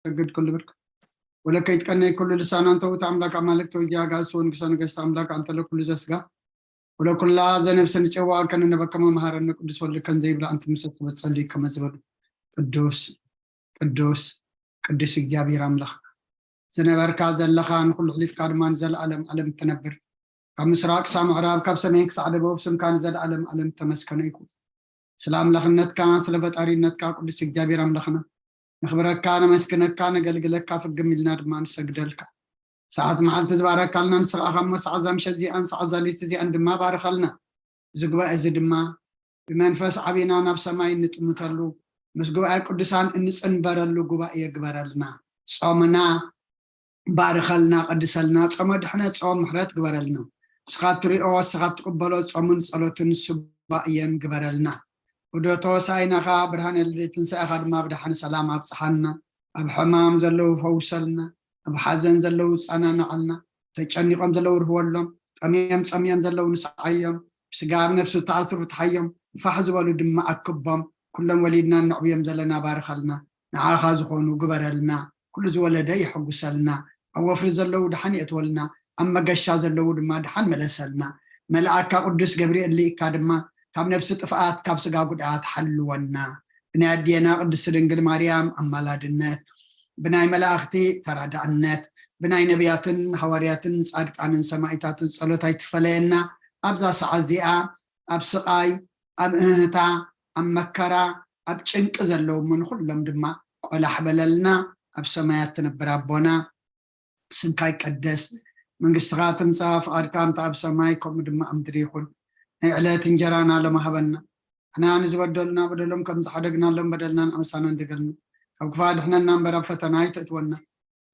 ሰግድ ኩሉ ብርክ ወለከ ይትቀነይ ኩሉ ልሳን፣ አንተ ውእቱ አምላክ አማልክት ወእግዚአ አጋእዝት ወንጉሰ ነገስት አምላክ አንተ ለኩሉ ዘስጋ ወለኩላ ዘነፍስ ንጽዋ ከነነበከመ መሐረነ ቅዱስ ወልድ ከም ዘይብላ እንት ምሰ ተበጸሉ ከመ ዝበሉ ቅዱስ ቅዱስ ቅዱስ እግዚኣብሔር አምላክ ዝነበርካ ዘለኻ ንኩሉ ሕሊፍካ ድማ ንዘለዓለም ዓለም እትነብር ካብ ምስራቅ ክሳብ ምዕራብ ካብ ሰሜን ክሳዕ ደቡብ ስምካ ንዘለዓለም ዓለም ተመስከነ ይኩን። ስለ ኣምላኽነትካ ስለ ፈጣሪነትካ ቅዱስ እግዚኣብሔር ኣምላኽና ነኽብረካ ነመስግነካ ነገልግለካ ፍግም ኢልና ድማ ንሰግደልካ። ሰዓት መዓልቲ ዝባረካልና ንስኻ ኢኻ እሞ ሰዓት እዛ ምሸት እዚኣን ሰዓት እዛ ለይቲ እዚኣን ድማ ባርኸልና። እዚ ጉባኤ እዚ ድማ ብመንፈስ ዓቢና ናብ ሰማይ እንጥምተሉ ምስ ጉባኤ ቅዱሳን እንጽንበረሉ ጉባኤ ግበረልና። ጾምና ባርኸልና፣ ቀድሰልና፣ ጾመ ድሕነት፣ ጾም ምሕረት ግበረልና። ንስኻ እትሪኦ፣ ንስኻ እትቕበሎ ጾምን ጸሎትን ሱባኤን ግበረልና። ውደቶ ሳይናኻ ብርሃነ ልደት ትንሳኤኻ ድማ ብደሓን ሰላም ኣብጽሓና። ኣብ ሕማም ዘለዉ ፈውሰልና፣ ኣብ ሓዘን ዘለዉ ጸናንዓልና፣ ተጨኒቖም ዘለዉ ርህወሎም፣ ጠምዮም ጸምዮም ዘለዉ ንስዓዮም፣ ብስጋ ኣብ ነፍሲ ተኣስሩ ፍትሓዮም፣ ፋሕ ዝበሉ ድማ ኣክቦም፣ ኩሎም ወሊድና እነዕብዮም ዘለና ባርኸልና። ንዓኻ ዝኾኑ ግበረልና። ኩሉ ዝወለደ የሐጉሰልና። ኣብ ወፍሪ ዘለዉ ደሓን የእትወልና። ኣብ መገሻ ዘለዉ ድማ ደሓን መለሰልና። መልኣካ ቅዱስ ገብርኤል ልኢካ ድማ ካብ ነፍሲ ጥፍኣት ካብ ስጋ ጉድኣት ሓልወና። ብናይ ኣዴና ቅድስቲ ድንግል ማርያም ኣማላድነት ብናይ መላእኽቲ ተራዳእነት ብናይ ነቢያትን ሃዋርያትን ጻድቃንን ሰማኢታትን ጸሎት ኣይትፈለየና። ኣብዛ ሰዓት እዚኣ ኣብ ስቓይ ኣብ እህታ ኣብ መከራ ኣብ ጭንቂ ዘለዉ ምንኩሎም ድማ ቆላሕ በለልና። ኣብ ሰማያት ትነብር ኣቦና ስምካ ይቀደስ፣ መንግስትኻ ትምፃእ፣ ፍቓድካ እንተ ኣብ ሰማይ ከምኡ ድማ ኣብ ምድሪ ይኹን። ናይ ዕለት እንጀራና ሎሚ ሃበና። ንሕና ንዝበደሉና በደሎም ከም ዝሓደግናሎም በደልና ንኣመሳና እንደገልና፣ ካብ ክፋ ድሕነና እምበር ኣብ ፈተና ኣይተእትወና።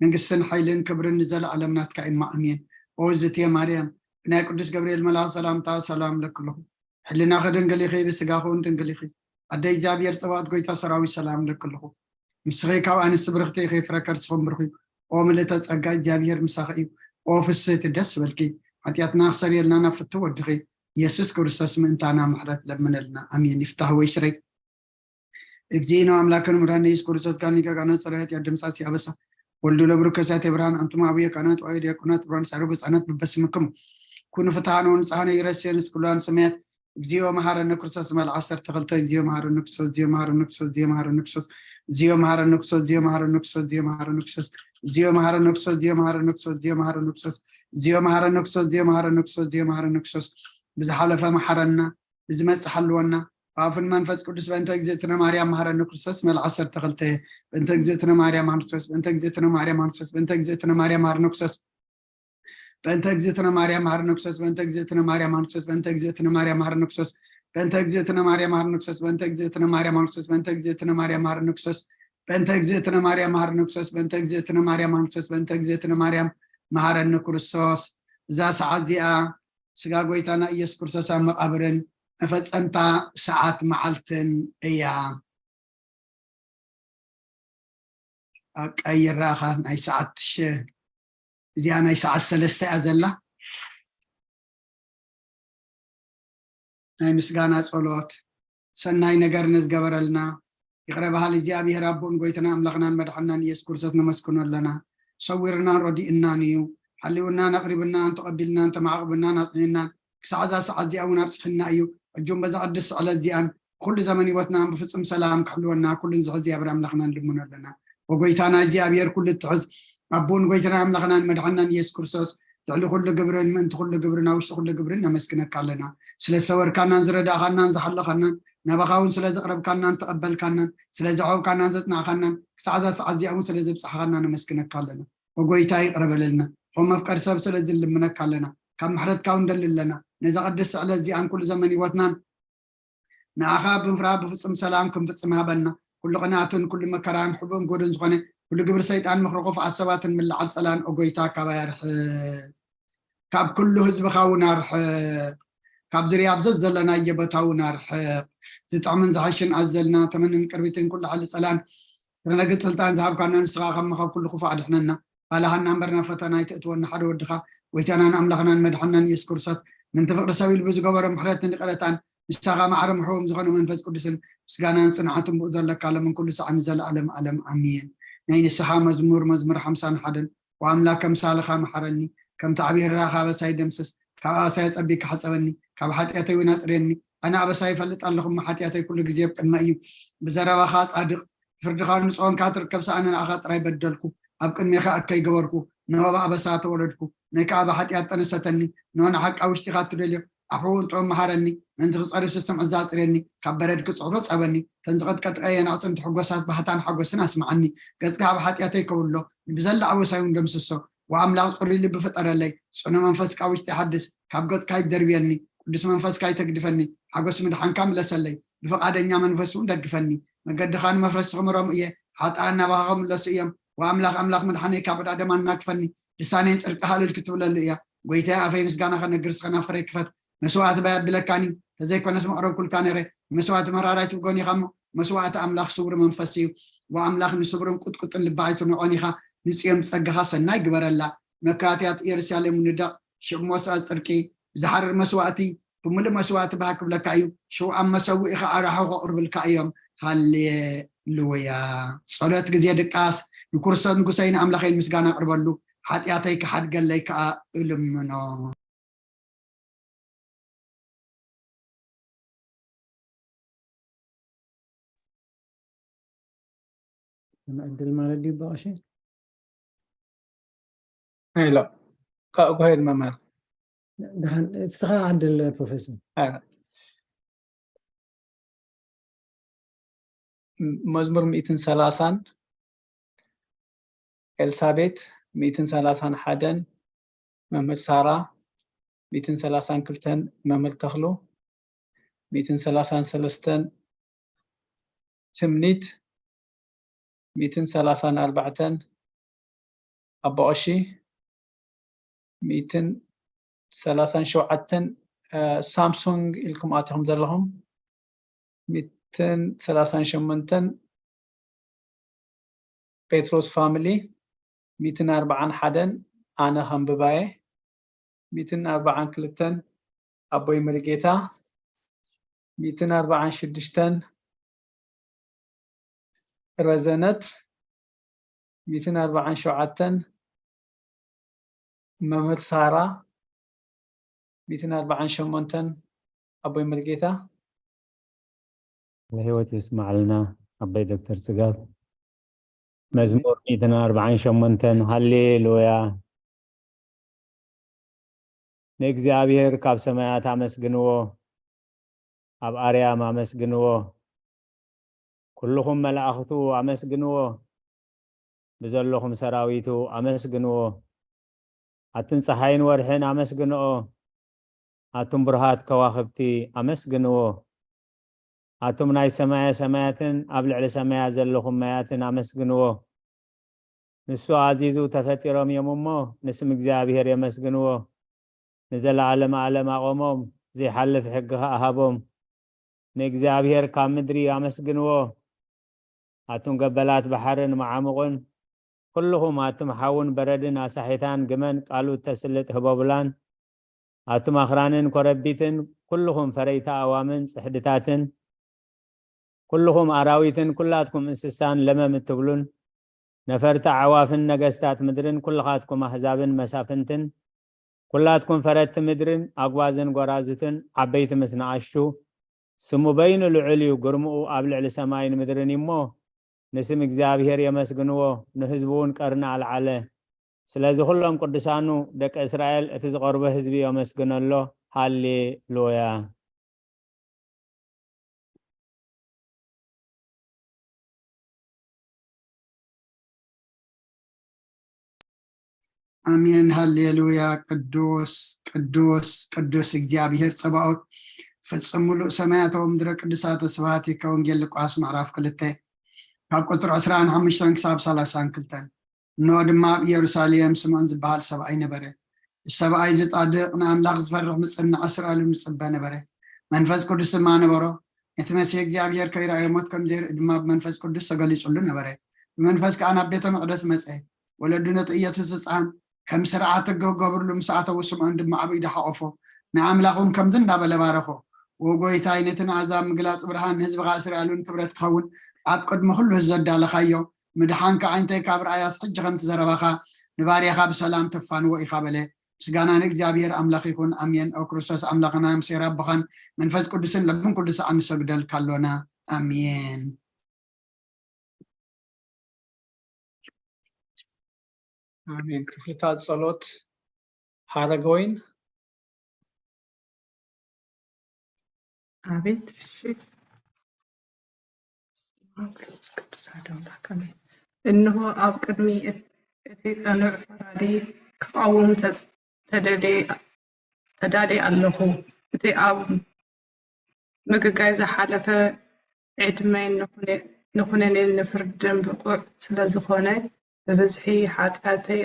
መንግስትን ሓይልን ክብርን ንዘለኣለም ናትካ እማ ኣሜን። ኦ ዝትየ ማርያም ብናይ ቅዱስ ገብርኤል መልኣኽ ሰላምታ ሰላም ለክልኹ። ሕልናኺ ድንግል ኢኺ፣ ብስጋኺ እውን ድንግል ኢኺ። ኣደ እግዚኣብሔር ጽባኦት ጎይታ ሰራዊት ሰላም ለክልኹ። ንስኺ ካብ ኣንስቲ ብርኽቲ ኢኺ፣ ፍረ ከርስኹም ብሩኽ እዩ። ኦ ምልእተ ጸጋ እግዚኣብሔር ምሳኺ እዩ። ኦ ፍስህቲ ደስ በልኪ፣ ሓጢኣትና ክሰርየልና ናብ ፍቱ ወድኺ ኢየሱስ ክርስቶስ ምእንታና ምሕረት ለምነልና። ኣሜን። ይፍታህ ወይ ስረይ። እግዚእነ አምላክን መድኃኒነ ኢየሱስ ክርስቶስ ጋር ሊቀ ካህናት ጸረ ኃጢአት ደምሳስ ያበሳ ወልዱ ለብሩ ከሳቴ ብርሃን አንቱም አብየ ካህናት ወአየ ዲያቆናት ብርሃን ሳርጉ ህጻናት በበስምክሙ ኩኑ ፍትሐነ ወንጽሐነ ይረሴን እስኩላን ሰማያት እግዚኦ መሐረነ ክርስቶስ መልዓ ዓሰርተ ክልተ። እግዚኦ መሐረነ ክርስቶስ፣ እግዚኦ መሐረነ ክርስቶስ፣ እግዚኦ መሐረነ ክርስቶስ፣ እግዚኦ መሐረነ ክርስቶስ፣ እግዚኦ መሐረነ ክርስቶስ፣ እግዚኦ መሐረነ ክርስቶስ፣ እግዚኦ መሐረነ ክርስቶስ፣ እግዚኦ መሐረነ ክርስቶስ፣ እግዚኦ መሐረነ ክርስቶስ፣ እግዚኦ መሐረነ ክርስቶስ፣ እግዚኦ መሐረነ ክርስቶስ። ብዝሓለፈ መሐረና፣ ብዝመጽእ ሓልወና፣ ብኣፍን መንፈስ ቅዱስ። በእንተ እግዝእትነ ማርያም መሐረነ ክርስቶስ መልዓ ዓሰርተ ክልተ። በእንተ እግዝእትነ ማርያም መሐረነ ክርስቶስ፣ በእንተ እግዝእትነ ማርያም መሐረነ ክርስቶስ፣ በእንተ እግዝእትነ ማርያም መሐረነ ክርስቶስ። በእንተ እግዝእትነ ማርያም መሐረነ ክርስቶስ፣ በእንተ እግዝእትነ ማርያም መሐረነ ክርስቶስ፣ በእንተ እግዝእትነ ማርያም መሐረነ ክርስቶስ፣ በእንተ እግዝእትነ ማርያም መሐረነ ክርስቶስ፣ በእንተ እግዝእትነ ማርያም መሐረነ ክርስቶስ፣ በእንተ እግዝእትነ ማርያም መሐረነ ክርስቶስ፣ በእንተ እግዝእትነ ማርያም መሐረነ ክርስቶስ። እዛ ሰዓት እዚኣ ስጋ ጎይታና ኢየሱስ ክርስቶስ ኣብ መቓብርን መፈጸምታ ሰዓት መዓልትን እያ። ኣቀይራኻ ናይ ሰዓት ትሽ-፣ እዚኣ ናይ ሰዓት ሰለስተ እያ ዘላ። ናይ ምስጋና ጸሎት። ሰናይ ነገር ንዝገበረልና ይቕረ በሃሊ እግዚኣብሔር ኣቦን ጎይታና ኣምላኽናን መድሓናን ኢየሱስ ክርስቶስ ነመስግኖ ኣለና። ሰዊርናን ረዲእናን እዩ። ሓልውናን ኣቕሪብናን ተቐቢልናን ተማዕቕብናን ኣጽኒዕናን ክሳዕ እዛ ሰዓት እዚኣ እውን ኣብጽሕና እዩ። ሕጂ እውን በዛ ቅድስቲ ዕለት እዚኣን ኩሉ ዘመን ህይወትናን ብፍጹም ሰላም ክሕልወና ኩሉን ዝሕዚ እግዚኣብሔር ኣምላኽና ንልምኖ ኣለና። ወጎይታና እግዚኣብሔር ኩሉ እትሕዝ ኣቦን ጎይታና ኣምላኽናን መድሓናን ኢየሱስ ክርስቶስ ልዕሊ ኩሉ ግብርን ምእንቲ ኩሉ ግብርን ኣብ ውሽጢ ኩሉ ግብርን ነመስግነካ ኣለና። ስለ ዝሰወርካናን ዝረዳእኻናን ዝሓለኻናን ናባኻ እውን ስለ ዘቕረብካናን ተቐበልካናን ስለ ዘዕቆብካናን ዘጽናዕካናን ክሳዕ እዛ ሰዓት እዚኣ እውን ስለ ዘብጻሕኻና ነመስግነካ ኣለና። ወጎይታ ይቕረ በለልና። ከም መፍቀሪ ሰብ ስለ ዝልምነካ ኣለና። ካብ ምሕረትካ እውን ንደሊ ኣለና። ነዛ ቅድስቲ ዕለት እዚኣን ኩሉ ዘመን ህይወትናን ንኣኻ ብምፍራህ ብፍጹም ሰላም ክንፍጽም ሃበና። ኩሉ ቅንኣትን ኩሉ መከራን ሕቡን ጎድን ዝኾነ ኩሉ ግብሪ ሰይጣን ምኽሪ ክፉኣት ሰባትን ምልዓል ጸላን ኦ ጎይታ ካባይ ኣርሕቕ። ካብ ኩሉ ህዝብኻ እውን ኣርሕቕ። ካብ ዝርያ ኣብ ዘዘለናዮ ቦታ እውን ኣርሕቕ። ዝጥዕምን ዝሓሽን ኣዘልና ተመንን ቅርቢትን ኩሉ ሓይሊ ጸላን ረግጽ ስልጣን ዝሃብካና ንስኻ ካብ ምኻብ ኩሉ ክፉእ ኣድሕነና። ባልሃና እምበር ናብ ፈተና ኣይተእትወና ሓደ ወድኻ ጎይታናን ኣምላኽናን መድሓናን ኢየሱስ ክርስቶስ ምንቲ ፍቕሪ ሰብ ኢሉ ብዝገበሮ ምሕረትን ይቕረታን ንሳኻ ማዕረ ምሕዎም ዝኾነ መንፈስ ቅዱስን ምስጋናን ጽንዓትን ብኡ ዘለካ ለምን ኩሉ ሰዓት ንዘለኣለም ኣለም ኣሜን። ናይ ንስሓ መዝሙር፣ መዝሙር ሓምሳን ሓደን። ወኣምላክ ከምሳልኻ መሓረኒ፣ ከምቲ ዓብዪ ርራኻ ኣበሳይ ደምስስ፣ ካብ ኣበሳይ ኣጸቢካ ሕጸበኒ፣ ካብ ሓጢኣተይ እውን ኣጽርየኒ። ኣነ ኣበሳይ ይፈልጥ ኣለኹ፣ እሞ ሓጢኣተይ ኩሉ ግዜ ኣብ ቅድመይ እዩ። ብዘረባኻ ጻድቕ፣ ብፍርድኻ ንጹህ ኮንካ ትርከብ፣ ሰኣነ ንኣኻ ጥራይ በደልኩ፣ ኣብ ቅድሜኻ እከይ ገበርኩ፣ ንሆ ብኣበሳ ተወለድኩ፣ ነይ ከኣ ብሓጢኣት ጠነሰተኒ፣ ንሆ ንሓቃ ውሽጢኻ እትደልዮ፣ ኣሕውንጦ መሃረኒ፣ ምእንቲ ክጸርብ ስስም ዕዛ ኣጽርየኒ፣ ካብ በረድ ክጽዕሩ ጸበኒ፣ ተን ዝቐጥቀጥቀየን ኣዕጽምቲ ሕጎሳት ባህታን ሓጎስን ኣስምዓኒ። ገጽካ ኣብ ሓጢኣተይ ከውሎ፣ ብዘላ ኣበሳይ እውን ደምስሶ። ወኣምላኽ ጽሩይ ልቢ ፍጠረለይ፣ ጽኑ መንፈስካ ውሽጢ ሓድስ፣ ካብ ገጽካ ይደርብየኒ፣ ቅዱስ መንፈስካ ይተግድፈኒ፣ ሓጎስ ምድሓንካ ምለሰለይ፣ ብፍቓደኛ መንፈስ እውን ደግፈኒ። መገድኻ ንመፍረስቲ ክምሮም እየ፣ ሓጥኣን ናባኻ ክምለሱ እዮም። ወኣምላኽ ኣምላኽ ምድሓነይ ካብ ዕዳ ደም ኣናግፈኒ፣ ልሳነይ ጽድቅኻ እልል ክትብለሉ እያ። ጎይታየ ኣፈይ ምስጋና ከነግር ስኸና ፍረይ ክፈት። መስዋእቲ ባይ ኣቢለካኒ፣ ተዘይኮነስ መቕረብኩልካ ነይረ። መስዋእቲ መራራይ ትብጎኒ ኢኻ እሞ፣ መስዋእቲ ኣምላኽ ስውር መንፈስ እዩ። ወኣምላኽ ንስውርን ቁጥቁጥን ልቢ ኣይትንዖን ኢኻ። ንጽዮን ብጸጋኻ ሰናይ ግበረላ። መካትያት ኢየሩሳሌም ንደቕ፣ ሽቕ ሞሳ ጽድቂ፣ ብዝሓርር መስዋእቲ፣ ብምሉእ መስዋእቲ ባህ ክብለካ እዩ። ሽው ኣብ መሰውኢኻ ኣራሑ ከቕርብልካ እዮም። ሃሌሉያ። ጸሎት ግዜ ድቃስ። ንክርስቶስ ንጉሰይ ንኣምላኸይ ምስጋና ኣቕርበሉ፣ ሓጢኣተይ ክሓድገለይ ከኣ እልምኖ። ዕድል ማለት ድዩ ብቐሺ? ሄሎ፣ ካ-፣ go ahead መምህር። ደሓን፣ እስኻ ዕድል ፕሮፌሰር። አ፣ መዝሙር ሚእትን ሰላሳን፣ ኤልሳቤት ሚእትን ሰላሳን ሓደን፣ መምህር ሳራ ሚእትን ሰላሳን ክልተን፣ መምህር ተኽሉ ሚእትን ሰላሳን ሰለስተን፣ ትምኒት ሚእትን ሰላሳን ኣርባዕተን፣ ኣቦ ቀሺ ሚእትን ሰላሳን ሸውዓተን፣ እ፣ ሳምሱንግ ኢልኩም ኣቲኹም ዘለኹም ሚእትን ሰላሳን ሸሞንተን፣ ጴጥሮስ ፋሚሊ ሚእትን ኣርባዓን ሓደን፣ ኣነ ከንብባየ ሚእትን ኣርባዓን ክልተን፣ ኣቦይ መሪጌታ ሚእትን ኣርባዓን ሽዱሽተን፣ ረዘነት ሚእትን ኣርባዓን ሸውዓተን፣ መምህር ሳራ ሚእትን ኣርባዓን ሸሞንተን፣ ኣቦይ መሪጌታ። ንህይወት የስማዕልና ኣቦይ ዶክተር ጽጋብ። መዝሙር ሚእትን ኣርባዓን ሸሞንተን። ሃሌሉያ። ንእግዚኣብሔር ካብ ሰማያት ኣመስግንዎ፣ ኣብ ኣርያም ኣመስግንዎ፣ ኩልኹም መላእኽቱ ኣመስግንዎ፣ ብዘለኹም ሰራዊቱ ኣመስግንዎ። ኣትን ጸሓይን ወርሕን ኣመስግንኦ፣ ኣቱም ብሩሃት ከዋኽብቲ ኣመስግንዎ። ኣቱም ናይ ሰማየ ሰማያትን ኣብ ልዕሊ ሰማያት ዘለኹም ማያትን ኣመስግንዎ። ንሱ ኣዚዙ ተፈጢሮም እዮም እሞ፣ ንስም እግዚኣብሔር የመስግንዎ። ንዘለዓለመ ዓለም ኣቖሞም፣ ዘይሓልፍ ሕጊ ኸኣ ሃቦም። ንእግዚኣብሔር ካብ ምድሪ ኣመስግንዎ። ኣቱም ገበላት ባሕርን መዓሙቕን፣ ኩልኹም ኣቱም ሓውን በረድን ኣሳሒታን ግመን ቃሉ እተስልጥ ህቦብላን፣ ኣቱም ኣኽራንን ኮረቢትን፣ ኩልኹም ፈረይቲ ኣእዋምን ጽሕድታትን፣ ኩልኹም ኣራዊትን ኩላትኩም እንስሳን ለመም እትብሉን፣ ነፈርቲ ኣዕዋፍን ነገስታት ምድርን ኩልኻትኩም ኣህዛብን መሳፍንትን፣ ኩላትኩም ፈረድቲ ምድርን ኣጓዝን ጐራዙትን፣ ዓበይቲ ምስ ንኣሽቱ፣ ስሙ በይኑ ልዑል እዩ፣ ግርምኡ ኣብ ልዕሊ ሰማይን ምድርን እዩ እሞ፣ ንስም እግዚኣብሔር የመስግንዎ፣ ንህዝቡ እውን ቀርኒ ኣልዓለ። ስለዚ ኩሎም ቅዱሳኑ ደቂ እስራኤል፣ እቲ ዝቐርቦ ህዝቢ የመስግነሎ። ሃሌ ሉያ። ኣሜን፣ ሃሌሉያ። ቅዱስ፣ ቅዱስ፣ ቅዱስ እግዚኣብሔር ጸባኦት፣ ፍጹም ምሉእ ሰማያት ወምድረ ቅዱሳተ ስብሐት። ከወንጌል ሉቃስ ምዕራፍ ክልተ ካብ ቁጽሪ ዕስራን ሓሙሽተን ክሳብ ሰላሳን ክልተን። እንሆ ድማ ኣብ ኢየሩሳሌም ስምዖን ዝበሃል ሰብኣይ ነበረ። እዚ ሰብኣይ እዚ ጻድቕ፣ ንኣምላኽ ዝፈርሕ፣ ዝጽንዕ፣ ኣስራሉ ዝጽበ ነበረ። መንፈስ ቅዱስ ድማ ነበሮ። እቲ መሲሕ እግዚኣብሔር ከይረኣዮ ሞት ከም ዘይርኢ ድማ ብመንፈስ ቅዱስ ተገሊጹሉ ነበረ። ብመንፈስ ከኣ ናብ ቤተ መቕደስ መጸ። ወለዱ ነቲ ኢየሱስ ህጻን ከም ስርዓት ሕጊ ክገብርሉ ምስ ኣተዉ፣ ስምዖን ድማ ኣብ ኢዱ ሓቖፎ፣ ንኣምላኽ እውን ከምዚ እንዳበለ ባረኾ። "ዎ ጎይታይ፣ ነቲ ንኣሕዛብ ምግላጽ ብርሃን፣ ንህዝብኻ እስራኤል እውን ክብረት ክኸውን ኣብ ቅድሚ ኩሉ ህዝቢ ዘዳለኻዮ፣ ምድሓን ከዓ እንታይ ካብ ረኣያስ ሕጂ ከምቲ ዘረባኻ ንባርያኻ ብሰላም ተፋንዎ ኢኻ በለ። ምስጋና ንእግዚኣብሔር ኣምላኽ ይኹን፣ ኣሜን። ኦ ክርስቶስ ኣምላኽና፣ ምሴር ኣቦኻን መንፈስ ቅዱስን ለብን ኩሉ ሰዓት ንሰግደልካ ኣሎና። ኣሜን። ኣሜን። ክፍልታት ጸሎት ሓረገወይን። ኣቤት። እሺ። መንፈስ ቅዱስ ሓደ ኣምላክ ኣሜን። እንሆ ኣብ ቅድሚ እቲ ቅኑዕ ፈራዲ ክቐውም ተዳልየ ኣለኹ። እቲ ኣብ ምግጋይ ዝሓለፈ ዕድመይ ንኹነኔን ንፍርድን ብቑዕ ስለ ዝኾነ፣ ብብዝሒ ሓጢኣተይ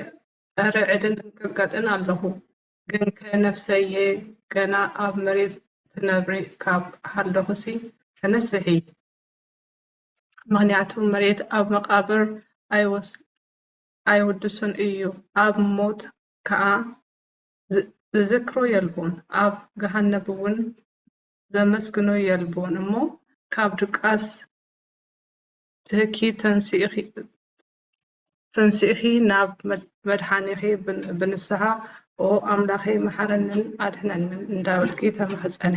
ኣረ ዕድል እንቅጥቀጥን ኣለኹ። ግንከ ነፍሰየ፣ ገና ኣብ መሬት ትነብሪ ካብ ሃለኹሲ ተነስሒ። ምኽንያቱ መሬት ኣብ መቓብር ኣይወስ-፣ ኣይውድሱን እዩ፣ ኣብ ሞት ከኣ ዝ-፣ ዝዝክሮ የልቦን፣ ኣብ ገሃነብ እውን ዘመስግኖ የልቦን እሞ፣ ካብ ድቃስ ትህኪ ተንሲእኺ ናብ መድሓኒኺ ብንስሓ ኦ ኣምላኸይ መሓረንን ኣድሕነንን እንዳበልኪ ተማሕፀኒ።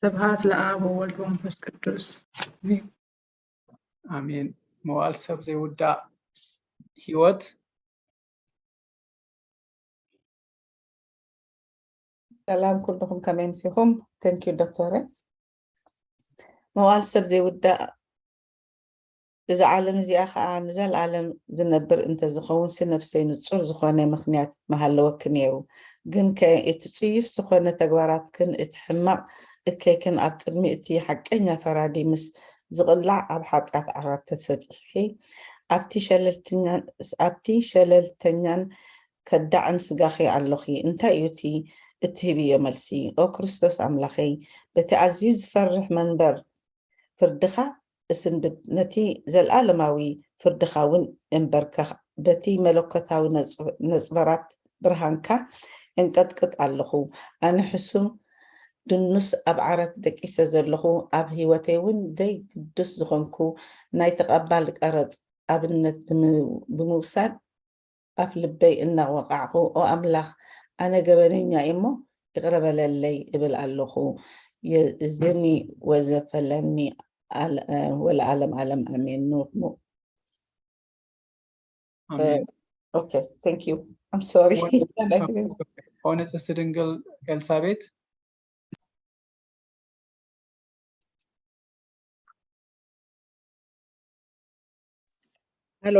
ስብሃት ለኣብ ወወልድ ወመንፈስ ቅዱስ። ኣሜን። መዋል ሰብ ዘይውዳእ ህይወት። ሰላም ኩልኹም ከመይ ምሲኹም? Thank you ዶክተር። መዋል ሰብ ዘይውዳእ እዛ ዓለም እዚኣ ኸዓ ንዘለኣለም ዝነብር እንተዝኸውን ሲ ነፍሰይ ንጹር ዝኾነ ምኽንያት ምሃለወኪ ነይሩ። ግንከ እቲ ጽዩፍ ዝኾነ ተግባራትክን እቲ ሕማቕ እከይክን ኣብ ቅድሚ እቲ ሓቀኛ ፈራዲ ምስ ዝቕላዕ ኣብ ሓጢኣት ዓራት ተሰጢሕኪ ኣብቲ ሸለልተኛን ኣብቲ ሸለልተኛን ከዳዕን ስጋኺ ኣሎኺ። እንታይ እዩ እቲ እትህብዮ መልሲ? ኦ ክርስቶስ ኣምላኸይ፣ በቲ ኣዝዩ ዝፈርሕ መንበር ፍርድኻ እስንብድ፣ ነቲ ዘለኣለማዊ ፍርድኻ እውን እንበርከኽ። በቲ መለኮታዊ ነጽ-፣ ነጽበራት ብርሃንካ እንቀጥቅጥ ኣለኹ። ኣነ ሕሱም ድኑስ ኣብ ዓራት ደቂሰ ዘለኹ፣ ኣብ ህይወተይ እውን ዘይግዱስ ዝኾንኩ ናይ ተቐባሊ ቀረጽ ኣብነት ብም-፣ ብምውሳድ ኣፍ ልበይ እናወቓዕኹ፣ ኦ ኣምላኽ፣ ኣነ ገበነኛ እየ እሞ ይቕረ በለለይ እብል ኣለኹ። የእዝኒ ወዘፈለኒ ኣለ-፣ ወለዓለም ዓለም ኣሜን። ኑ-፣ ኑ-፣ ኣሜን። ኦኬ፣ thank you። I'm sorry። ኦ ንጽህቲ ድንግል ኤልሳቤት። ሃሎ።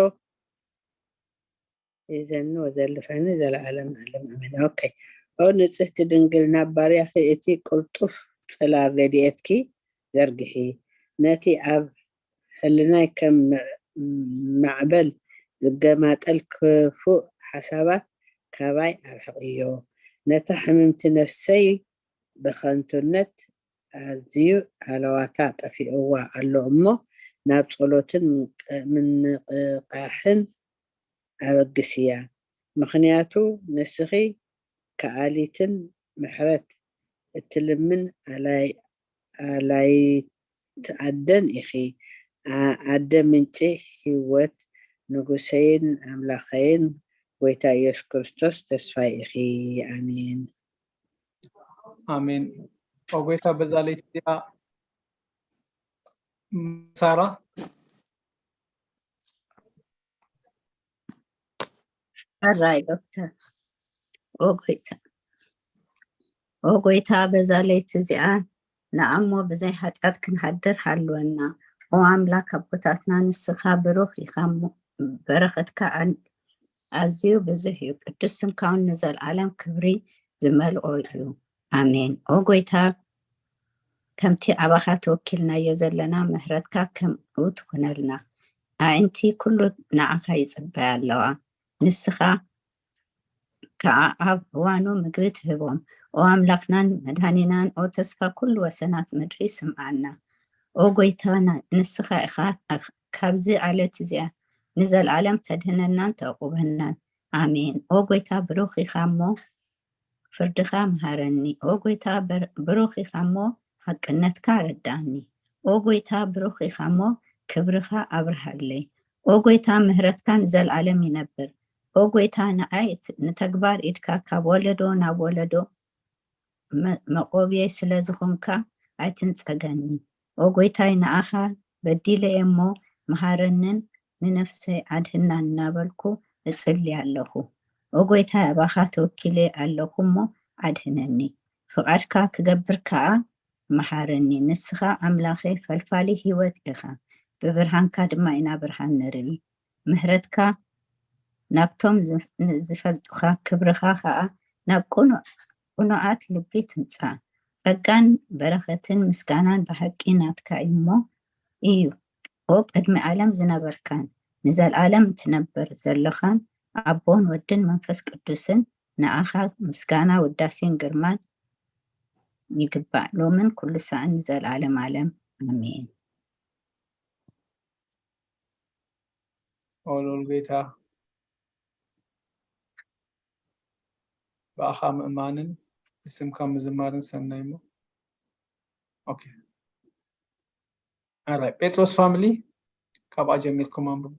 ይዘኒ ወዘልፈኒ ዘለዓለም ዓለም ኣሜን። ኦኬ። ኦ ንጽህቲ ድንግል፣ ናብ ባርያኺ እቲ ቅልጡፍ ጽላል ረድኤትኪ ዘርግሒ። ነቲ ኣብ ሕልናይ ከም ምዕ-፣ ማዕበል ዝገማጠል ክፉእ ሓሳባት ካባይ ኣርሕቕዮ። ነታ ሕምምቲ ነፍሰይ ብኸንቱነት ኣዝዩ ሃለዋታ ጠፊእዋ ኣሎ እሞ፣ ናብ ጸሎትን ምንቅ-፣ ምንቕቓሕን ኣበግስያ። ምኽንያቱ ንስኺ ከኣሊትን ምሕረት እትልምን ኣላይ-፣ ኣላይት ኣደን ኢኺ። ኣ-፣ ኣደ ምንጪ ህይወት፣ ንጉሰይን ኣምላኸይን፣ ጎይታ ኢየሱስ ክርስቶስ ተስፋይ ኢኺ። ኣሜን። ኣሜን። ኦ ጎይታ፣ በዛ ለይቲ እዚኣ ሳራ። ሕራይ ዶክተር። ኦ ጎይታ፣ ኦ ጎይታ፣ በዛ ለይቲ እዚኣ ንኣሞ ብዘይ ሓጢኣት ክንሓድር ሃልወና። ኦ ኣምላክ ኣቦታትና፣ ንስኻ ብሩኽ ኢኻ እሞ፣ በረኸትካ ኣን-፣ ኣዝዩ ብዙሕ እዩ። ቅዱስ ስምካ እውን ንዘለኣለም ክብሪ ዝመልኦ እዩ። ኣሜን። ኦ ጎይታ፣ ከምቲ ኣባኻ ተወኪልናዮ ዘለና፣ ምሕረትካ ከምኡ ትኹነልና። ኣዒንቲ ኩሉ ንዓኻ ይጽበያ ኣለዋ። ንስኻ ከኣ ኣብ እዋኑ ምግቢ ትህቦም። ኦ ኣምላኽናን መድኃኒናን፣ ኦ ተስፋ ኩሉ ወሰናት ምድሪ፣ ስምዓና። ኦ ጎይታ፣ ና-፣ ንስኻ ኢኻ ካብዚ ዓለት እዚኣ ንዘለኣለም ተድህነናን ተዕቁበናን። ኣሜን። ኦ ጎይታ፣ ብሩኽ ኢኻ እሞ፣ ፍርድኻ ምሃረኒ። ኦ ጎይታ፣ በር-፣ ብሩኽ ኢኻ እሞ፣ ሓቅነትካ ኣረድኣኒ። ኦ ጎይታ፣ ብሩኽ ኢኻ እሞ፣ ክብርኻ ኣብርሃለይ። ኦ ጎይታ፣ ምህረትካ ንዘለኣለም ይነብር። ኦ ጎይታ፣ ንኣይ ት-፣ ንተግባር ኢድካ ካብ ወለዶ ናብ ወለዶ መ-፣ መቆብየይ ስለ ዝኾንካ ኣይትንጸገኒ። ኦ ጎይታይ፣ ንኣኻ በዲለ እየ እሞ መሃረንን ንነፍሰይ ኣድህናን እናበልኩ እጽሊ ኣለኹ። ኦ ጎይታይ፣ ኣባኻ ተወኪለ ኣለኹ እሞ ኣድህነኒ። ፍቓድካ ክገብር ከኣ መሃረኒ። ንስኻ ኣምላኸይ ፈልፋሊ ህይወት ኢኻ። ብብርሃንካ ድማ ኢና ብርሃን ንርኢ። ምህረትካ ናብቶም ዝ-፣ ን-፣ ዝፈልጡኻ፣ ክብርኻ ኸኣ ናብ ቅኑዕ-፣ ቅኑዓት ልቢ ትምጻእ። ጸጋን በረኸትን ምስጋናን ብሓቂ ናትካ እሞ እዩ። ኦ ቅድሚ ዓለም ዝነበርካን ንዘለኣለም እትነብር ዘለኻን ኣቦን ወድን መንፈስ ቅዱስን ንኣኻ ምስጋና ውዳሴን ግርማን ይግባእ፣ ሎምን ኩሉ ሳዕን ንዘለኣለም ዓለም። ኣሜን። ኦ ልዑል ጎይታ፣ ብኣኻ ምእማንን ብስምካ ምዝማርን ሰናይ እሞ። ኦኬ። ኣራይ፣ ጴጥሮስ ፋሚሊ፣ ካብኣ ጀሚርኩም ኣንብቡ።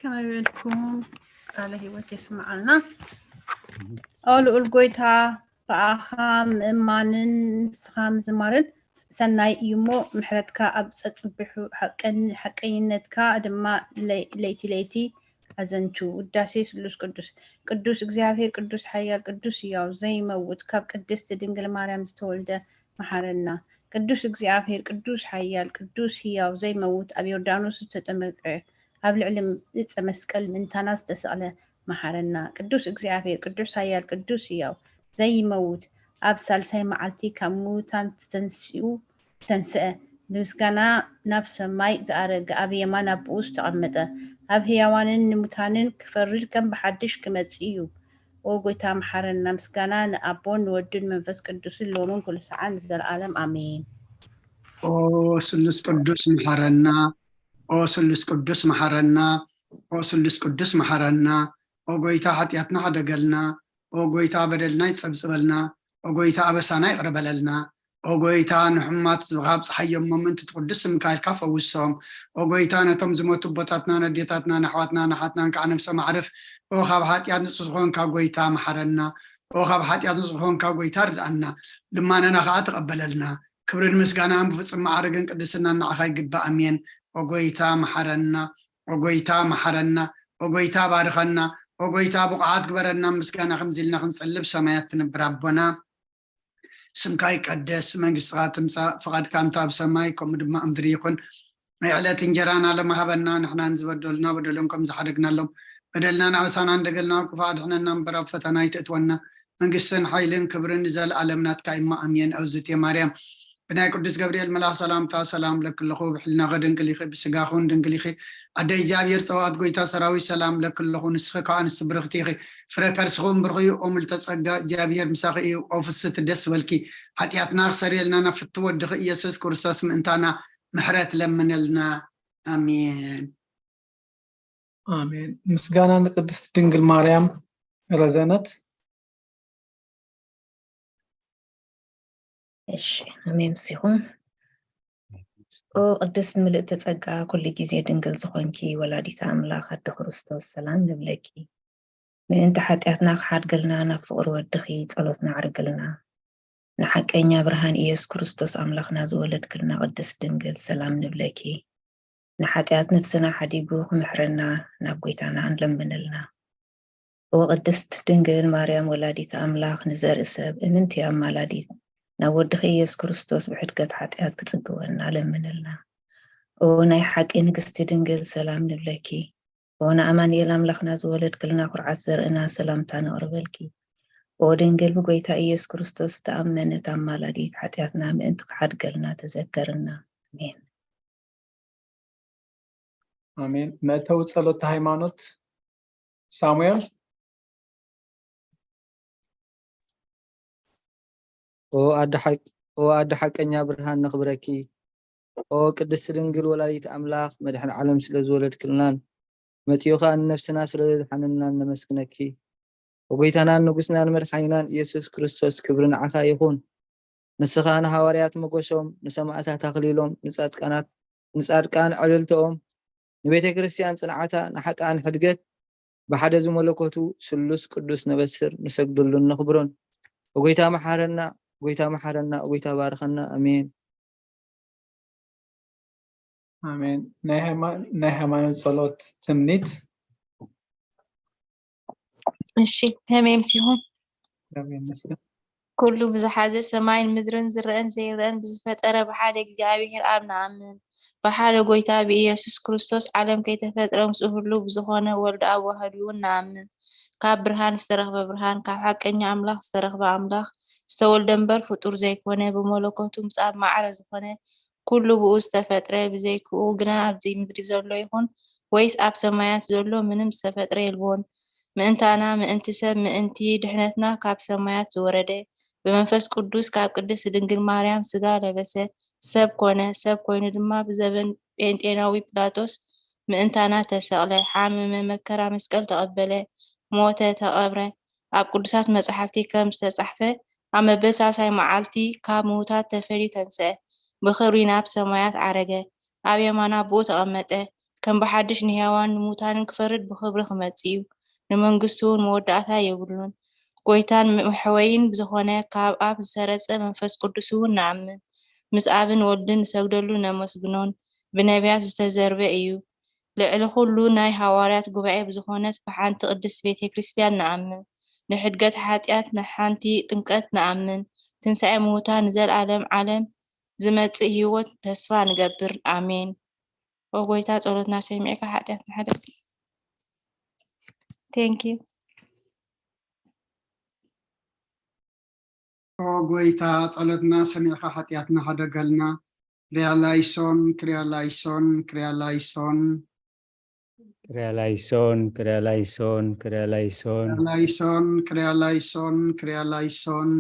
ከመይ በልኩም? ቃለ ህይወት የስምዓልና። ኦ ልዑል ጎይታ፣ ብኣኻ ምእማንን ንስኻ ምዝማርን ሰናይ እዩ እሞ፣ ምሕረትካ ኣብ ጸጽብሑ፣ ሓቀን-፣ ሓቀኝነትካ ድማ ለይ-፣ ለይቲ ለይቲ ኣዘንቱ። ውዳሴ ስሉስ ቅዱስ። ቅዱስ እግዚኣብሔር፣ ቅዱስ ሓያል፣ ቅዱስ ህያው፣ ዘይመውት፣ ካብ ቅድስቲ ድንግል ማርያም ዝተወልደ መሓረና። ቅዱስ እግዚኣብሔር፣ ቅዱስ ሓያል፣ ቅዱስ ህያው፣ ዘይመውት፣ ኣብ ዮርዳኖስ ዝተጠመቀ፣ ኣብ ልዕሊ ዕፀ መስቀል ምእንታና ዝተሰቕለ መሓረና። ቅዱስ እግዚኣብሔር፣ ቅዱስ ሓያል፣ ቅዱስ ህያው፣ ዘይመውት፣ ኣብ ሳልሳይ መዓልቲ ካብ ምዉታን ተንሲኡ ዝተንስአ፣ ብምስጋና ናብ ሰማይ ዝኣረገ፣ ኣብ የማን ኣቦኡ ዝተቐመጠ፣ ኣብ ህያዋንን ንሙታንን ክፈርድ ከም ብሓድሽ ክመጽእ እዩ። ኦ ጎይታ መሓረና። ምስጋና ንኣቦን ንወድን መንፈስ ቅዱስን ሎምን ኩሉ ሰዓን ንዘለኣለም ኣሜን። ኦ ስሉስ ቅዱስ መሓረና። ኦ ስሉስ ቅዱስ መሓረና። ኦ ስሉስ ቅዱስ መሓረና። ኦ ጎይታ ሓጢኣትና ሕደገልና። ኦ ጎይታ በደልና ይጸብጽበልና። ኦ ጎይታ ኣበሳና ይቕረ በለልና። ኦ ጎይታ ንሕሙማት ዝኻብ ጸሓዮም እሞ ምእንቲ እቲ ቅዱስ ስምካ ኢልካ ፈውሶም። ኦ ጎይታ ነቶም ዝሞቱ ኣቦታትናን ኣዴታትናን ኣሕዋትናን ኣሓትናን ከዓ ነብሶም ኣዕርፍ። ኦ ካብ ሓጢኣት ንጹህ ዝኾንካ ጎይታ መሓረና። ኦ ካብ ሓጢኣት ንጹህ ዝኾንካ ጎይታ ርድኣና። ልማነና ከዓ ተቐበለልና። ክብርን ምስጋናን ብፍጹም ማዕርግን ቅድስናን ንዓኻ ይግባእ። ኣሜን። ኦ ጎይታ መሓረና። ኦ ጎይታ መሓረና። ኦ ጎይታ ባርኸና። ኦ ጎይታ ብቑዓት ግበረና። ምስጋና ከምዚ ኢልና ክንጽሊ ብሰማያት ትነብር ኣቦና ስምካ ይቀደስ፣ መንግስትኻ ትምጻእ፣ ፍቓድካ እንተ ኣብ ሰማይ ከምኡ ድማ ኣብ ምድሪ ይኹን። ናይ ዕለት እንጀራና ሎሚ ሃበና፣ ንሕና ንዝበደሉና በደሎም ከም ዝሓደግናሎም በደልናን ኣበሳናን ደገልና ኣብ ክፉእ ኣድሕነና እምበር ኣብ ፈተና ኣይተእትወና። መንግስትን ሓይልን ክብርን ንዘለኣለም ናትካ እሞ ኣሜን። ኣውዝቴ ማርያም ብናይ ቅዱስ ገብርኤል መልኣኽ ሰላምታ ሰላም እብለኪ ኣለኹ፣ ብሕልናኺ ድንግል ኢኺ፣ ብስጋኺ እውን ድንግል ኢኺ። ኣደ እግዚኣብሔር ጸዋት ጎይታ ሰራዊት ሰላም እብለኪ ኣለኹ፣ ንስኺ ከኣ ኣንስቲ ብርኽቲ ኢኺ፣ ፍረ ከርስኺ እውን ብሩኽ እዩ። ኦ ምልዕተ ጸጋ እግዚኣብሔር ምሳኺ እዩ፣ ኦ ፍስሕቲ ደስ በልኪ፣ ሓጢኣትና ክሰርየልና ናብ ፍትው ወድኺ ኢየሱስ ክርስቶስ ምእንታና ምሕረት ለምነልና። ኣሜን። ኣሜን። ምስጋና ንቅድስት ድንግል ማርያም። ረዘነት። እሺ፣ ኣሜን። ምስኹም ኦ ቅድስት ምልእቲ ጸጋ ኩሉ ግዜ ድንግል ዝኾንኪ ወላዲተ ኣምላኽ ኣደ ክርስቶስ ሰላም ንብለኪ። ምእንቲ ሓጢኣትና ክሓድገልና ናብ ፍቕሪ ወድኺ ጸሎትና ኣዕርግልና። ንሓቀኛ ብርሃን ኢየሱስ ክርስቶስ ኣምላኽና ዝወለድክልና ቅድስት ድንግል ሰላም ንብለኪ። ንሓጢኣት ነፍስና ሓዲጉ ክምሕረና ናብ ጎይታና ንለምንልና። ኦ ቅድስት ድንግል ማርያም ወላዲተ ኣምላኽ ንዘርኢ ሰብ እምንቲ ኣማላዲት ናብ ወድኺ ኢየሱስ ክርስቶስ ብሕድገት ሓጢኣት ክጽግወና ለምንልና። ኦ ናይ ሓቂ ንግስቲ ድንግል ሰላም ንብለኪ። ኦ ንኣማኑኤል ኣምላኽና ዝወለድክልና ኩርዓት ዘርእና ሰላምታ ነቕርበልኪ። ኦ ድንግል ብጎይታ ኢየሱስ ክርስቶስ ዝተኣመነት ኣማላዲት ሓጢኣትና ምእንቲ ክሓድገልና ተዘከርና። ኣሜን። ኣሜን። መእተዊ ጸሎት ሃይማኖት ሳሙኤል። ኦ ኣደ ሓቅ-፣ ኦ ኣደ ሓቀኛ ብርሃን ነኽብረኪ። ኦ ቅድስቲ ድንግል ወላዲት ኣምላኽ መድሕን ዓለም ስለ ዝወለድክልናን መጺኡ ኸኣ ንነፍስና ስለ ዘድሓነልናን ነመስግነኪ። ኦ ጎይታናን ንጉስናን መድሓኒናን ኢየሱስ ክርስቶስ ክብሪ ንዓኻ ይኹን። ንስኻ ንሃዋርያት ሞገሶም፣ ንሰማእታት ኣኽሊሎም፣ ንጻድቃናት ንጻድቃን ዕልልትኦም፣ ንቤተ ክርስቲያን ጽንዓታ፣ ንሓጥኣን ሕድገት፣ ብሓደ ዝመለኮቱ ስሉስ ቅዱስ ነበስር፣ ንሰግደሉን ነኽብሮን። ኦጎይታ መሓረና፣ ኦጎይታ መሓረና፣ ኦጎይታ ባርኸና። ኣሜን። ኣሜን። ናይ ሃይማ-፣ ናይ ሃይማኖት ጸሎት ትምኒት። እሺ፣ ተሜም ሲሆን ኣሜን። መስገን። ኩሉ ብዝሓዘ ሰማይን ምድርን ዝረአን ዘይረአን ብዝፈጠረ ብሓደ እግዚኣብሔር ኣብ ንኣምን። ብሓደ ጎይታ ብኢየሱስ ክርስቶስ ዓለም ከይተፈጥረ ምስኡ ህሉ ብዝኾነ ወልድ ኣብ ዋህድኡ ንኣምን። ካብ ብርሃን ዝተረኽበ ብርሃን፣ ካብ ሓቀኛ ኣምላኽ ዝተረኽበ ኣምላኽ፣ ዝተወልደ እምበር ፍጡር ዘይኮነ፣ ብመለኮቱ ምጽኣብ ማዕረ ዝኾነ፣ ኩሉ ብኡ ዝተፈጥረ፣ ብዘይክኡ ግና ኣብዚ ምድሪ ዘሎ ይኹን ወይስ ኣብ ሰማያት ዘሎ ምንም ዝተፈጥረ የልቦን። ምእንታና፣ ምእንቲ ሰብ፣ ምእንቲ ድሕነትና ካብ ሰማያት ዝወረደ፣ ብመንፈስ ቅዱስ ካብ ቅድስት ድንግል ማርያም ስጋ ለበሰ፣ ሰብ ኮነ። ሰብ ኮይኑ ድማ ብዘበን ጴንጤናዊ ጲላጦስ ምእንታና ተሰቕለ፣ ሓመመ፣ መከራ መስቀል ተቐበለ፣ ሞተ፣ ተቐብረ። ኣብ ቅዱሳት መጻሕፍቲ ከም ዝተጻሕፈ ኣብ መበል ሳልሳይ መዓልቲ ካብ ምዉታት ተፈልዩ ተንስአ፣ ብኽብሪ ናብ ሰማያት ዓረገ፣ ኣብ የማን ኣቦኡ ተቐመጠ። ከም ብሓድሽ ንህያዋን ንሙታንን ክፈርድ ብኽብሪ ክመጽእ እዩ። ንመንግስቱ እውን መወዳእታ የብሉን። ጎይታን መሕወይን ብዝኾነ ካብ ኣብ ዝሰረጸ መንፈስ ቅዱስ እውን ንኣምን። ምስ ኣብን ወልድን ንሰግደሉ ነመስግኖን ብነቢያት ዝተዘርበ እዩ። ልዕሊ ኩሉ ናይ ሃዋርያት ጉባኤ ብዝኾነት ብሓንቲ ቅድስት ቤተ ክርስቲያን ንኣምን። ንሕድገት ሓጢኣት ንሓንቲ ጥምቀት ንኣምን። ትንሳኤ ምዉታን ንዘልኣለም ዓለም ዝመጽእ ህይወት ተስፋ ንገብር። ኣሜን። ኦ ጎይታ ጸሎትና ሰሚዕካ ሓጢኣትና ሓደግ። Thank you። ኦ ጎይታ ጸሎትና ሰሚዕካ ሓጢኣትና ሓደገልና። ክሪያ ላይሶን፣ ክሪያ ላይሶን፣ ክሪያ ላይሶን። ክሪያ ላይሶን፣ ክሪያ ላይሶን፣ ክሪያ ላይሶን። ክሪያ ላይሶን፣ ክሪያ ላይሶን፣ ክሪያ ላይሶን።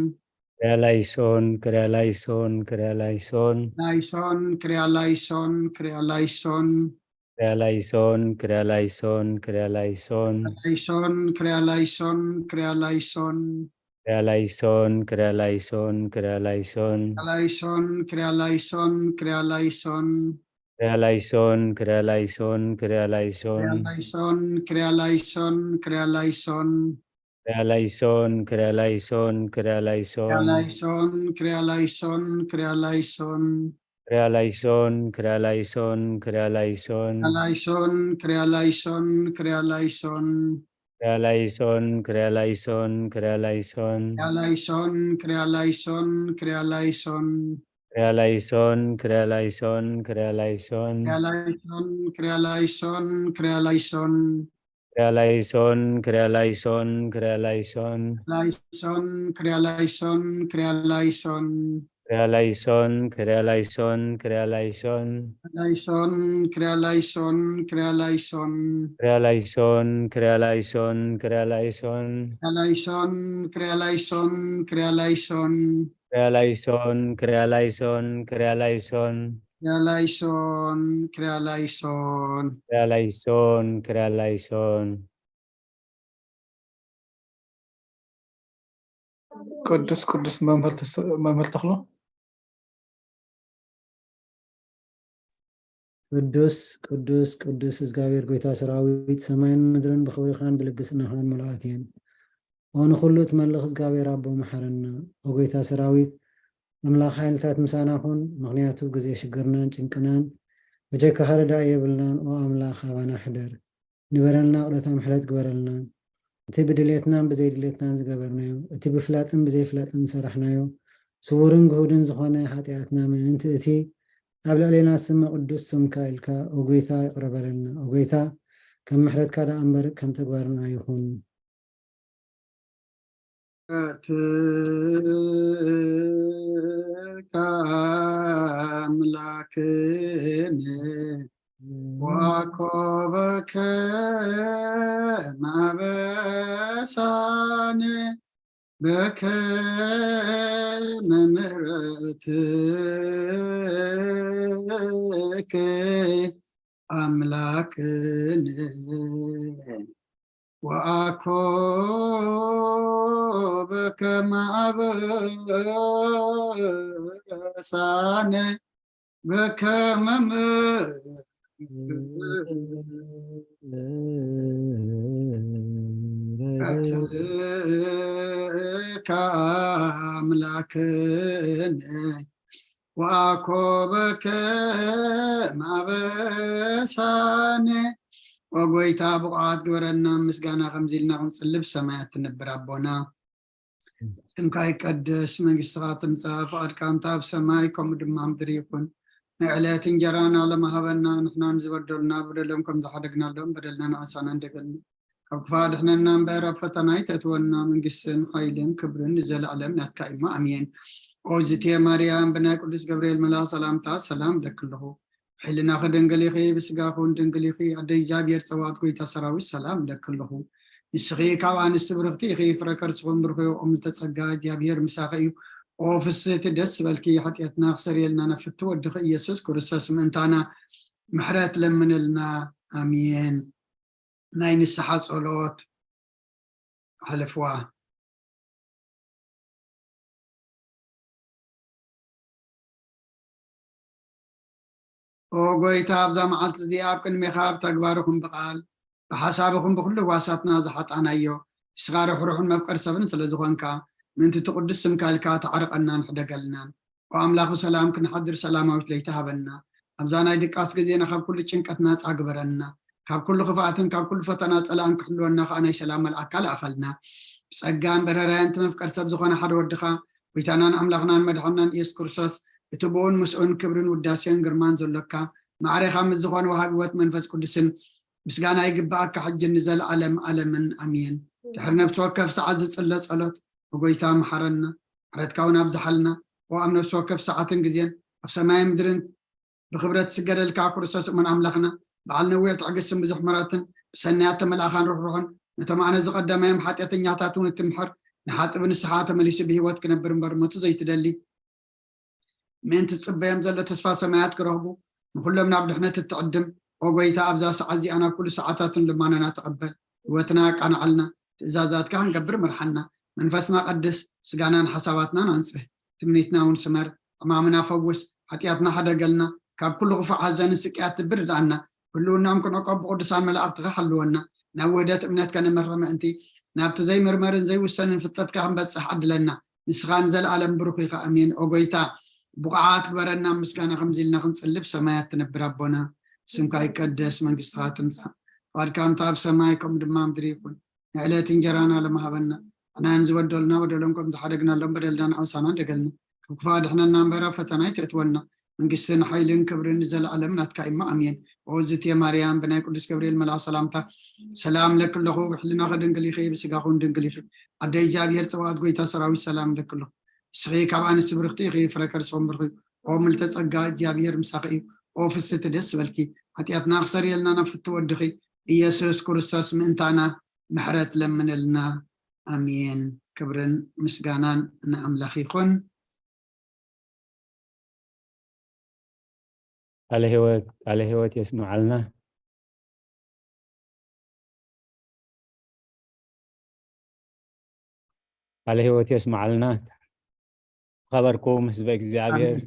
ክሪያ ላይሶን፣ ክሪያ ላይሶን፣ ክሪያ ላይሶን። ላይሶን፣ ክሪያ ላይሶን፣ ክሪያ ላይሶን። ክሪያ ላይሶን፣ ክሪያ ላይሶን፣ ክሪያ ላይሶን። ላይሶን፣ ክሪያ ላይሶን፣ ክሪያ ላይሶን። ክሪያ ላይሶን፣ ክሪያ ላይሶን፣ ክሪያ ላይሶን። ላይሶን፣ ክሪያ ላይሶን፣ ክሪያ ላይሶን። ክሪያ ላይሶን፣ ክሪያ ላይሶን፣ ክሪያ ላይሶን። ላይሶን፣ ክሪያ ላይሶን፣ ክሪያ ላይሶን። ክሪያ ላይሶን፣ ክሪያ ላይሶን፣ ክሪያ ላይሶን። ላይሶን፣ ክሪያ ላይሶን፣ ክሪያ ላይሶን። ክሪያ ላይሶን፣ ክሪያ ላይሶን፣ ክሪያ ላይሶን። ላይሶን፣ ክሪያ ላይሶን፣ ክሪያ ላይሶን። ክሪያ ላይሶን፣ ክሪያ ላይሶን፣ ክሪያ ላይሶን። ላይሶን፣ ክሪያ ላይሶን፣ ክሪያ ላይሶን። ክሪያ ላይሶን፣ ክሪያ ላይሶን፣ ክሪያ ላይሶን። ላይሶን፣ ክሪያ ላይሶን፣ ክሪያ ላይሶን። ክሪያ ላይሶን፣ ክሪያ ላይሶን፣ ክሪያ ላይሶን። ላይሶን፣ ክሪያ ላይሶን፣ ክሪያ ላይሶን። ክሪያ ላይሶን፣ ክሪያ ላይሶን፣ ክሪያ ላይሶን። ላይሶን፣ ክሪያ ላይሶን፣ ክሪያ ላይሶን። ክሪያ ላይሶን፣ ክሪያ ላይሶን፣ ክሪያ ላይሶን። ላይሶን፣ ክሪያ ላይሶን፣ ክሪያ ላይሶን። ክሪያ ላይሶን፣ ክሪያ ላይሶን፣ ክሪያ ላይሶን። ክሪያ ላይሶን፣ ክሪያ ላይሶን። ክሪያ ላይሶን፣ ክሪያ ላይሶን። ቅዱስ ቅዱስ መምህር ተስ-፣ መምህር ተኽሎ። ቅዱስ ቅዱስ ቅዱስ እግዚኣብሔር ጎይታ ሰራዊት፣ ሰማይን ምድርን ብኽብርኻን ብልግስናኻን ምሉኣት እየን። ኦ ንኹሉ እትመልኽ እግዚኣብሔር ኣቦ፣ መሓረና። ኦ ጎይታ ሰራዊት፣ ኣምላኽ ሓይልታት ምሳና ኩን፣ ምኽንያቱ ግዜ ሽግርናን ጭንቅናን ብጀካኻ ረዳኢ የብልናን። ኦ ኣምላኽ ኣባና ሕደር፣ ንበረልና፣ ይቕረታ ምሕረት ግበረልና። እቲ ብድሌትናን ብዘይድሌትናን ዝገበርናዮ፣ እቲ ብፍላጥን ብዘይፍላጥን ዝሰራሕናዮ፣ ስዉርን ግሁድን ዝኾነ ሓጢኣትና ምእንቲ እቲ ኣብ ልዕሌና ዝስመ ቅዱስ ስምካ ኢልካ፣ ኦ ጎይታ፣ ይቕረ በለልና። ኦ ጎይታ፣ ከም ምሕረትካ ደኣ እምበር ከም ተግባርና ኣይኹን። ምሕረትካ ኣምላክን ዋኮበከ ማበሳን በከመ ምሕረትከ ኣምላክን ወአኮ በከመ አበሳነ በከመ ምሕረትከ አምላክነ ወአኮ በከመ አበሳነ። ኦ ጎይታ፣ ብቑዓት ግበረና፣ ምስጋና ከምዚ ኢልና ክንጽልብ ሰማያት ትነብር ኣቦና። ስምካ ይቀደስ፣ መንግስትኻ ትምጻእ፣ ፍቓድካ ከምታ ኣብ ሰማይ ከምኡ ድማ ኣብ ምድሪ ይኹን። ናይ ዕለት እንጀራና ሎሚ ሃበና፣ ንሕና ንዝበደሉና በደሎም ከም ዝሓደግናሎም በደልና ንዓሳና እንደገልና። ካብ ክፋ ድሕነና እምበር ኣብ ፈተና ኣይተእትወና፣ መንግስትን ሓይልን ክብርን ንዘለኣለም ናትካ እሞ ኣሜን። ኦ ዝትየ ማርያም፣ ብናይ ቅዱስ ገብርኤል መልኣኽ ሰላምታ ሰላም እለኪ ኣለኹ። ሕልናኺ ድንግል ኢኺ፣ ብስጋኹን ድንግል ኢኺ። ኣደ እግዚኣብሔር ጸባኦት ጎይታ ሰራዊት ሰላም እለኪ ኣለኹ። ንስኺ ካብ ኣንስቲ ብርኽቲ ኢኺ፣ ፍረ ከርስኹም ብሩኽ እዩ። ኦም ዝተጸጋ እግዚኣብሔር ምሳኺ እዩ። ኦ ፍስህቲ ደስ ዝበልኪ፣ ሓጢኣትና ክሰርየልና ናብ ፍትው ወድኺ ኢየሱስ ክርስቶስ ምእንታና ምሕረት ለምንልና። ኣሜን። ናይ ንስሓ ጸሎት ኣሕልፍዋ። ኦ ጎይታ፣ ኣብዛ መዓልቲ እዚኣ ኣብ ቅድሜኻ ብተግባር ይኹን ብቓል ብሓሳብ ይኹን ብኹሉ ህዋሳትና ዝሓጣናዮ፣ ንስኻ ርሕሩሕን መፍቀር ሰብን ስለ ዝኾንካ፣ ምእንቲ እቲ ቅዱስ ስምካ ኢልካ ተዓርቐናን ሕደገልናን። ኦ ኣምላኽ፣ ብሰላም ክንሓድር ሰላማዊት ለይቲ ሃበና። ኣብዛ ናይ ድቃስ ግዜና ካብ ኩሉ ጭንቀት ናጻ ግበረና። ካብ ኩሉ ክፍኣትን ካብ ኩሉ ፈተና ጸላእን ክሕልወና ከኣ ናይ ሰላም መልኣካ ለኣኸልና። ብጸጋን በረራያን እቲ መፍቀር ሰብ ዝኾነ ሓደ ወድኻ፣ ጎይታናን ኣምላኽናን መድሓንናን ኢየሱስ ክርስቶስ፣ እቲ ብኡን ምስኡን ክብርን ውዳሴን ግርማን ዘሎካ፣ ማዕሬኻ ምስ ዝኾነ ወሃቢ ህይወት መንፈስ ቅዱስን ምስጋና ይግብኣካ፣ ሕጂ ንዘለኣለም ኣለምን ኣሜን። ድሕሪ ነፍሲ ወከፍ ሰዓት ዝጽለ ጸሎት፣ "ብጎይታ መሓረና፣ ምሕረትካ እውን ኣብዝሓልና፣ ኦ ኣብ ነፍሲ ወከፍ ሰዓትን ግዜን ኣብ ሰማይን ምድርን ብኽብረት ዝስገደልካ ክርስቶስ እሙን ኣምላኽና፣ በዓል ነዊሕ ትዕግስትን ብዙሕ ምሕረትን፣ ብሰናያት ተመልኣኻን ርሕሩሕን፣ ነቶም ኣነ ዝቐደማዮም ሓጢኣተኛታት እውን እትምሕር፣ ንሓጥብ ንስሓ ተመሊሱ ብህይወት ክነብር እምበር ሞቱ ዘይትደሊ፣ ምእንቲ ዝጽበዮም ዘሎ ተስፋ ሰማያት ክረኽቡ፣ ንኹሎም ናብ ድሕነት እትዕድም፣ ኦ ጎይታ፣ ኣብዛ ሰዓት እዚኣ ናብ ኩሉ ሰዓታትን ልማኖና ተቐበል። ህይወትና ኣቃንዓልና፣ ትእዛዛትካ ክንገብር ምርሓና። መንፈስና ቀድስ፣ ስጋናን ሓሳባትናን ኣንጽህ። ትምኒትና እውን ስመር፣ ሕማምና ፈውስ፣ ሓጢኣትና ሓደገልና፣ ካብ ኩሉ ክፉእ ሓዘንን ስቅያት ትብር ድኣና። ህልውናኦም ክንዕቆብ ብቅዱሳን መላእኽትኻ ሓልወና። ናብ ውህደት እምነትካ ንመርሕ ምእንቲ፣ ናብቲ ዘይምርመርን ዘይውሰንን ፍልጠትካ ክንበጽሕ ዓድለና። ንስኻ ንዘለኣለም ብሩኽ ኢኻ። ኣሜን። ኦ ጎይታ፣ ብቑዓት ግበረና፣ ምስጋና ከምዚ ኢልና ክንጽልብ ሰማያት ትነብር ኣቦና፣ ስምካ ይቀደስ፣ መንግስትኻ ትምጻእ፣ ፍቓድካ ከምታ ኣብ ሰማይ ከምኡ ድማ ኣብ ምድሪ ይኹን። ንዕለት እንጀራና ሎሚ ሃበና፣ ንሕና ንዝበደሉና በደሎም ከም ዝሓደግናሎም በደልና ንዓውሳና እንደገልና፣ ካብ ክፋ ድሕነና እምበር ኣብ ፈተና ኣይተእትወና፣ መንግስትን ሓይልን ክብርን ንዘለኣለም ናትካ እሞ ኣሜን። ኦ ዝትየ ማርያም፣ ብናይ ቅዱስ ገብርኤል መልኣኽ ሰላምታ ሰላም ለኪ ኣለኹ፣ ብሕልናኺ ድንግል ኢኺ፣ ብስጋኹን ድንግል ኢኺ። ኣደ እግዚኣብሔር ጸባኦት ጎይታ ሰራዊት ሰላም ለኪ ኣለኹ። ንስኺ ካብ ኣንስቲ ብርኽቲ ኢኺ፣ ፍረ ከርስኹም ብሩኽ እዩ። ኦ ምልተ ጸጋ፣ እግዚኣብሔር ምሳኺ እዩ። ኦ ፍስቲ ደስ በልኪ፣ ሓጢኣትና ክሰርየልና ናብ ፍቲ ወድኺ ኢየሱስ ክርስቶስ ምእንታና ምሕረት ለምንልና። ኣሜን። ክብርን ምስጋናን ንኣምላኽ ይኹን። ቃለ ህይወት፣ ቃለ ህይወት የስምዓልና። ቃለ ህይወት የስምዓልና። ዝኸበርኩም ህዝበ እግዚኣብሔር፣ ኣሜን።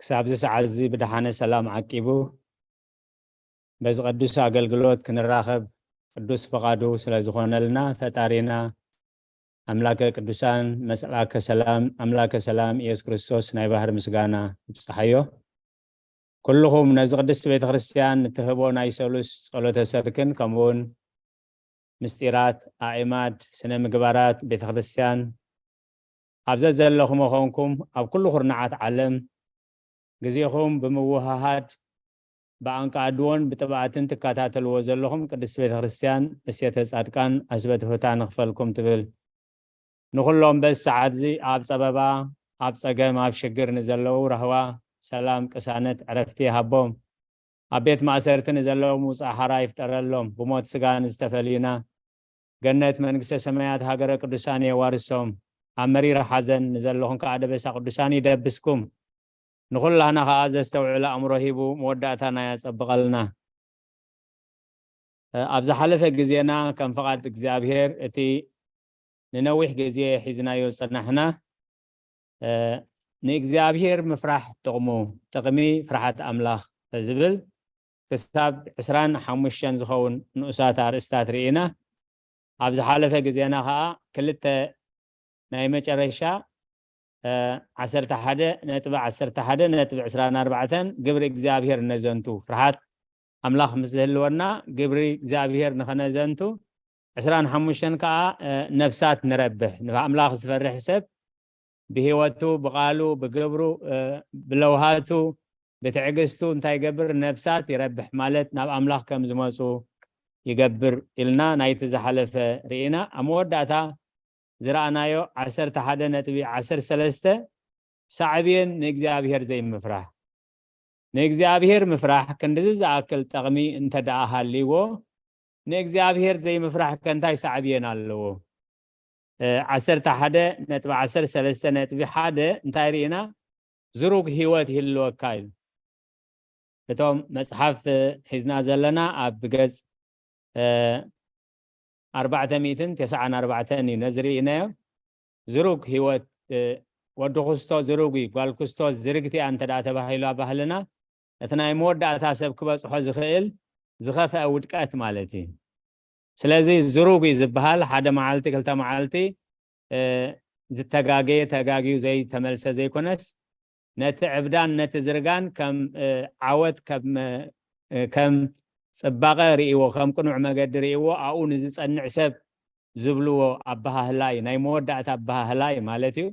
ክሳብ እዚ ሰዓት እዚ ብደሓነ ሰላም ዓቂቡ በዚ ቅዱስ ኣገልግሎት ክንራኸብ ቅዱስ ፈቓዱ ስለ ዝኾነልና፣ ፈጣሪና ኣምላከ ቅዱሳን፣ መስላከ ሰላም፣ ኣምላከ ሰላም ኢየሱስ ክርስቶስ ናይ ባህር ምስጋና ይብጽሓዮ። ኩልኹም ነዚ ቅድስቲ ቤተ ክርስቲያን ንትህቦ ናይ ሰሉስ ጸሎተ ሰርክን፣ ከምኡውን ምስጢራት፣ ኣዕማድ፣ ስነ ምግባራት ቤተ ክርስቲያን ኣብ ዘዘለኹም ኮንኩም ኣብ ኩሉ ኩርናዓት ዓለም ግዜኹም ብምውህሃድ ብኣንቃድዎን ብጥብኣትን ትከታተልዎ ዘለኹም ቅድስቲ ቤተ ክርስቲያን እሴተ ጻድቃን ኣስበትሑታ ንኽፈልኩም ትብል። ንኹሎም በዚ ሰዓት እዚ ኣብ ጸበባ፣ ኣብ ጸገም፣ ኣብ ሽግር ንዘለዉ ራህዋ፣ ሰላም፣ ቅሳነት፣ ዕረፍቲ ይሃቦም። ኣብ ቤት ማእሰርቲ ንዘለዉ ምውጻእ ሓራ ይፍጠረሎም። ብሞት ስጋ ንዝተፈልዩና ገነት መንግስተ ሰማያት ሃገረ ቅዱሳን የዋርሶም። ኣብ መሪር ሓዘን ንዘለኹም ከኣ ደበሳ ቅዱሳን ይደብስኩም። ንኹላህና ከኣ ዘስተውዕል ኣእምሮ ሂቡ መወዳእታና ያጸብቐልና። ኣብ ዝሓለፈ ግዜና ከም ፍቓድ እግዚኣብሔር እቲ ንነዊሕ ግዜ ሒዝናዮ ዝጸናሕና ንእግዚኣብሔር ምፍራሕ ጥቕሙ፣ ጥቕሚ ፍርሓት ኣምላኽ ዝብል ክሳብ ዕስራን ሓሙሽተን ዝኸውን ንኡሳት ኣርእስታት ርኢና። ኣብ ዝሓለፈ ግዜና ኸኣ ክልተ ናይ መጨረሻ ዓሰርተ ሓደ ነጥቢ ዓሰርተ ሓደ ነጥቢ ዕስራን ኣርባዕተን ግብሪ እግዚኣብሔር እነዘንቱ፣ ፍርሃት ኣምላኽ ምስ ዝህልወና ግብሪ እግዚኣብሔር ንኸነዘንቱ፣ ዕስራን ሓሙሽተን ከኣ ነፍሳት ንረብሕ። ንኣምላኽ ዝፈርሕ ሰብ ብህይወቱ፣ ብቓሉ፣ ብግብሩ፣ ብለውሃቱ፣ ብትዕግስቱ እንታይ ይገብር? ነፍሳት ይረብሕ ማለት ናብ ኣምላኽ ከም ዝመፁ ይገብር ኢልና ናይቲ ዝሓለፈ ርኢና። ኣብ መወዳእታ ዝረኣናዮ ዓሰርተ ሓደ ነጥቢ ዓሰርተ ሰለስተ ሳዕቤን ንእግዚኣብሔር ዘይምፍራሕ። ንእግዚኣብሔር ምፍራሕ ክንድዚ ዝኣክል ጠቕሚ እንተ ደኣ ሃልይዎ፣ ንእግዚኣብሔር ዘይምፍራሕ ከ እንታይ ሳዕቤን ኣለዎ? ዓሰርተ ሓደ ነጥቢ ዓሰርተ ሰለስተ ነጥቢ ሓደ እንታይ ርኢና? ዝሩግ ህይወት ይህልወካ እዩ። እቶም መጽሓፍ ሒዝና ዘለና ኣብ ገጽ ኣርባዕተ ሚእትን ተስዓን ኣርባዕተን እዩ ነዚ ርኢናዮ። ዝሩግ ህይወት፣ ወዲ ክስቶ ዝሩግ እዩ፣ ጓል ክስቶ ዝርግቲ እያ እንተ ደኣ ተባሂሉ ኣብ ባህልና፣ እቲ ናይ መወዳእታ ሰብ ክበጽሖ ዝኽእል ዝኸፍአ ውድቀት ማለት እዩ። ስለዚ ዝሩግ እዩ ዝበሃል ሓደ መዓልቲ ክልተ መዓልቲ ዝተጋገየ ተጋግዩ ዘይተመልሰ ዘይኮነስ፣ ነቲ ዕብዳን ነቲ ዝርጋን ከም ዓወት ከም ጽባቐ ርእይዎ፣ ከም ቅኑዕ መገዲ ርእይዎ፣ ኣብኡ ንዝጸንዕ ሰብ ዝብልዎ ኣበሃህላ እዩ። ናይ መወዳእታ ኣበሃህላ እዩ ማለት እዩ።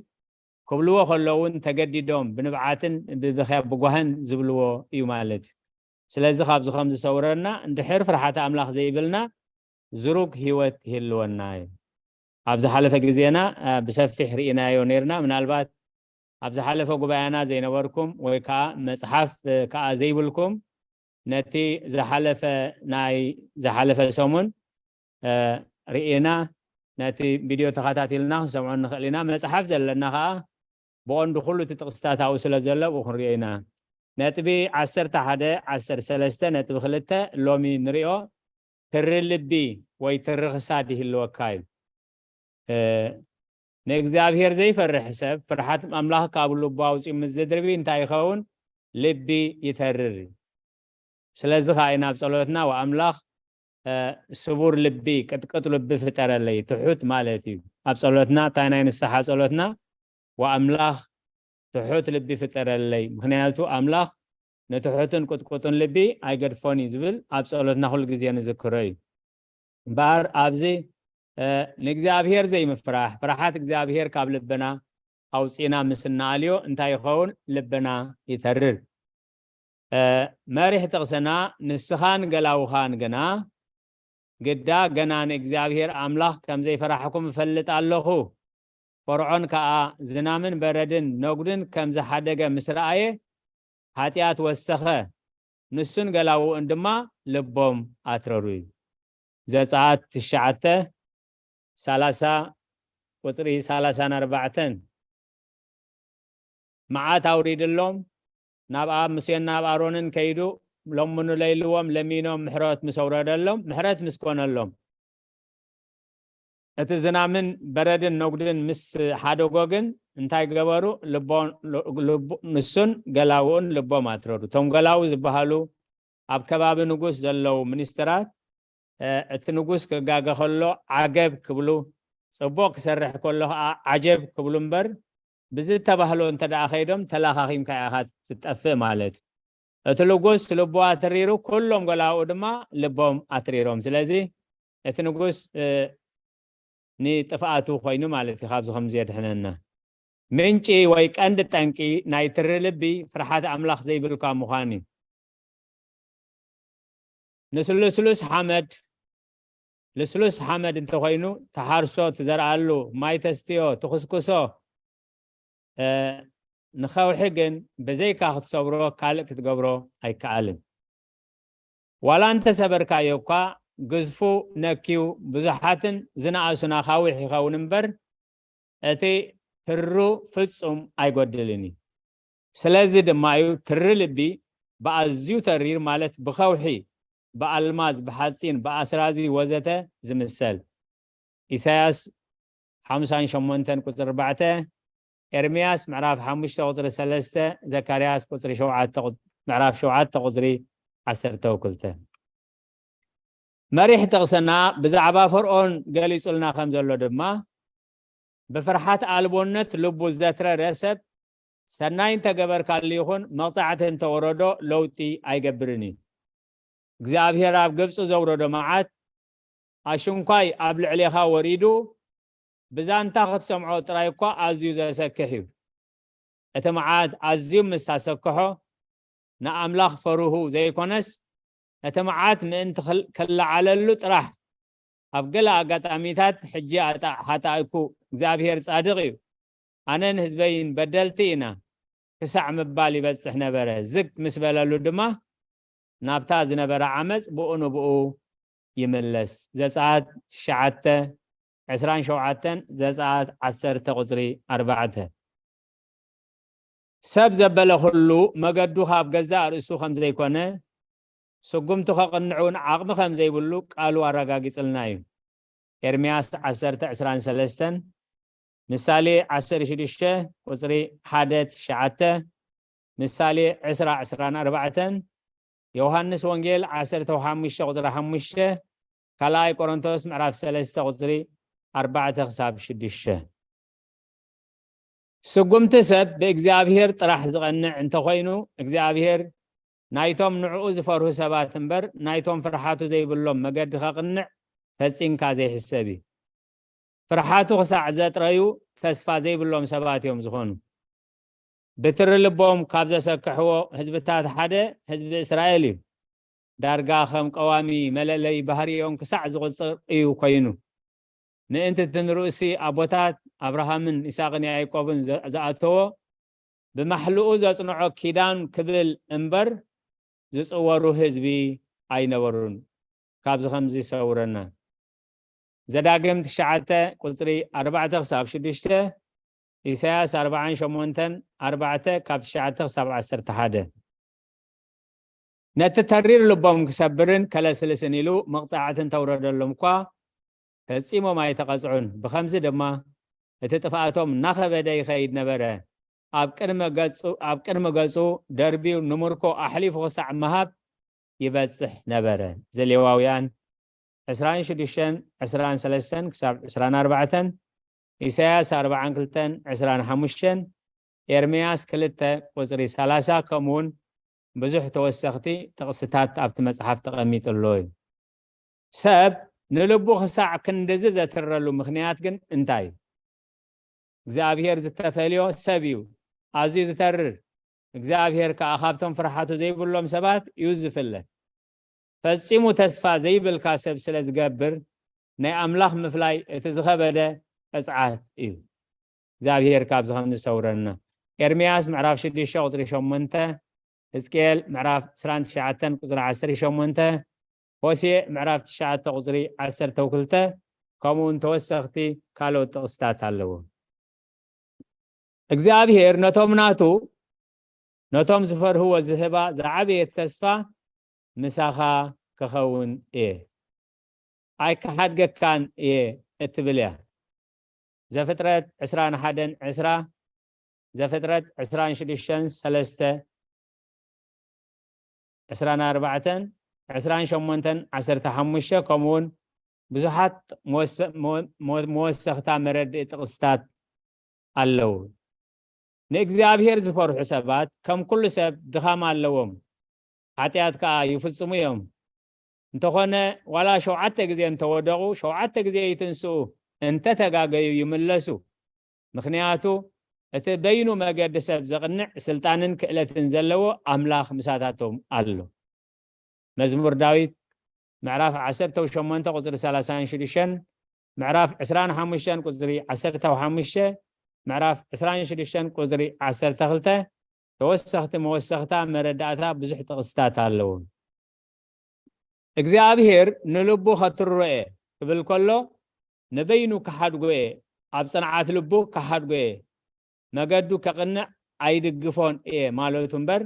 ክብልዎ ከለዉ እውን ተገዲዶም ብንብዓትን ብብኽያ ብጓህን ዝብልዎ እዩ ማለት እዩ። ስለዚ ካብዚ ከም ዝሰውረና እንድሕር ፍርሓተ ኣምላኽ ዘይብልና ዝሩግ ህይወት ይህልወና እዩ። ኣብ ዝሓለፈ ግዜና ብሰፊሕ ርኢናዮ ነርና። ምናልባት ኣብ ዝሓለፈ ጉባኤና ዘይነበርኩም ወይ ከዓ መጽሓፍ ከዓ ዘይብልኩም ነቲ ዝሓለፈ ናይ ዝሓለፈ ሰሙን ርኢና ነቲ ቪድዮ ተኸታቲልና ክንሰምዖ ንኽእል ኢና። መጽሓፍ ዘለና ከዓ ብቐንዱ ኩሉ እቲ ጥቕስታት ኣብኡ ስለ ዘሎ ኣብኡ ክንሪኦ ኢና። ነጥቢ ዓሰርተ ሓደ ዓሰርተ ሰለስተ ነጥቢ ክልተ ሎሚ ንሪኦ ትሪ ልቢ ወይ ትሪ ክሳድ ይህልወካ እዩ። ንእግዚኣብሔር ዘይፈርሕ ሰብ ፍርሓት ኣምላኽ ካብ ልቡ ኣውፂኡ ምስ ዝድርቢ እንታይ ይኸውን? ልቢ ይተርር እዩ። ስለዚ ከዓ ኢና ኣብ ጸሎትና ወኣምላኽ ስቡር ልቢ ቅጥቅጥ ልቢ ፍጠረለይ ትሑት ማለት እዩ። ኣብ ጸሎትና እታይ ናይ ንስሓ ጸሎትና ወኣምላኽ ትሑት ልቢ ፍጠረለይ፣ ምኽንያቱ ኣምላኽ ንትሑትን ቅጥቁጥን ልቢ ኣይገድፎን እዩ ዝብል ኣብ ጸሎትና ኩሉ ግዜ ንዝክሮ እዩ። እምበኣር ኣብዚ ንእግዚኣብሔር ዘይምፍራሕ፣ ፍርሓት እግዚኣብሔር ካብ ልብና ኣውፂና ምስ እናኣልዮ እንታይ ይኸውን? ልብና ይተርር። መሪሕ ጥቕስና ንስኻን ገላውኻን ግና ግዳ ገና ንእግዚኣብሔር ኣምላኽ ከም ዘይፈራሕኩም እፈልጥ ኣለኹ። ፈርዖን ከኣ ዝናምን በረድን ነጉድን ከም ዝሓደገ ምስ ረኣየ ሓጢኣት ወሰኸ፣ ንሱን ገላውኡን ድማ ልቦም ኣትረሩ እዩ። ዘጸኣት ትሽዓተ ሰላሳ ቁጽሪ ሰላሳን ኣርባዕተን መዓት ኣውሪድሎም ናብ ኣብ ሙሴን ናብ ኣሮንን ከይዱ ለምኑለይ ኢልዎም ለሚኖም ምሕረት ምስ ኣውረደሎም ምሕረት ምስ ኮነሎም እቲ ዝናምን በረድን ነጉድን ምስ ሓደጎ ግን እንታይ ገበሩ? ንሱን ገላውኡን ልቦም ኣትረሩ። እቶም ገላው ዝበሃሉ ኣብ ከባቢ ንጉስ ዘለዉ ሚኒስትራት እቲ ንጉስ ክጋገ ከሎ ዓገብ ክብሉ፣ ጽቡቕ ክሰርሕ ከሎ ከዓ ዓጀብ ክብሉ እምበር ብዝተባህሎ እንተ ደኣ ከይዶም ተላኻኺምካ ኢኻ ትጠፍእ ማለት። እቲ ንጉስ ልቡ ኣትሪሩ ኩሎም ገላውኡ ድማ ልቦም ኣትሪሮም። ስለዚ እቲ ንጉስ ንጥፍኣቱ ኮይኑ ማለት እዩ ካብዚ ከም ዘድሕነና። ምንጪ ወይ ቀንዲ ጠንቂ ናይ ትሪ ልቢ ፍርሓት ኣምላኽ ዘይብልካ ምዃን እዩ። ንስልስሉስ ሓመድ ልስሉስ ሓመድ እንተኾይኑ ትሓርሶ፣ ትዘርኣሉ፣ ማይ ተስትዮ፣ ትኹስኩሶ፣ ንኸውሒ ግን ብዘይካ ክትሰብሮ ካልእ ክትገብሮ ኣይከኣልን። ዋላ እንተሰበርካዮ እኳ ግዝፉ ነክዩ ብዙሓትን ዝነኣሱን ኣኻውሕ ይኸውን እምበር እቲ ትሩ ፍጹም ኣይጎድልን እዩ። ስለዚ ድማ እዩ ትሪ ልቢ ብኣዝዩ ተሪር ማለት ብኸውሒ ብኣልማዝ፣ ብሓጺን፣ ብኣስራዚ ወዘተ ዝምሰል። ኢሳያስ ሓምሳን ሸሞንተን ቁጽሪ ኣርባዕተ፣ ኤርምያስ ምዕራፍ ሓሙሽተ ቁጽሪ ሰለስተ፣ ዘካርያስ ቁጽሪ ሸውዓተ ቁጽ-፣ ምዕራፍ ሸውዓተ ቁጽሪ ዓሰርተ ክልተ። መሪሕ ጥቕስና ብዛዕባ ፈርዖን ገሊጹልና ከም ዘሎ ድማ፣ ብፍርሓት ኣልቦነት ልቡ ዘትረረ ሰብ፣ ሰናይ እንተገበርካሉ ይኹን መቕጻዕቲ እንተወረዶ ለውጢ ኣይገብርን እዩ። እግዚኣብሔር ኣብ ግብጺ ዘውረዶ መዓት፣ ኣሽንኳይ ኣብ ልዕሌኻ ወሪዱ፣ ብዛንታ ክትሰምዖ ጥራይ እኳ ኣዝዩ ዘሰክሕ እዩ። እቲ መዓት ኣዝዩ ምስ ኣሰክሖ፣ ንኣምላኽ ፈርሁ ዘይኮነስ፣ እቲ መዓት ምእንቲ ክል-፣ ክለዓለሉ ጥራሕ፣ ኣብ ገለ ኣጋጣሚታት ሕጂ ኣጣ-፣ ሓጣእኩ፣ እግዚኣብሔር ጻድቕ እዩ፣ ኣነን ህዝበይን በደልቲ ኢና፣ ክሳዕ ምባል ይበጽሕ ነበረ። ዝግ ምስ በለሉ ድማ፣ ናብታ ዝነበረ ዓመጽ ብኡ ንብኡ ይምለስ። ዘጸኣት ትሽዓተ ዕስራን ሸውዓተን፣ ዘጸኣት ዓሰርተ ቁጽሪ ኣርባዕተ። ሰብ ዘበለ ኩሉ መገዱ ካብ ገዛእ ርእሱ ከም ዘይኮነ፣ ስጉምቱ ከቕንዕ እውን ዓቕሚ ከም ዘይብሉ ቃሉ ኣረጋጊጽልና እዩ። ኤርምያስ ዓሰርተ ዕስራን ሰለስተን፣ ምሳሌ ዓሰርተ ሽዱሽተ ቁጽሪ ሓደ ትሽዓተ፣ ምሳሌ ዕስራ ዕስራን ኣርባዕተን፣ ዮሃንስ ወንጌል ዓሰርተ ሓሙሽተ ቁጽሪ ሓሙሽተ፣ ካልኣይ ቆሮንቶስ ምዕራፍ ሰለስተ ቁጽሪ ኣርባዕተ ክሳብ ሽዱሽተ። ስጉምቲ ሰብ ብእግዚኣብሔር ጥራሕ ዝቐንዕ እንተኾይኑ፣ እግዚኣብሔር ናይቶም ንዕኡ ዝፈርሁ ሰባት እምበር፣ ናይቶም ፍርሓቱ ዘይብሎም መገዲ ከቕንዕ ፈጺምካ ዘይሕሰብ እዩ። ፍርሓቱ ክሳዕ ዘጥረዩ፣ ተስፋ ዘይብሎም ሰባት እዮም ዝኾኑ። ብትሪ ልቦም ካብ ዘሰክሕዎ ህዝብታት ሓደ ህዝቢ እስራኤል እዩ። ዳርጋ ከም ቀዋሚ መለለይ ባህሪኦም ክሳዕ ዝቑጽር እዩ ኮይኑ። ምእንቲ እቲ ንርእሲ ኣቦታት ኣብርሃምን ይስሐቅን ያዕቆብን ዘ-፣ ዝኣተዎ፣ ብማሕልኡ ዘጽንዖ ኪዳን ክብል እምበር፣ ዝጽወሩ ህዝቢ ኣይነበሩን። ካብዚ ከምዚ ይሰውረና። ዘዳግም ትሽዓተ ቁጽሪ ኣርባዕተ ክሳብ ሽዱሽተ፣ ኢሳያስ ኣርባዓን ሸሞንተን ኣርባዕተ ካብ ትሽዓተ ክሳብ ዓሰርተ ሓደ። ነቲ ተሪር ልቦም ክሰብርን ከለስልስን ኢሉ መቕጻዕቲ እንተውረደሎም እኳ፣ ፈጺሞም ኣይተቐጽዑን። ብኸምዚ ድማ እቲ ጥፍኣቶም እናኸበደ ይኸይድ ነበረ። ኣብ ቅድመ ገጹ፣ ኣብ ቅድሚ ገጹ ደርብዩ ንምርኮ ኣሕሊፉ ክሳዕ ምሃብ ይበጽሕ ነበረ። ዘሌዋውያን ዕስራን ሽዱሽተን፣ ዕስራን ሰለስተን ክሳብ ዕስራን ኣርባዕተን፣ ኢሳያስ ኣርባዓን ክልተን፣ ዕስራን ሓሙሽተን፣ ኤርምያስ ክልተ ቁጽሪ ሰላሳ፣ ከምኡውን ብዙሕ ተወሰኽቲ ጥቕስታት ኣብቲ መጽሓፍ ተቐሚጡ ኣሎ እዩ። ሰብ ንልቡ ክሳዕ ክንድዚ ዘትረሉ ምኽንያት ግን እንታይ እዩ? እግዚኣብሔር ዝተፈልዮ ሰብ እዩ፣ ኣዝዩ ዝተርር። እግዚኣብሔር ከኣ ካብቶም ፍርሓቱ ዘይብሎም ሰባት እዩ ዝፍለ። ፈጺሙ ተስፋ ዘይብልካ ሰብ ስለ ዝገብር፣ ናይ ኣምላኽ ምፍላይ እቲ ዝኸበደ ቅጽዓት እዩ። እግዚኣብሔር ካብዚ ከም ዝሰውረና። ኤርምያስ ምዕራፍ ሽዱሽተ ቁጽሪ ሸሞንተ፣ ሕዝቅኤል ምዕራፍ ዕስራን ትሽዓተን ቁጽሪ ዓሰርተ ሸሞንተ፣ ሆሴዕ ምዕራፍ ትሽዓተ ቁጽሪ ዓሰርተ ክልተ፣ ከምኡ እውን ተወሰኽቲ ካልኦት ጥቕስታት ኣለዉ። እግዚኣብሔር ነቶም ናቱ፣ ነቶም ዝፈርህዎ ዝህባ ዝዓበየት ተስፋ፣ "ምሳኻ ክኸውን እየ፣ ኣይክሓድገካን እየ" እትብል እያ። ዘፍጥረት ዕስራን ሓደን ዕስራ፣ ዘፍጥረት ዕስራን ሽዱሽተን ሰለስተ፣ ዕስራን ኣርባዕተን፣ ዕስራን ሸሞንተን፣ ዓሰርተ ሓሙሽተ፣ ከምኡውን ብዙሓት መወሰ-፣ መወ-፣ መወ-፣ መወሰኽታ መረድኢ ጥቕስታት ኣለዉ። ንእግዚኣብሔር ዝፈርሑ ሰባት ከም ኩሉ ሰብ ድኻም ኣለዎም፣ ሓጢኣት ከኣ ይፍጽሙ እዮም። እንተኾነ፣ ዋላ ሸውዓተ ግዜ እንተወደቑ፣ ሸውዓተ ግዜ ይትንስኡ፣ እንተተጋገዩ ይምለሱ። ምኽንያቱ፣ እቲ በይኑ መገዲ ሰብ ዘቕንዕ ስልጣንን ክእለትን ዘለዎ ኣምላኽ ምሳታቶም ኣሎ። መዝሙር ዳዊት ምዕራፍ ዓሰርተ ሸሞንተ ቁጽሪ ሰላሳን ሽዱሽተን፣ ምዕራፍ ዕስራን ሓሙሽተን ቁጽሪ ዓሰርተ ሓሙሽተ፣ ምዕራፍ ዕስራን ሽዱሽተን ቁጽሪ ዓሰርተ ክልተ፣ ተወሰኽቲ መወሰኽታ መረዳእታ ብዙሕ ጥቕስታት ኣለዉ። እግዚኣብሔር ንልቡ ኸትርሮ እየ ክብል ከሎ፣ ንበይኑ ክሓድጎ እየ፣ ኣብ ጽንዓት ልቡ ክሓድጎ እየ፣ መገዱ ከቕንዕ ኣይድግፎን እየ ማለቱ እምበር፣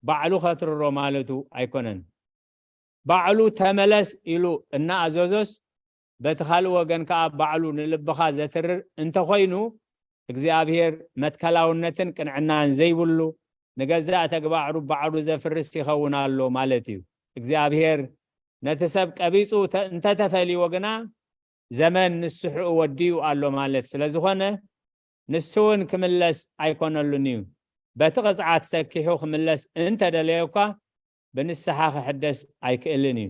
ባዕሉ ኸትርሮ ማለቱ ኣይኮነን። ባዕሉ ተመለስ ኢሉ እናኣዘዞስ፣ በቲ ካልእ ወገን ከኣ ባዕሉ ንልብኻ ዘትርር እንተኾይኑ፣ እግዚኣብሔር መትከላውነትን ቅንዕናን ዘይብሉ፣ ንገዛእ ተግባሩ ባዕሉ ዘፍርስ ይኸውን ኣሎ ማለት እዩ። እግዚኣብሔር ነቲ ሰብ ቀቢጹ ተ-፣ እንተተፈልይዎ ግና፣ ዘመን ንስሕኡ ወዲኡ ኣሎ ማለት ስለ ዝኾነ፣ ንሱ እውን ክምለስ ኣይኮነሉን እዩ። በቲ ቅጽዓት ሰኪሑ ክምለስ እንተደለየ እኳ፣ ብንስሓ ክሕደስ ኣይክእልን እዩ።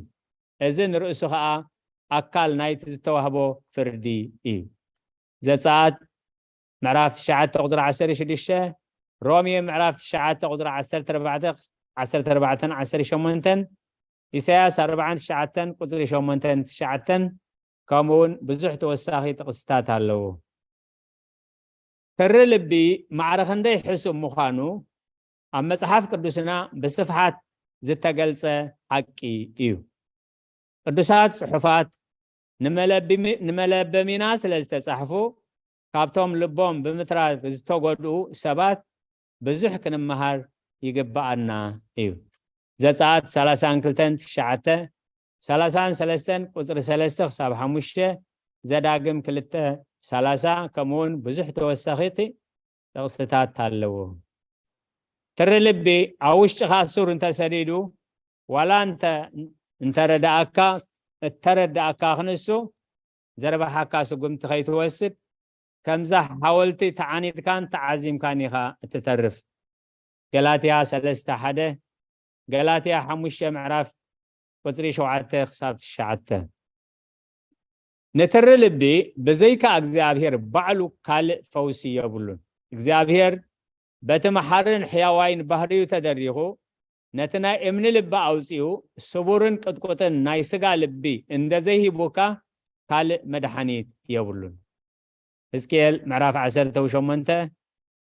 እዚ ንርእሱ ኸኣ ኣካል ናይቲ ዝተዋህቦ ፍርዲ እዩ። ዘጸኣት ምዕራፍ ትሽዓተ ቁጽሪ ዓሰርተ ሽዱሽተ፣ ሮሜ ምዕራፍ ትሽዓተ ቁጽሪ ዓሰርተ ኣርባዕተ፣ ዓሰርተ ኣርባዕተን ዓሰርተ ሸሞንተን፣ ኢሳያስ ኣርባዓን ትሽዓተን ቁጽሪ ሸሞንተን ትሽዓተን፣ ከምኡ እውን ብዙሕ ተወሳኺ ጥቕስታት ኣለዉ። ትሪ ልቢ ማዕረ ክንደይ ሕሱም ምዃኑ ኣብ መጽሓፍ ቅዱስና ብስፍሓት ዝተገልጸ ሓቂ እዩ። ቅዱሳት ጽሑፋት ንመለብሚ-፣ ንመለበሚና ስለ ዝተጻሕፉ፣ ካብቶም ልቦም ብምትራር ዝተጎድኡ ሰባት ብዙሕ ክንመሃር ይግብኣና እዩ። ዘጸኣት ሰላሳን ክልተን ትሽዓተ፣ ሰላሳን ሰለስተን ቁጽሪ ሰለስተ ክሳብ ሓሙሽተ፣ ዘዳግም ክልተ ሰላሳ፣ ከምኡውን ብዙሕ ተወሳኺቲ ጥቕስታት ኣለዎ። ትሪ ልቢ ኣብ ውሽጥኻ ሱር እንተሰዲዱ፣ ዋላ እንተ-፣ እንተረዳእካ፣ እተረዳእካ ክንሱ፣ ዘርባሓካ ስጉምቲ ከይትወስድ፣ ከምዛ ሓወልቲ ተዓኒድካን ተዓዚምካን ኢኻ እትተርፍ። ገላትያ ሰለስተ ሓደ፣ ገላትያ ሓሙሽተ ምዕራፍ ቁጽሪ ሸውዓተ ክሳብ ትሽዓተ። ንትሪ ልቢ ብዘይካ እግዚኣብሔር ባዕሉ ካልእ ፈውሲ የብሉን። እግዚኣብሔር በቲ መሓርን ሕያዋይን ባህርዩ ተደሪኹ፣ ነቲ ናይ እምኒ ልቢ ኣውጺኡ፣ ስቡርን ቅጥቁጥን ናይ ስጋ ልቢ እንደ ዘይሂቡካ፣ ካልእ መድሓኒት የብሉን። ሕዝቅኤል ምዕራፍ ዓሰርተ ሸሞንተ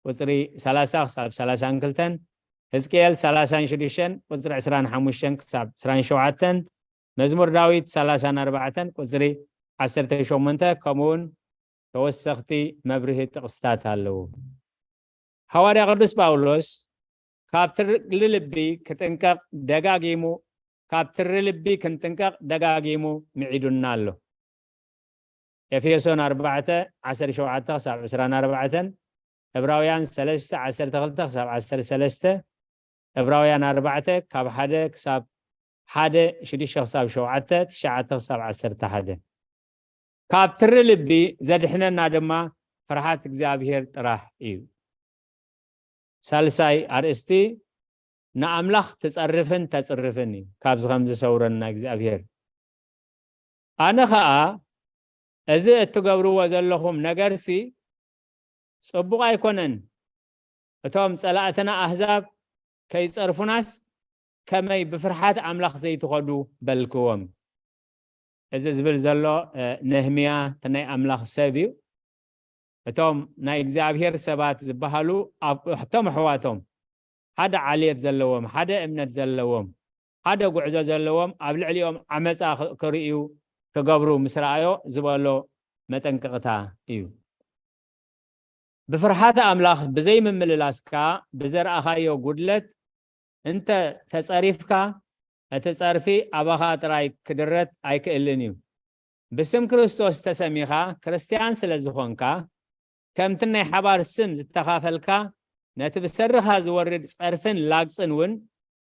ቁጽሪ ሰላሳ ክሳብ ሰላሳን ክልተን፣ ሕዝቅኤል ሰላሳን ሽዱሽተን ቁጽሪ ዕስራን ሓሙሽተን ክሳብ ዕስራን ሸውዓተን፣ መዝሙር ዳዊት ሰላሳን ኣርባዕተን ቁጽሪ ዓሰርተ ሸሞንተ፣ ከምኡ እውን ተወሰኽቲ መብርሂ ጥቕስታት ኣለዉ። ሃዋርያ ቅዱስ ጳውሎስ ካብ ትሪ ልቢ ክጥንቀቕ ደጋጊሙ፣ ካብ ትሪ ልቢ ክንጥንቀቕ ደጋጊሙ ምዒዱና ኣሎ። ኤፌሶን ኣርባዕተ ዓሰርተ ሸውዓተ ክሳብ ዕስራን ኣርባዕተን፣ ዕብራውያን ሰለስተ ዓሰርተ ክልተ ክሳብ ዓሰርተ ሰለስተ፣ ዕብራውያን ኣርባዕተ ካብ ሓደ ክሳብ ሓደ፣ ሽዱሽተ ክሳብ ሸውዓተ፣ ትሽዓተ ክሳብ ዓሰርተ ሓደ። ካብ ትሪ ልቢ ዘድሕነና ድማ ፍርሃት እግዚኣብሔር ጥራሕ እዩ። ሳልሳይ ኣርእስቲ፣ ንኣምላኽ ትጸርፍን ተጽርፍን እዩ። ካብዚ ከም ዝሰውረና እግዚኣብሔር። ኣነ ኸኣ፣ እዚ እትገብርዎ ዘለኹም ነገርሲ ጽቡቕ ኣይኮነን። እቶም ጸላእትና ኣህዛብ ከይጸርፉናስ ከመይ ብፍርሓት ኣምላኽ ዘይትኸዱ በልክዎም። እዚ ዝብል ዘሎ፣ እ፣ ነህምያ እቲ ናይ ኣምላኽ ሰብ እዩ። እቶም ናይ እግዚኣብሔር ሰባት ዝበሃሉ ኣብ-፣ እቶም ኣሕዋቶም ሓደ ዓሌት ዘለዎም፣ ሓደ እምነት ዘለዎም፣ ሓደ ጉዕዞ ዘለዎም ኣብ ልዕሊኦም ዓመፃ ክ-፣ ክርእዩ ክገብሩ ምስ ረኣዮ ዝበሎ መጠንቀቕታ እዩ። ብፍርሃት ኣምላኽ ብዘይምምልላስካ ብዘርኣኻዮ ጉድለት እንተ ተጸሪፍካ፣ እቲ ጸርፊ ኣባኻ ጥራይ ክድረት ኣይክእልን እዩ። ብስም ክርስቶስ ተሰሚኻ ክርስትያን ስለ ዝኾንካ፣ ከምቲ ናይ ሓባር ስም ዝተኻፈልካ፣ ነቲ ብሰሪኻ ዝወርድ ጸርፍን ላግጽን እውን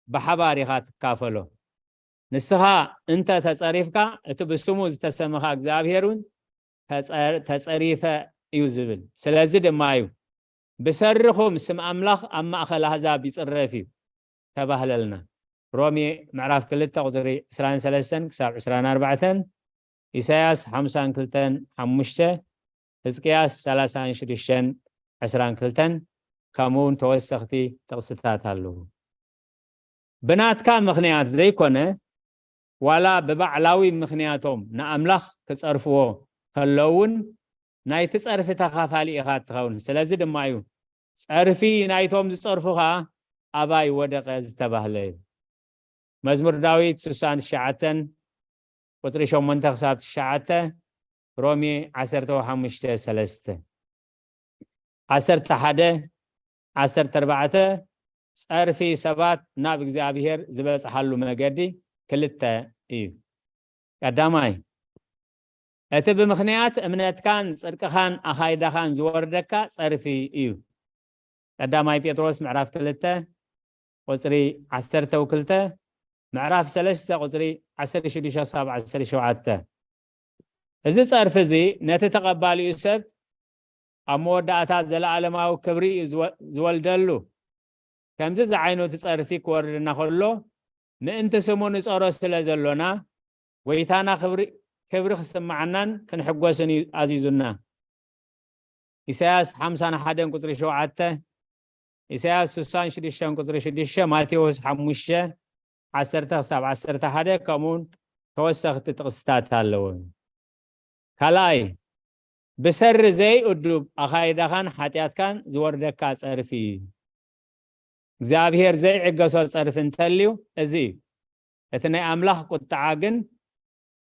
ብሓባር ኢኻ ትካፈሎ። ንስኻ እንተ ተጸሪፍካ፣ እቲ ብስሙ ዝተሰመኻ እግዚኣብሔር እውን ተጸ-፣ ተጸሪፈ እዩ ዝብል። ስለዚ ድማ እዩ፣ "ብሰሪኹም ስም ኣምላኽ ኣብ ማእከል ኣህዛብ ይጽረፍ እዩ" ተባህለልና። ሮሜ ምዕራፍ ክልተ ቁጽሪ ዕስራን ሰለስተን ክሳብ ዕስራን ኣርባዕተን፣ ኢሳያስ ሓምሳን ክልተን ሓሙሽተ፣ ሕዝቅያስ ሰላሳን ሽዱሽተን ዕስራን ክልተን፣ ከምኡ እውን ተወሰኽቲ ጥቕስታት ኣለዉ። ብናትካ ምኽንያት ዘይኮነ፣ ዋላ ብባዕላዊ ምኽንያቶም ንኣምላኽ ክጸርፍዎ ከለዉን፣ ናይቲ ጸርፊ ተኻፋሊ ኢኻ እትኸውን። ስለዚ ድማ እዩ፣ "ጸርፊ ናይቶም ዝጸርፉኻ ኣባይ ወደቐ" ዝተባህለ እዩ። መዝሙር ዳዊት ስሳን ትሽዓተን ቁጽሪ ሸሞንተ ክሳብ ትሽዓተ፣ ሮሜ ዓሰርተ ሓሙሽተ ሰለስተ። ዓሰርተ ሓደ፣ ዓሰርተ ኣርባዕተ፣ ጸርፊ ሰባት ናብ እግዚኣብሔር ዝበጽሓሉ መገዲ ክልተ እዩ። ቀዳማይ፣ እቲ ብምኽንያት እምነትካን ጽድቅኻን ኣኻይዳኻን ዝወርደካ ጸርፊ እዩ። ቀዳማይ ጴጥሮስ ምዕራፍ ክልተ ቁጽሪ ዓሰርተ ወክልተ፣ ምዕራፍ ሰለስተ ቁጽሪ ዓሰርተ ሽዱሽተ ክሳብ ዓሰርተ ሸውዓተ። እዚ ጸርፊ እዚ ነቲ ተቐባሊኡ ሰብ ኣብ መወዳእታ ዘለኣለማዊ ክብሪ እዩ ዝወ-፣ ዝወልደሉ። ከምዚ ዝዓይነቱ ጸርፊ ክወርድና ከሎ፣ ምእንቲ ስሙ ንጸሮ ስለ ዘሎና፣ ጎይታና ክብሪ፣ ክብሪ ክስምዓናን ክንሕጎስን እዩ ኣዚዙና። ኢሳያስ ሓምሳን ሓደን ቁጽሪ ሸውዓተ፣ ኢሳያስ ስሳን ሽዱሽተን ቁጽሪ ሽዱሽተ፣ ማቴዎስ ሓሙሽተ ዓሰርተ ክሳብ ዓሰርተ ሓደ፣ ከምኡውን ተወሰኽቲ ጥቕስታት ኣለዉ። ካልኣይ፣ ብሰሪ ዘይእዱብ ኣኻይዳኻን ሓጢኣትካን ዝወርደካ ጸርፊ እዩ። እግዚኣብሔር ዘይዕገሶ ጸርፊ እንተልዩ እዚ እዩ። እቲ ናይ ኣምላኽ ቁጥዓ ግን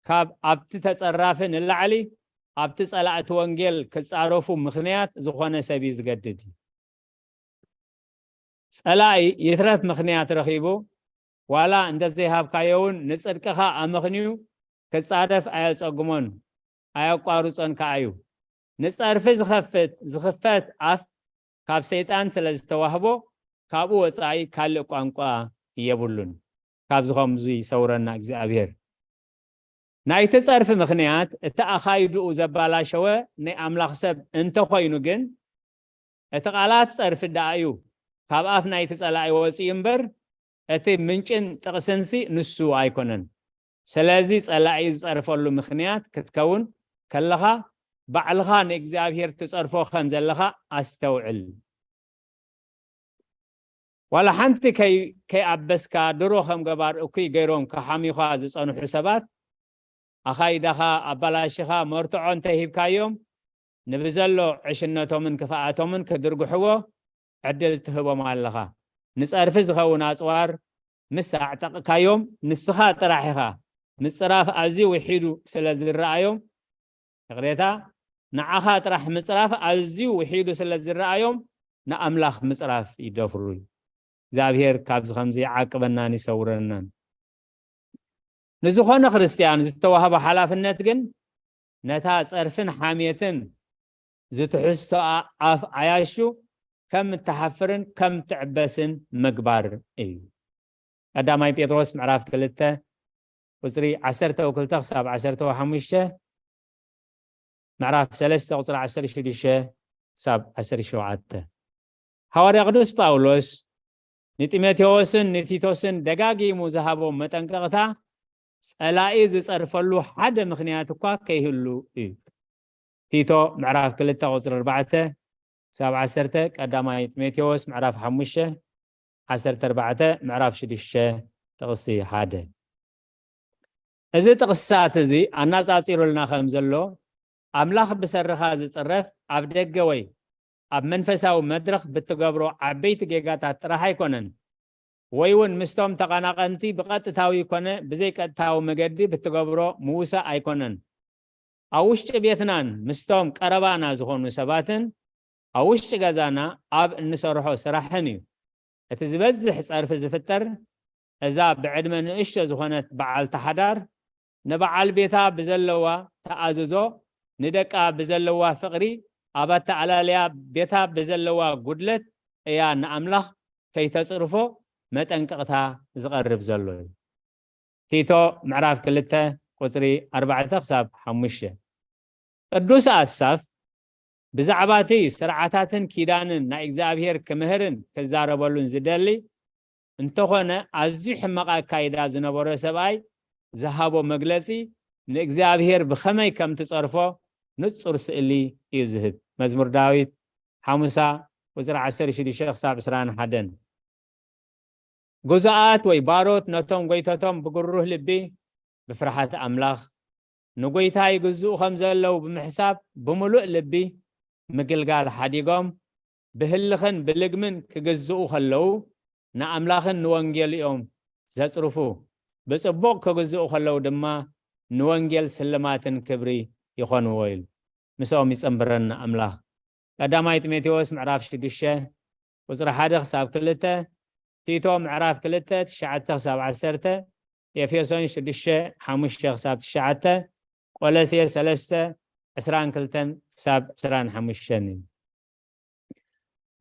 ካብ ኣብቲ ተጸራፊ ንላዕሊ ኣብቲ ጸላእቲ ወንጌል ክጻረፉ ምኽንያት ዝኾነ ሰብ እዩ ዝገድድ። ጸላኢ ይትረፍ ምኽንያት ረኺቡ፣ ዋላ እንተዘይሃብካዮ እውን ንጽድቅኻ ኣመኽንዩ ክጻረፍ ኣየጸግሞን ኣየቋርጾን ከኣ እዩ። ንጸርፊ ዝኸፍት፣ ዝኽፈት ኣፍ ካብ ሰይጣን ስለ ዝተዋህቦ፣ ካብኡ ወጻኢ ካልእ ቋንቋ የብሉን። ካብዚ ከምዚ ይሰውረና እግዚኣብሔር። ናይቲ ጸርፊ ምኽንያት እቲ ኣኻይድኡ ዘባላሸወ ናይ ኣምላኽ ሰብ እንተኾይኑ ግን፣ እቲ ቃላት ጸርፊ ደኣ እዩ ካብ ኣፍ ናይቲ ጸላኢ ወጺኡ እምበር፣ እቲ ምንጭን ጥቕስንሲ ንሱ ኣይኮነን። ስለዚ ጸላኢ ዝጸርፈሉ ምኽንያት ክትከውን ከለኻ፣ ባዕልኻ ንእግዚኣብሔር ትጸርፎ ከም ዘለኻ ኣስተውዕል። ዋላ ሓንቲ ከይ-፣ ከይኣበስካ ድሮ ከም ገባር እኩይ ገይሮም ክሓምዩኻ ዝጸንሑ ሰባት፣ ኣኻይዳኻ ኣባላሺኻ መርትዖ እንተሂብካዮም፣ ንብዘሎ ዕሽነቶምን ክፍኣቶምን ክድርግሕዎ ዕድል ትህቦም ኣለኻ። ንጸርፊ ዝኸውን ኣጽዋር ምስ ኣዕጠቕካዮም፣ ንስኻ ጥራሕ ኢኻ ምጽራፍ ኣዝዩ ውሒዱ ስለ ዝረኣዮም፣ ይቕሬታ፣ ንዓኻ ጥራሕ ምጽራፍ ኣዝዩ ውሒዱ ስለ ዝረኣዮም፣ ንኣምላኽ ምጽራፍ ይደፍሩ። እግዚኣብሔር ካብዚ ከምዚ ይዓቅበናን ይሰውረናን። ንዝኾነ ክርስትያን ዝተዋህበ ሓላፍነት ግን፣ ነታ ጸርፍን ሓሜትን ዝትሕዝቶኣ ኣፍ ዓያሹ ከም እትሓፍርን ከም እትዕበስን ምግባር እዩ። ቀዳማይ ጴጥሮስ ምዕራፍ ክልተ ቁጽሪ ዓሰርተ ክልተ ክሳብ ዓሰርተ ሓሙሽተ፣ ምዕራፍ ሰለስተ ቁጽሪ ዓሰርተ ሽዱሽተ ክሳብ ዓሰርተ ሸውዓተ። ሃዋርያ ቅዱስ ጳውሎስ ንጢሞቴዎስን ንቲቶስን ደጋጊሙ ዝሃቦም መጠንቀቕታ፣ ጸላኢ ዝጸርፈሉ ሓደ ምኽንያት እኳ ከይህሉ እዩ። ቲቶ ምዕራፍ ክልተ ቁጽሪ ኣርባዕተ ክሳብ ዓሰርተ፣ ቀዳማይ ጢሞቴዎስ ምዕራፍ ሓሙሽተ ዓሰርተ ኣርባዕተ፣ ምዕራፍ ሽዱሽተ ጥቕሲ ሓደ። እዚ ጥቕስታት እዚ ኣነጻጺሩልና ከም ዘሎ፣ ኣምላኽ ብሰሪኻ ዝጽረፍ ኣብ ደገ ወይ ኣብ መንፈሳዊ መድረኽ ብትገብሮ ዓበይቲ ጌጋታት ጥራሕ ኣይኮነን፣ ወይ እውን ምስቶም ተቐናቐንቲ ብቐጥታዊ ኮነ ብዘይቀጥታዊ መገዲ ብትገብሮ ምውሳእ ኣይኮነን። ኣብ ውሽጢ ቤትናን ምስቶም ቀረባና ዝኾኑ ሰባትን ኣብ ውሽጢ ገዛና ኣብ እንሰርሖ ስራሕን እዩ። እቲ ዝበዝሕ ጸርፊ ዝፍጠር እዛ ብዕድመ ንእሽቶ ዝኾነት በዓልቲ ሓዳር ንበዓል ቤታ ብዘለዋ ተኣዝዞ፣ ንደቃ ብዘለዋ ፍቕሪ፣ ኣብ ኣተኣላልያ ቤታ ብዘለዋ ጉድለት እያ ንኣምላኽ ከይተጽርፎ መጠንቀቕታ ዝቐርብ ዘሎ እዩ። ቲቶ ምዕራፍ ክልተ ቁጽሪ ኣርባዕተ ክሳብ ሓሙሽተ። ቅዱስ ኣሳፍ ብዛዕባ እቲ ስርዓታትን ኪዳንን ናይ እግዚኣብሔር ክምህርን ክዛረበሉን ዝደሊ እንተኾነ፣ ኣዝዩ ሕማቕ ኣካይዳ ዝነበሮ ሰብኣይ ዝሃቦ መግለጺ ንእግዚኣብሔር ብኸመይ ከም ትጸርፎ ንጹር ስእሊ እዩ ዝህብ። መዝሙር ዳዊት ሓሙሳ ቁጽሪ ዓሰርተ ሽዱሽተ ክሳብ ዕስራን ሓደን። ግዙኣት ወይ ባሮት ነቶም ጎይተቶም ብግሩህ ልቢ ብፍርሃት ኣምላኽ ንጎይታ ይግዝኡ ከም ዘለዉ ብምሕሳብ ብምሉእ ልቢ ምግልጋል ሓዲጎም ብህልኽን ብልግምን ክግዝኡ ከለዉ ንኣምላኽን ንወንጌል እዮም ዘጽርፉ። ብጽቡቕ ክግዝኡ ከለዉ ድማ ንወንጌል ስልማትን ክብሪ ይኾንዎ ኢሉ። ምስኦም ይጸንብረና ኣምላኽ። ቀዳማይ ጢሞቴዎስ ምዕራፍ ሽዱሽተ ቁጽሪ ሓደ ክሳብ ክልተ፣ ቲቶ ምዕራፍ ክልተ ትሽዓተ ክሳብ ዓሰርተ፣ ኤፌሶን ሽዱሽተ፣ ሓሙሽተ ክሳብ ትሽዓተ፣ ቆሎሴ ሰለስተ፣ ዕስራን ክልተን ክሳብ ዕስራን ሓሙሽተን እዩ።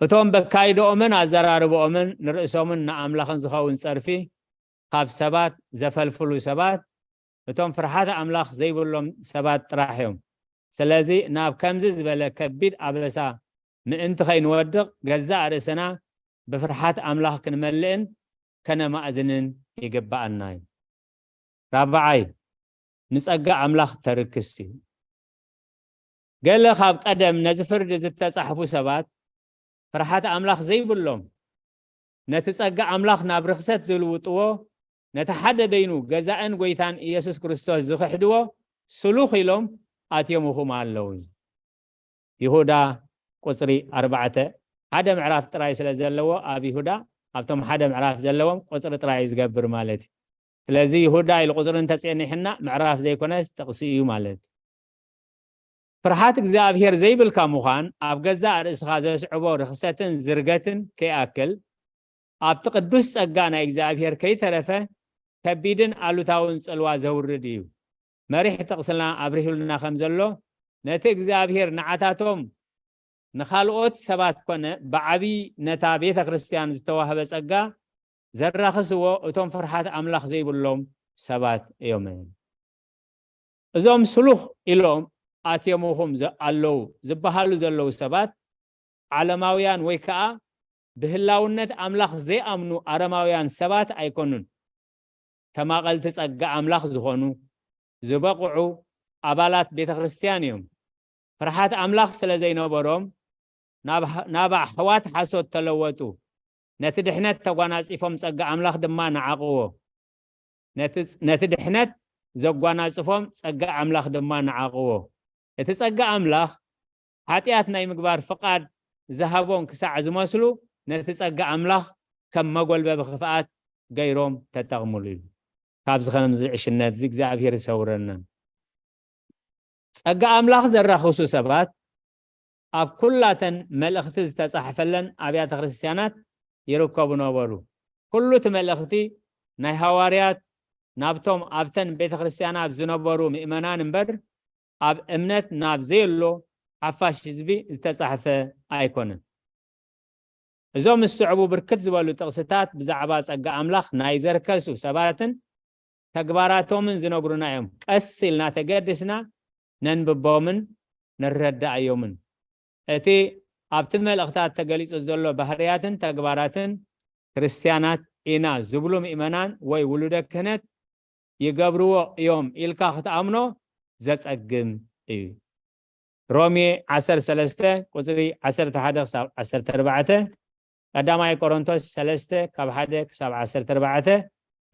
እቶም በካይዶኦምን ኣዘራርቦኦምን ንርእሶምን ንኣምላኽን ዝኸውን ጸርፊ ካብ ሰባት ዘፈልፍሉ ሰባት፣ እቶም ፍርሓት ኣምላኽ ዘይብሎም ሰባት ጥራሕ እዮም። ስለዚ ናብ ከምዚ ዝበለ ከቢድ ኣበሳ ምእንቲ ከይንወድቕ፣ ገዛእ ርእስና ብፍርሓት ኣምላኽ ክንመልእን ከነማእዝንን ይግብኣና እዩ። ራብዓይ፣ ንጸጋ ኣምላኽ ተርክስ እዩ። ገለ ካብ ቀደም ነዚ ፍርዲ ዝተጻሕፉ ሰባት፣ ፍርሓት ኣምላኽ ዘይብሎም፣ ነቲ ጸጋ ኣምላኽ ናብ ርኽሰት ዝልውጥዎ፣ ነቲ ሓደ በይኑ ገዛእን ጐይታን ኢየሱስ ክርስቶስ ዝኽሕድዎ ስሉኽ ኢሎም ኣትዮምኹም ኣለዉ። ይሁዳ ቁጽሪ ኣርባዕተ፣ ሓደ ምዕራፍ ጥራይ ስለ ዘለዎ፣ ኣብ ይሁዳ ኣብቶም ሓደ ምዕራፍ ዘለዎም ቁጽሪ ጥራይ እዩ ዝገብር ማለት እዩ። ስለዚ ይሁዳ ኢሉ ቁጽሪ እንተጸኒሕና፣ ምዕራፍ ዘይኮነስ ጥቕሲ እዩ ማለት እዩ። ፍርሓት እግዚኣብሔር ዘይብልካ ምዃን ኣብ ገዛእ ርእስኻ ዘስዕቦ ርኽሰትን ዝርገትን ከይኣክል፣ ኣብቲ ቅዱስ ጸጋ ናይ እግዚኣብሔር ከይተረፈ ከቢድን ኣሉታውን ጽልዋ ዘውርድ እዩ። መሪሕ ጥቕስና ኣብሪሁልና ከም ዘሎ፣ ነቲ እግዚኣብሔር ንዓታቶም ንኻልኦት ሰባት ኮነ ብዓቢ ነታ ቤተ ክርስቲያን ዝተዋህበ ጸጋ ዘራኽስዎ እቶም ፍርሓት ኣምላኽ ዘይብሎም ሰባት እዮም። እዞም ስሉኽ ኢሎም ኣትዮምኹም ዘ-፣ ኣለዉ ዝበሃሉ ዘለዉ ሰባት ዓለማውያን ወይ ከኣ ብህላውነት ኣምላኽ ዘይኣምኑ ኣረማውያን ሰባት ኣይኮኑን። ተማቐልቲ ጸጋ ኣምላኽ ዝኾኑ፣ ዝበቕዑ ኣባላት ቤተ ክርስቲያን እዮም። ፍርሓት ኣምላኽ ስለ ዘይነበሮም፣ ናብ፣ ናብ ኣሕዋት ሓሶት ተለወጡ። ነቲ ድሕነት ተጓናጺፎም ጸጋ ኣምላኽ ድማ ነዓቕዎ። ነቲ፣ ነቲ ድሕነት ዘጓናጽፎም ጸጋ ኣምላኽ ድማ ነዓቕዎ። እቲ ጸጋ ኣምላኽ ሓጢኣት ናይ ምግባር ፍቓድ ዝሃቦም ክሳዕ ዝመስሉ፣ ነቲ ጸጋ ኣምላኽ ከም መጎልበቢ ክፍኣት ገይሮም ተጠቕምሉ እዩ። ካብዚ ከምዚ ዕሽነት እዚ እግዚኣብሔር ይሰውረና። ጸጋ ኣምላኽ ዘራኽሱ ሰባት ኣብ ኩላተን መልእኽቲ ዝተጻሕፈለን ኣብያተ ክርስቲያናት ይርከቡ ነበሩ። ኩሉ እቲ መልእኽቲ ናይ ሃዋርያት ናብቶም ኣብተን ቤተ ክርስቲያናት ዝነበሩ ምእመናን እምበር፣ ኣብ እምነት ናብ ዘየሎ ሓፋሽ ህዝቢ ዝተጻሕፈ ኣይኮነን። እዞም ዝስዕቡ ብርክት ዝበሉ ጥቕስታት ብዛዕባ ጸጋ ኣምላኽ ናይ ዘርከሱ ሰባትን ተግባራቶምን ዝነግሩና እዮም። ቀስ ኢልና ተገድስና ነንብቦምን ንረዳእዮምን። እቲ ኣብቲ መልእኽታት ተገሊጹ ዘሎ ባህርያትን ተግባራትን ክርስትያናት ኢና ዝብሉ ምእመናን ወይ ውሉደ ክህነት ይገብርዎ እዮም ኢልካ ክትኣምኖ ዘጸግም እዩ። ሮሜ ዓሰርተ ሰለስተ ቁጽሪ ዓሰርተ ሓደ ክሳብ ዓሰርተ ኣርባዕተ፣ ቀዳማይ ቆሮንቶስ ሰለስተ ካብ ሓደ ክሳብ ዓሰርተ ኣርባዕተ፣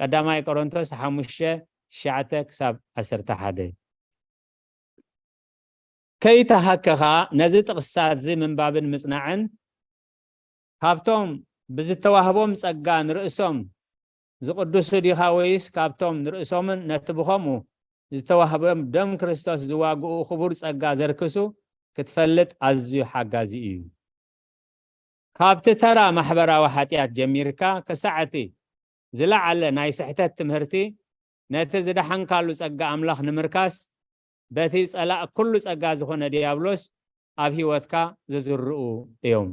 ቀዳማይ ቆሮንቶስ ሓሙሽተ ትሽዓተ ክሳብ ዓሰርተ ሓደ። ከይተሃከኻ ነዚ ጥቕስታት እዚ ምንባብን ምጽናዕን፣ ካብቶም ብዝተዋህቦም ጸጋ ንርእሶም ዝቕድሱ ዲኻ ወይስ ካብቶም ንርእሶምን ነቲ ብኸምኡ ዝተዋህቦም ደም ክርስቶስ ዝዋግኡ ክቡር ጸጋ ዘርክሱ ክትፈልጥ ኣዝዩ ሓጋዚ እዩ። ካብቲ ተራ ማሕበራዊ ሓጢኣት ጀሚርካ ክሳዕ እቲ ዝለዓለ ናይ ስሕተት ትምህርቲ፣ ነቲ ዝደሓንካሉ ጸጋ ኣምላኽ ንምርካስ በቲ ጸላእ ኩሉ ጸጋ ዝኾነ ዲያብሎስ ኣብ ህይወትካ ዝዝርኡ እዮም።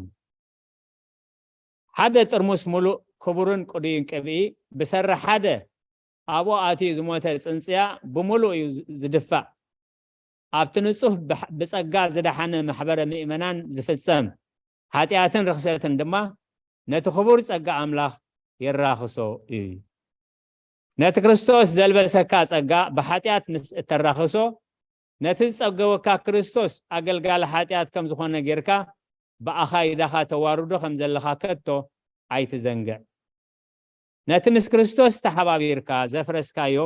ሓደ ጥርሙስ ምሉእ ክቡርን ቅዱይን ቅብኢ ብሰሪ ሓደ ኣብኡ ኣትዩ ዝሞተ ጽንጽያ ብምሉእ እዩ ዝ-፣ ዝድፋእ። ኣብቲ ንጹህ ብሕ-፣ ብጸጋ ዝደሓነ ማሕበረ ምእመናን ዝፍጸም ሓጢኣትን ርኽሰትን ድማ ነቲ ክቡር ጸጋ ኣምላኽ የራኽሶ እዩ። ነቲ ክርስቶስ ዘልበሰካ ጸጋ ብሓጢኣት ምስ እተራኽሶ፣ ነቲ ዝጸገወካ ክርስቶስ ኣገልጋሊ ሓጢኣት ከም ዝኾነ ጌርካ ብኣኻይዳኻ ተዋርዶ ከም ዘለኻ ከቶ ኣይትዘንግዕ። ነቲ ምስ ክርስቶስ ተሓባቢርካ ዘፍረስካዮ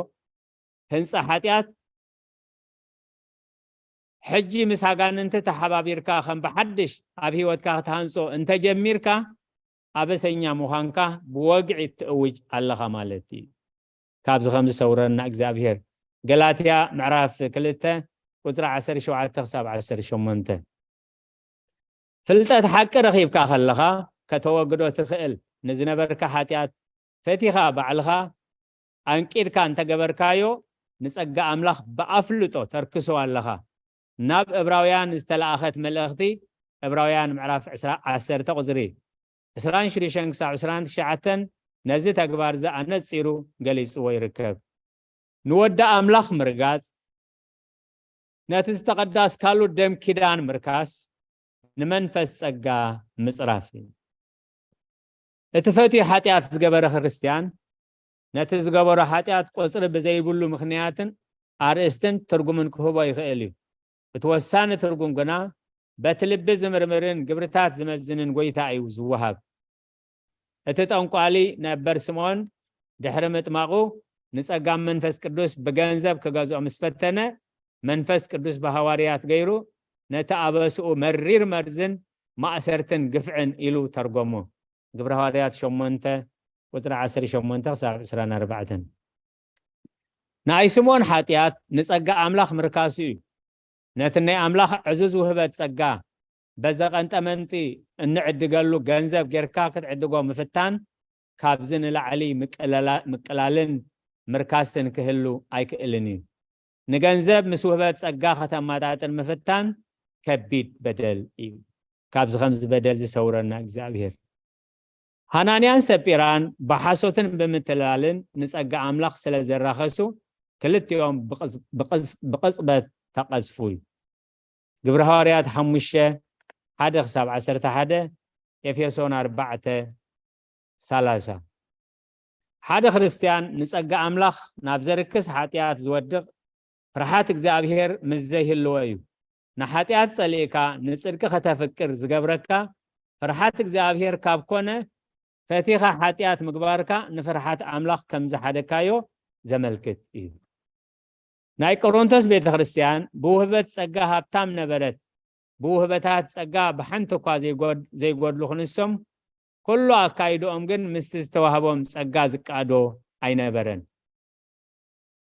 ህንጻ ሓጢኣት፣ ሕጂ ምስ ኣጋንንቲ ተሓባቢርካ ከም ብሓድሽ ኣብ ህይወትካ ክትሃንጾ እንተጀሚርካ፣ ኣበሰኛ ምዃንካ ብወግዒ ትእውጅ ኣለኻ ማለት እዩ። ካብዚ ከም ዝሰውረና እግዚኣብሔር። ገላትያ ምዕራፍ ክልተ ቁጽሪ ዓሰርተ ሸውዓተ ክሳብ ዓሰርተ ሸሞንተ። ፍልጠት ሓቂ ረኺብካ ከለኻ፣ ከተወግዶ ትኽእል ንዝነበርካ ሓጢኣት ፈቲኻ ባዕልኻ ኣንቂድካ እንተገበርካዮ፣ ንጸጋ ኣምላኽ ብኣፍልጦ ተርክሶ ኣለኻ። ናብ ዕብራውያን ዝተለኣኸት መልእኽቲ፣ ዕብራውያን ምዕራፍ ዕስራ፣ ዓሰርተ ቁጽሪ ዕስራን ሽዱሽተን ክሳብ ዕስራን ትሽዓተን፣ ነዚ ተግባር እዚ ኣነጺሩ ገሊጽዎ ይርከብ። ንወዲ ኣምላኽ ምርጋጽ፣ ነቲ ዝተቐዳስካሉ ደም ኪዳን ምርካስ፣ ንመንፈስ ጸጋ ምጽራፍ እዩ። እቲ ፈትዩ ሓጢኣት ዝገበረ ክርስትያን፣ ነቲ ዝገበሮ ሓጢኣት ቁጽሪ ብዘይብሉ ምኽንያትን ኣርእስትን ትርጉምን ክህቦ ይኽእል እዩ። እቲ ወሳኒ ትርጉም ግና፣ በቲ ልቢ ዝምርምርን ግብርታት ዝመዝንን ጎይታ እዩ ዝወሃብ። እቲ ጠንቋሊ ነበር ስምዖን፣ ድሕሪ ምጥማቑ፣ ንጸጋም መንፈስ ቅዱስ ብገንዘብ ክገዝኦ ምስ ፈተነ፣ መንፈስ ቅዱስ ብሃዋርያት ገይሩ፣ ነቲ ኣበስኡ መሪር መርዝን ማእሰርትን ግፍዕን ኢሉ ተርጎሞ። ግብረ ሃዋርያት ሸሞንተ፣ ቁጽሪ ዓሰርተ ሸሞንተ ክሳብ ዕስራን ኣርባዕተን። ናይ ስምዖን ሓጢኣት ንጸጋ ኣምላኽ ምርካሱ እዩ። ነቲ ናይ ኣምላኽ ዕዙዝ ውህበት ጸጋ በዘቐንጠመንጢ እንዕድገሉ ገንዘብ ጌርካ ክትዕድጎ ምፍታን፣ ካብዚ ንላዕሊ ምቅለላ-፣ ምቅላልን ምርካስን ክህሉ ኣይክእልን እዩ። ንገንዘብ ምስ ውህበት ጸጋ ከተማጣጥን ምፍታን ከቢድ በደል እዩ። ካብዚ ከምዚ በደል ዝሰውረና እግዚኣብሔር። ሃናንያን ሰጲራን ብሓሶትን ብምትላልን ንጸጋ ኣምላኽ ስለ ዘራኸሱ፣ ክልቲኦም ብቕጽ-፣ ብቕጽ-፣ ብቕጽበት ተቐዝፉ እዩ። ግብረ ሃዋርያት ሓሙሽተ፣ ሓደ ክሳብ ዓሰርተ ሓደ፣ ኤፌሶን ኣርባዕተ፣ ሰላሳ። ሓደ ክርስትያን ንጸጋ ኣምላኽ ናብ ዘርክስ ሓጢኣት ዝወድቕ ፍርሓት እግዚኣብሔር ምስ ዘይህልዎ እዩ። ንሓጢኣት ጸሊእካ ንጽድቂ ከተፍቅር ዝገብረካ ፍርሓት እግዚኣብሔር ካብ ኮነ፣ ፈቲኻ ሓጢኣት ምግባርካ ንፍርሓት ኣምላኽ ከም ዝሓደግካዮ ዘመልክት እዩ። ናይ ቆሮንቶስ ቤተ ክርስትያን ብውህበት ጸጋ ሃብታም ነበረት። ብውህበታት ጸጋ ብሓንቲ እኳ ዘይጎድ-፣ ዘይጎድሉ ክንሶም፣ ኩሉ ኣካይድኦም ግን ምስቲ ዝተዋህቦም ጸጋ ዝቃዶ ኣይነበረን።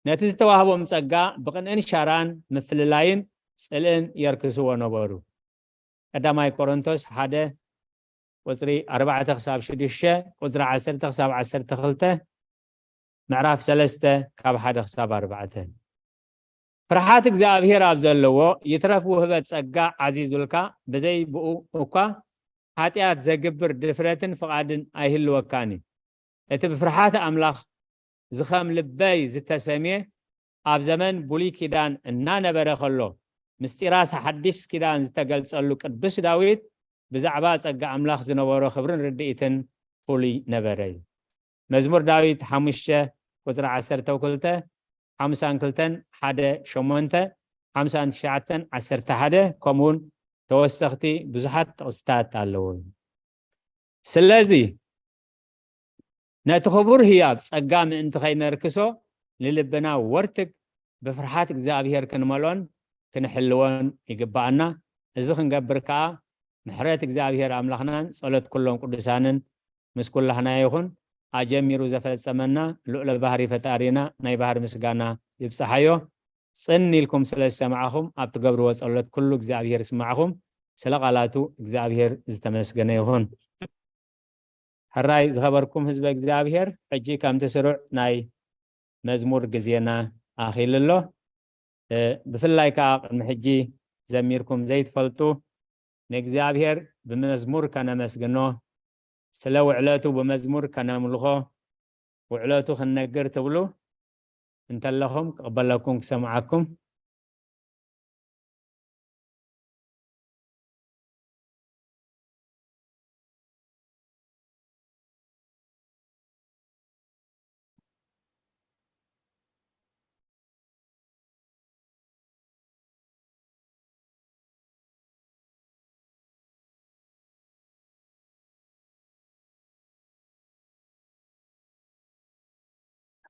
ነቲ ዝተዋህቦም ጸጋ ብቕንእን ሻራን ምፍልላይን ጽልእን የርክስዎ ነበሩ። ቀዳማይ ቆሮንቶስ ሓደ ቁጽሪ ኣርባዕተ ክሳብ ሽዱሽተ፣ ቁጽሪ ዓሰርተ ክሳብ ዓሰርተ ክልተ፣ ምዕራፍ ሰለስተ ካብ ሓደ ክሳብ ኣርባዕተ። ፍርሓት እግዚኣብሔር ኣብ ዘለዎ ይትረፍ ውህበት ጸጋ ዓዚዙልካ፣ ብዘይ ብኡ እኳ ሓጢኣት ዘግብር ድፍረትን ፍቓድን ኣይህልወካን እዩ። እቲ ብፍርሓት ኣምላኽ ዝኸም ልበይ ዝተሰምየ፣ ኣብ ዘመን ብሉይ ኪዳን እናነበረ ከሎ፣ ምስጢራት ሓዲስ ኪዳን ዝተገልጸሉ ቅዱስ ዳዊት፣ ብዛዕባ ጸጋ ኣምላኽ ዝነበሮ ክብርን ርድኢትን ፍሉይ ነበረ እዩ። መዝሙር ዳዊት ሓሙሽተ ቁጽሪ ዓሰርተ ክልተ፣ ሓምሳን ክልተን ሓደ ሸሞንተ፣ ሓምሳን ትሽዓተን ዓሰርተ ሓደ፣ ከምኡውን ተወሰኽቲ ብዙሓት ጥቕስታት ኣለዉ። ስለዚ ነቲ ክቡር ህያብ ጸጋ ምእንቲ ከይነርክሶ፣ ንልብና ወርትግ ብፍርሓት እግዚኣብሔር ክንመልኦን ክንሕልዎን ይግብኣና። እዚ ክንገብር ከኣ፣ ምሕረት እግዚኣብሔር ኣምላኽናን ጸሎት ኩሎም ቅዱሳንን ምስ ኩላህና ይኹን። ኣጀሚሩ ዘፈጸመና ልዑለ ባህሪ ፈጣሪና ናይ ባህሪ ምስጋና ይብጽሓዮ። ጽን ኢልኩም ስለ ዝሰማዕኹም፣ ኣብ ትገብርዎ ጸሎት ኩሉ እግዚኣብሔር ይስማዕኹም። ስለ ቃላቱ እግዚኣብሔር ዝተመስገነ ይኹን። ሕራይ ዝኸበርኩም ህዝበ እግዚኣብሔር፣ ሕጂ ከምቲ ስሩዕ ናይ መዝሙር ግዜና ኣኺሉ ኣሎ። እ፣ ብፍላይ ከኣ ቅድሚ ሕጂ ዘሚርኩም ዘይትፈልጡ፣ ንእግዚኣብሔር ብመዝሙር ከነመስግኖ፣ ስለ ውዕለቱ ብመዝሙር ከነምልኾ፣ ውዕለቱ ክንነግር ትብሉ እንተለኹም፣ ክቕበለኩም፣ ክሰምዓኩም።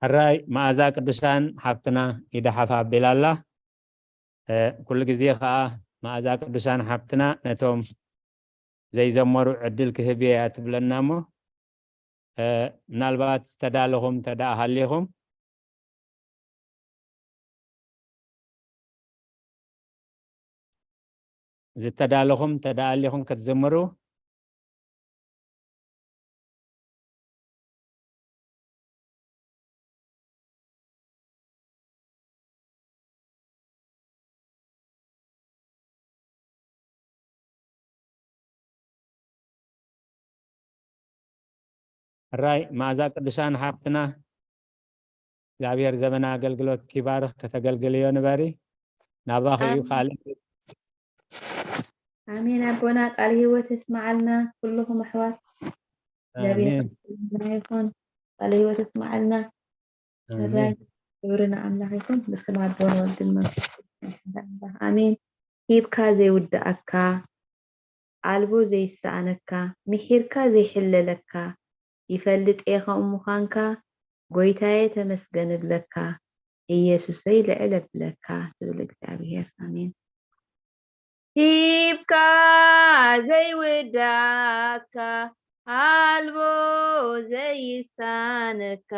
ሕራይ መኣዛ ቅዱሳን ሓብትና ኢዳ ሓፍ ኣቢላ ኣላ። እ፣ ኩሉ ግዜ ኸኣ መኣዛ ቅዱሳን ሓብትና ነቶም ዘይዘመሩ ዕድል ክህብ እየ እያ ትብለና እሞ፣ እ፣ ምናልባት ዝተዳለኹም እንተ ደኣ ሃሊኹም፣ ዝተዳለኹም እንተ ደኣ ሃሊኹም ክትዝምሩ። ሕራይ መኣዛ ቅዱሳን ሓፍትና እግዚኣብሔር ዘመና ኣገልግሎት ኪባርኽ ከተገልግልዮ ንበሪ ናባኺ እዩ። ካልእ ኣሜን። ኣቦና ቃል ህይወት እስማዓልና ኩልኹም ኣሕዋት። እግዚኣብሔር ኣሜን። ምስጋና ይኹን። ቃል ህይወት እስማዓልና። ሕራይ ኣሜን። ክብሪ ንኣምላኽ ይኹን። ብስም ኣቦን ወልድን መንፈስ ቅዱስን ሓደ ኣምላኽ ኣሜን። ሂብካ ዘይውድኣካ፣ ኣልቦ ዘይሰኣነካ፣ ምሒርካ ዘይሕለለካ፣ ይፈልጥ እየ ከምኡ ምዃንካ፣ ጎይታየ ተመስገን እብለካ፣ ኢየሱሰይ ልዕል እብለካ ትብል እግዚኣብሔር። ኣሜን። ሂብካ ዘይውዳካ ኣልቦ ዘይሳነካ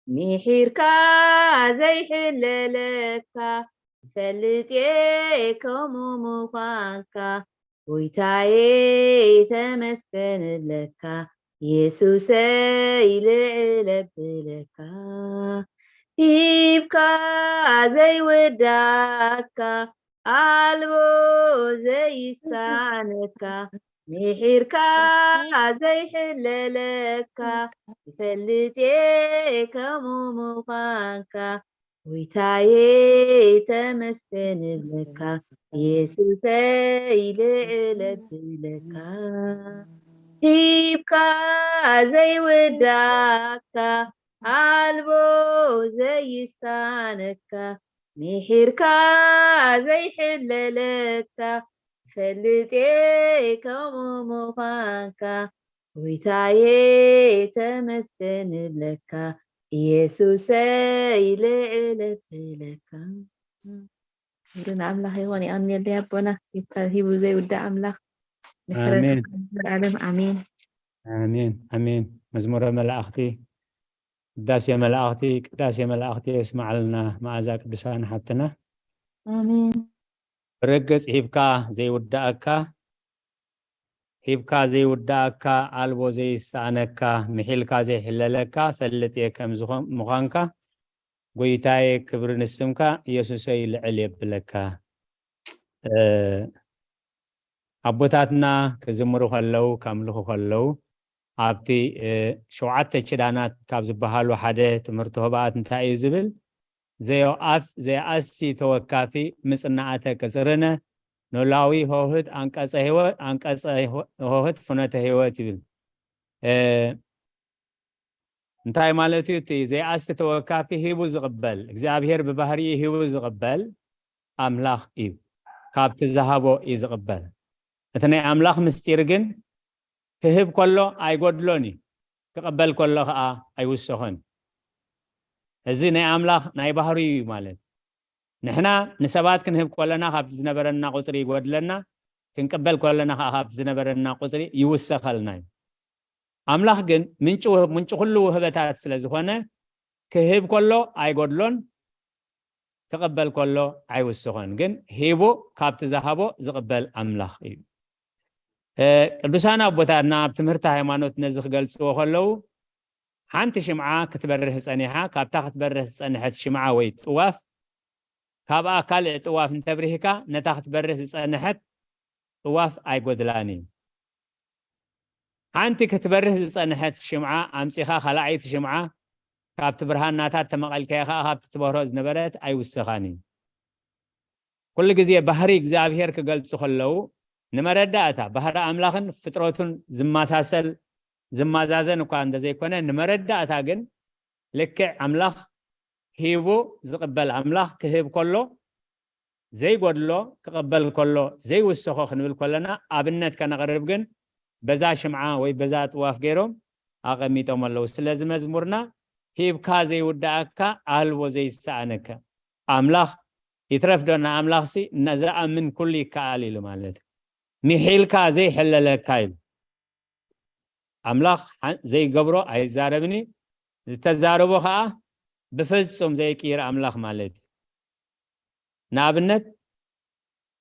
ምሒርካ ዘይሕለለካ ይፈልጥ እየ ከምኡ ምዃንካ ጎይታየ ተመስገን እብለካ የሱሰይ ልዕል እብለካ ሂብካ ዘይውዳካ ኣልቦ ዘይሳነካ ምሒርካ ዘይሕለለካ ይፈልጥ እየ ከምኡ ምዃንካ ጎይታየ ተመስገን እብለካ የሱሰይ ልዕል እብለካ ሂብካ ዘይውዳካ ኣልቦ ዘይሳነካ ምሒርካ ዘይሕለለካ ይፈልጥ እየ ከምኡ ምዃንካ ጎይታየ ተመስገን እብለካ የሱሰይ ልዕል እብለካ። ክብሪ ንኣምላኽ ይኹን። የቐንየለይ ኣቦና ሂብካ- ሂቡ ዘይውዳእ ኣምላኽ ምሕረቱ ኣሜን። ካብ ዘልኣለም ኣሜን። ኣሜን ኣሜን። መዝሙረ መላእኽቲ ቅዳሴ መላእኽቲ ቅዳሴ መላእኽቲ የስማዓልና መኣዛ ቅዱሳን ሓብትና። ኣሜን። ብርግጽ ሂብካ ዘይውዳእካ ሂብካ ዘይውዳእካ ኣልቦ ዘይሰኣነካ ምሒልካ ዘይሕለለካ ፈልጥ እየ ከም ዝኾን- ምዃንካ ጎይታየ ክብሪ ንስምካ ኢየሱሰይ ልዕል የብለካ። እ፣ ኣቦታትና ክዝምሩ ከለዉ ከምልኹ ከለዉ ኣብቲ እ፣ ሸውዓተ ኪዳናት ካብ ዝበሃሉ ሓደ ትምህርቲ ሆባኣት እንታይ እዩ ዝብል? ዘየኣፍ ዘየኣሲ ተወካፊ ምጽናዕተ ቅጽርነ ኖላዊ ሆህት ኣንቀጸ ህይወት ኣንቀጸ ሆህት ፍኖተ ህይወት ይብል። እ፣ እንታይ ማለት እዩ? እቲ ዘይኣሲ ተወካፊ ሂቡ ዝቕበል እግዚኣብሔር ብባህሪኡ ሂቡ ዝቕበል ኣምላኽ እዩ። ካብቲ ዝሃቦ እዩ ዝቕበል። እቲ ናይ ኣምላኽ ምስጢር ግን ክህብ ከሎ ኣይጎድሎን እዩ፣ ክቕበል ከሎ ከዓ ኣይውሰኾን። እዚ ናይ ኣምላኽ ናይ ባህሪኡ እዩ ማለት። ንሕና ንሰባት ክንህብ ከለና ካብቲ ዝነበረና ቁፅሪ ይጎድለና፣ ክንቅበል ከለና ከዓ ካብቲ ዝነበረና ቁፅሪ ይውሰኸልና እዩ። ኣምላኽ ግን ምንጪ ውህብ ምንጪ ኩሉ ውህበታት ስለ ዝኾነ ክህብ ከሎ ኣይጎድሎን፣ ክቕበል ከሎ ኣይውስኾን። ግን ሂቡ ካብቲ ዝሃቦ ዝቕበል ኣምላኽ እዩ። እ፣ ቅዱሳን ኣቦታትና ኣብ ትምህርቲ ሃይማኖት ነዚ ክገልጽዎ ከለዉ ሓንቲ ሽምዓ ክትበርህ ጸኒሓ፣ ካብታ ክትበርህ ዝጸንሐት ሽምዓ ወይ ጥዋፍ ካብኣ ካልእ ጥዋፍ እንተብሪህካ ነታ ክትበርህ ዝጸንሐት ጥዋፍ ኣይጎድላን እዩ። ሓንቲ ክትበርህ ዝጸንሐት ሽምዓ ኣምጺኻ ካልኣይቲ ሽምዓ ካብቲ ብርሃን ናታ ተመቐልካያ ከኣ ካብቲ ትበርሆ ዝነበረት ኣይውሰኻን እዩ። ኩሉ ግዜ ባህሪ እግዚኣብሔር ክገልጹ ከለዉ ንመረዳእታ ባህሪ ኣምላኽን ፍጥረቱን ዝመሳሰል ዝመዛዘን እኳ እንተዘይኮነ ንመረዳእታ ግን ልክዕ ኣምላኽ ሂቡ ዝቕበል ኣምላኽ ክህብ ከሎ ዘይጎድሎ ክቕበል ከሎ ዘይውስኾ ክንብል ከለና ኣብነት ከነቕርብ ግን በዛ ሽምዓ ወይ በዛ ጥዋፍ ገይሮም ኣቐሚጦም ኣለዉ። ስለዚ መዝሙርና ሂብካ ዘይውዳእካ ኣልቦ ዘይሰኣነካ ኣምላኽ ይትረፍ ዶ ንኣምላኽሲ ንዝኣምን ኩሉ ይከኣል ኢሉ ማለት እዩ። ምሒልካ ዘይሕለለካ ኢሉ ኣምላኽ ሓ- ዘይገብሮ ኣይዛረብን እዩ። ዝተዛረቦ ከዓ ብፍጹም ዘይቅይር ኣምላኽ ማለት እዩ። ንኣብነት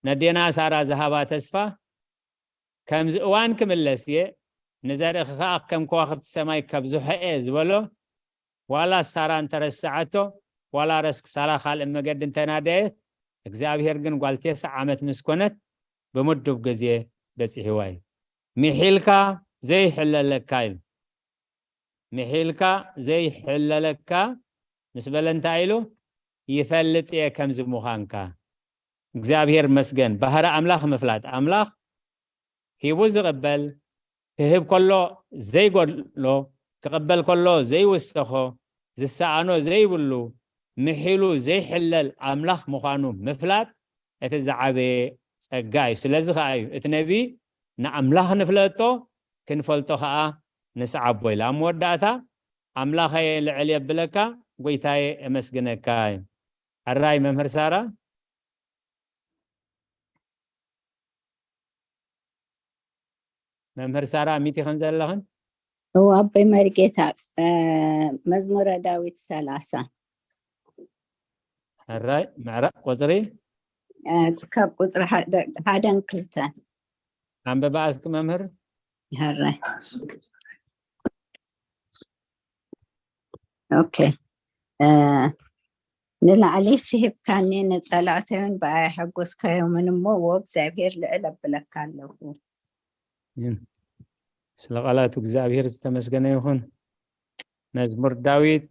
ነዴና ሳራ ዝሃባ ተስፋ ከምዚ እዋን ክምለስ እየ ንዘርእኺ ከዓ ከም ከዋክብቲ ሰማይ ከብዝሖ እየ ዝበሎ ዋላ ሳራ እንተረስዓቶ ዋላ ረስክ ሳራ ካልእ መገዲ እንተናደየት እግዚኣብሔር ግን ጓል ቴስዓ ዓመት ምስ ኮነት ብምዱብ ግዜ በጺሕዋ እዩ። ምሒልካ ዘይሕለለካ እዩ። ምሒልካ ዘይሕለለካ ምስ በለ እንታይ ኢሉ? ይፈልጥ እየ ከምዚ ምዃንካ። እግዚኣብሔር መስገን። ባህሪ ኣምላኽ ምፍላጥ። ኣምላኽ ሂቡ ዝቕበል፣ ክህብ ከሎ ዘይጎድሎ፣ ክቕበል ከሎ ዘይውሰኾ፣ ዝሰኣኖ ዘይብሉ፣ ምሒሉ ዘይሕለል ኣምላኽ ምዃኑ ምፍላጥ እቲ ዝዓበየ ጸጋ እዩ። ስለዚ ኸኣ እዩ እቲ ነቢ ንኣምላኽ ንፍለጦ፣ ክንፈልጦ ኸኣ ንስዓቦ ኢሉ። ኣብ መወዳእታ ኣምላኸየ ልዕል የብለካ፣ ጎይታየ እመስግነካ እዩ። ሕራይ መምህር ሳራ። መምህር ሳራ ሚት ይኸን ዘለኽን? እዎ ኣቦይ መርጌታ። መዝሙረ ዳዊት ሰላሳ። ሕራይ ምዕራፍ ቁፅሪ? ካብ ቁፅሪ ሓደን ክልተን ኣንበባ እስኪ መምህር። ሕራይ ኦኬ። ንላዕሊ ስሂብካኒ፣ ንጸላእተይውን ብኣይ ሓጎስካዮምን እሞ፣ ዎ እግዚኣብሔር ልዕል ኣብለካ ኣለኹ። ስለ ቃላቱ እግዚኣብሔር ዝተመስገነ ይኹን። መዝሙር ዳዊት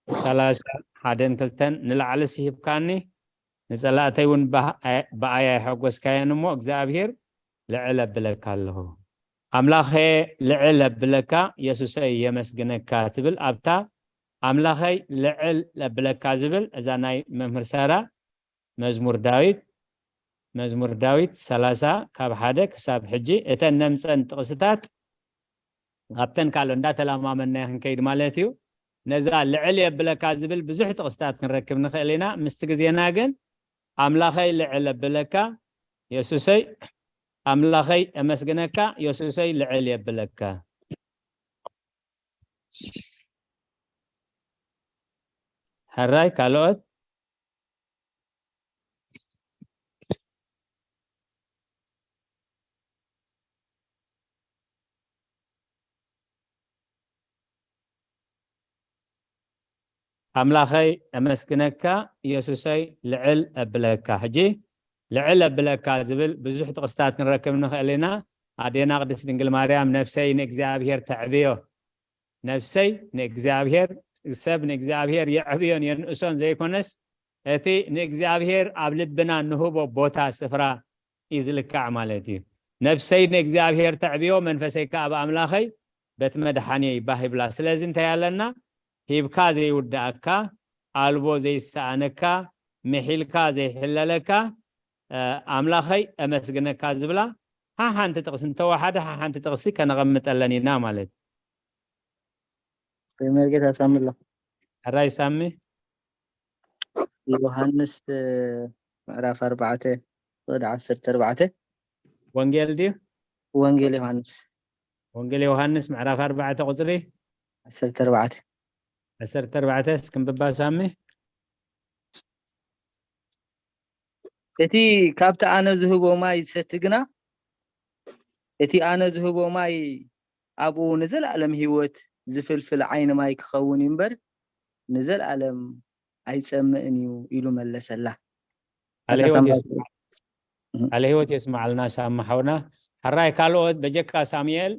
ሰላሳ ሓደን ክልተን። ንላዕሊ ስሂብካኒ፣ ንጸላእተይ እውን ብኣይ ኣይሐጎስካዮን እሞ እግዚኣብሔር ልዕል ኣብለካ ኣለኹ። ኣምላኸ ልዕል ኣብለካ፣ የሱሰይ የመስግነካ ትብል ኣብታ ኣምላኸይ ልዕል ኣብለካ ዝብል እዛ ናይ መምህር ሳራ መዝሙር ዳዊት መዝሙር ዳዊት ሰላሳ ካብ ሓደ ክሳብ ሕጂ እተን ነምፀን ጥቕስታት ኣብተን ካልኦ እንዳተለማመና ክንከይድ ማለት እዩ። ነዛ ልዕል የብለካ ዝብል ብዙሕ ጥቕስታት ክንረክብ ንኽእል ኢና። ምስቲ ግዜና ግን ኣምላኸይ ልዕል የብለካ የሱሰይ፣ ኣምላኸይ የመስግነካ የሱሰይ ልዕል የብለካ። ሕራይ ካልኦት? ኣምላኸይ ኣመስግነካ የሱሰይ ልዕል ኣብለካ። ሕጂ ልዕል ኣብለካ ዝብል ብዙሕ ጥቕስታት ክንረክብ ንኽእል ኢና። ኣዴና ቅድስት ድንግል ማርያም ነፍሰይ ንእግዚኣብሔር ተዕብዮ፣ ነፍሰይ ንእግዚኣብሔር፣ ሰብ ንእግዚኣብሔር የዕብዮን የንእሶን ዘይኮነስ እቲ ንእግዚኣብሔር ኣብ ልብና ንህቦ ቦታ ስፍራ እዩ ዝልካዕ ማለት እዩ። ነፍሰይ ንእግዚኣብሔር ተዕብዮ መንፈሰይ ከዓ ኣብ ኣምላኸይ በቲ መድሓንየይ ባህ ይብላ። ስለዚ እንታይ ኣለና? ሂብካ ዘይውዳእካ፣ ኣልቦ ዘይሰኣነካ፣ ምሒልካ ዘይሕለለካ ኣምላኸይ ኣመስግነካ ዝብላ ሓሓንቲ ጥቕሲ እንተወሓደ ሓሓንቲ ጥቕሲ ከነቐምጠለን ኢና ማለት እዩ። መርጌታ ሳሚ ኣሎ። ሕራይ ሳሚ። ዮሃንስ ምዕራፍ ኣርባዕተ ወደ ዓሰርተ ኣርባዕተ። ወንጌል ድዩ? ወንጌል ዮሃንስ ወንጌል ዮሃንስ ምዕራፍ ኣርባዕተ ቁፅሪ ዓሰርተ ኣርባዕተ። ዓሰርተ ኣርባዕተ እስክንብባ ሳሚ። እቲ ካብቲ ኣነ ዝህቦ ማይ ዝሰቲ ግና እቲ ኣነ ዝህቦ ማይ ኣብኡ ንዘለኣለም ህይወት ዝፍልፍል ዓይኒ ማይ ክኸውን እዩ እምበር ንዘለኣለም ኣይጸምእን እዩ ኢሉ መለሰላ። ቃለ ህይወት የስምዓልና ሳሚ ሓውና። ሕራይ ካልኦት በጀካ ሳሙኤል፣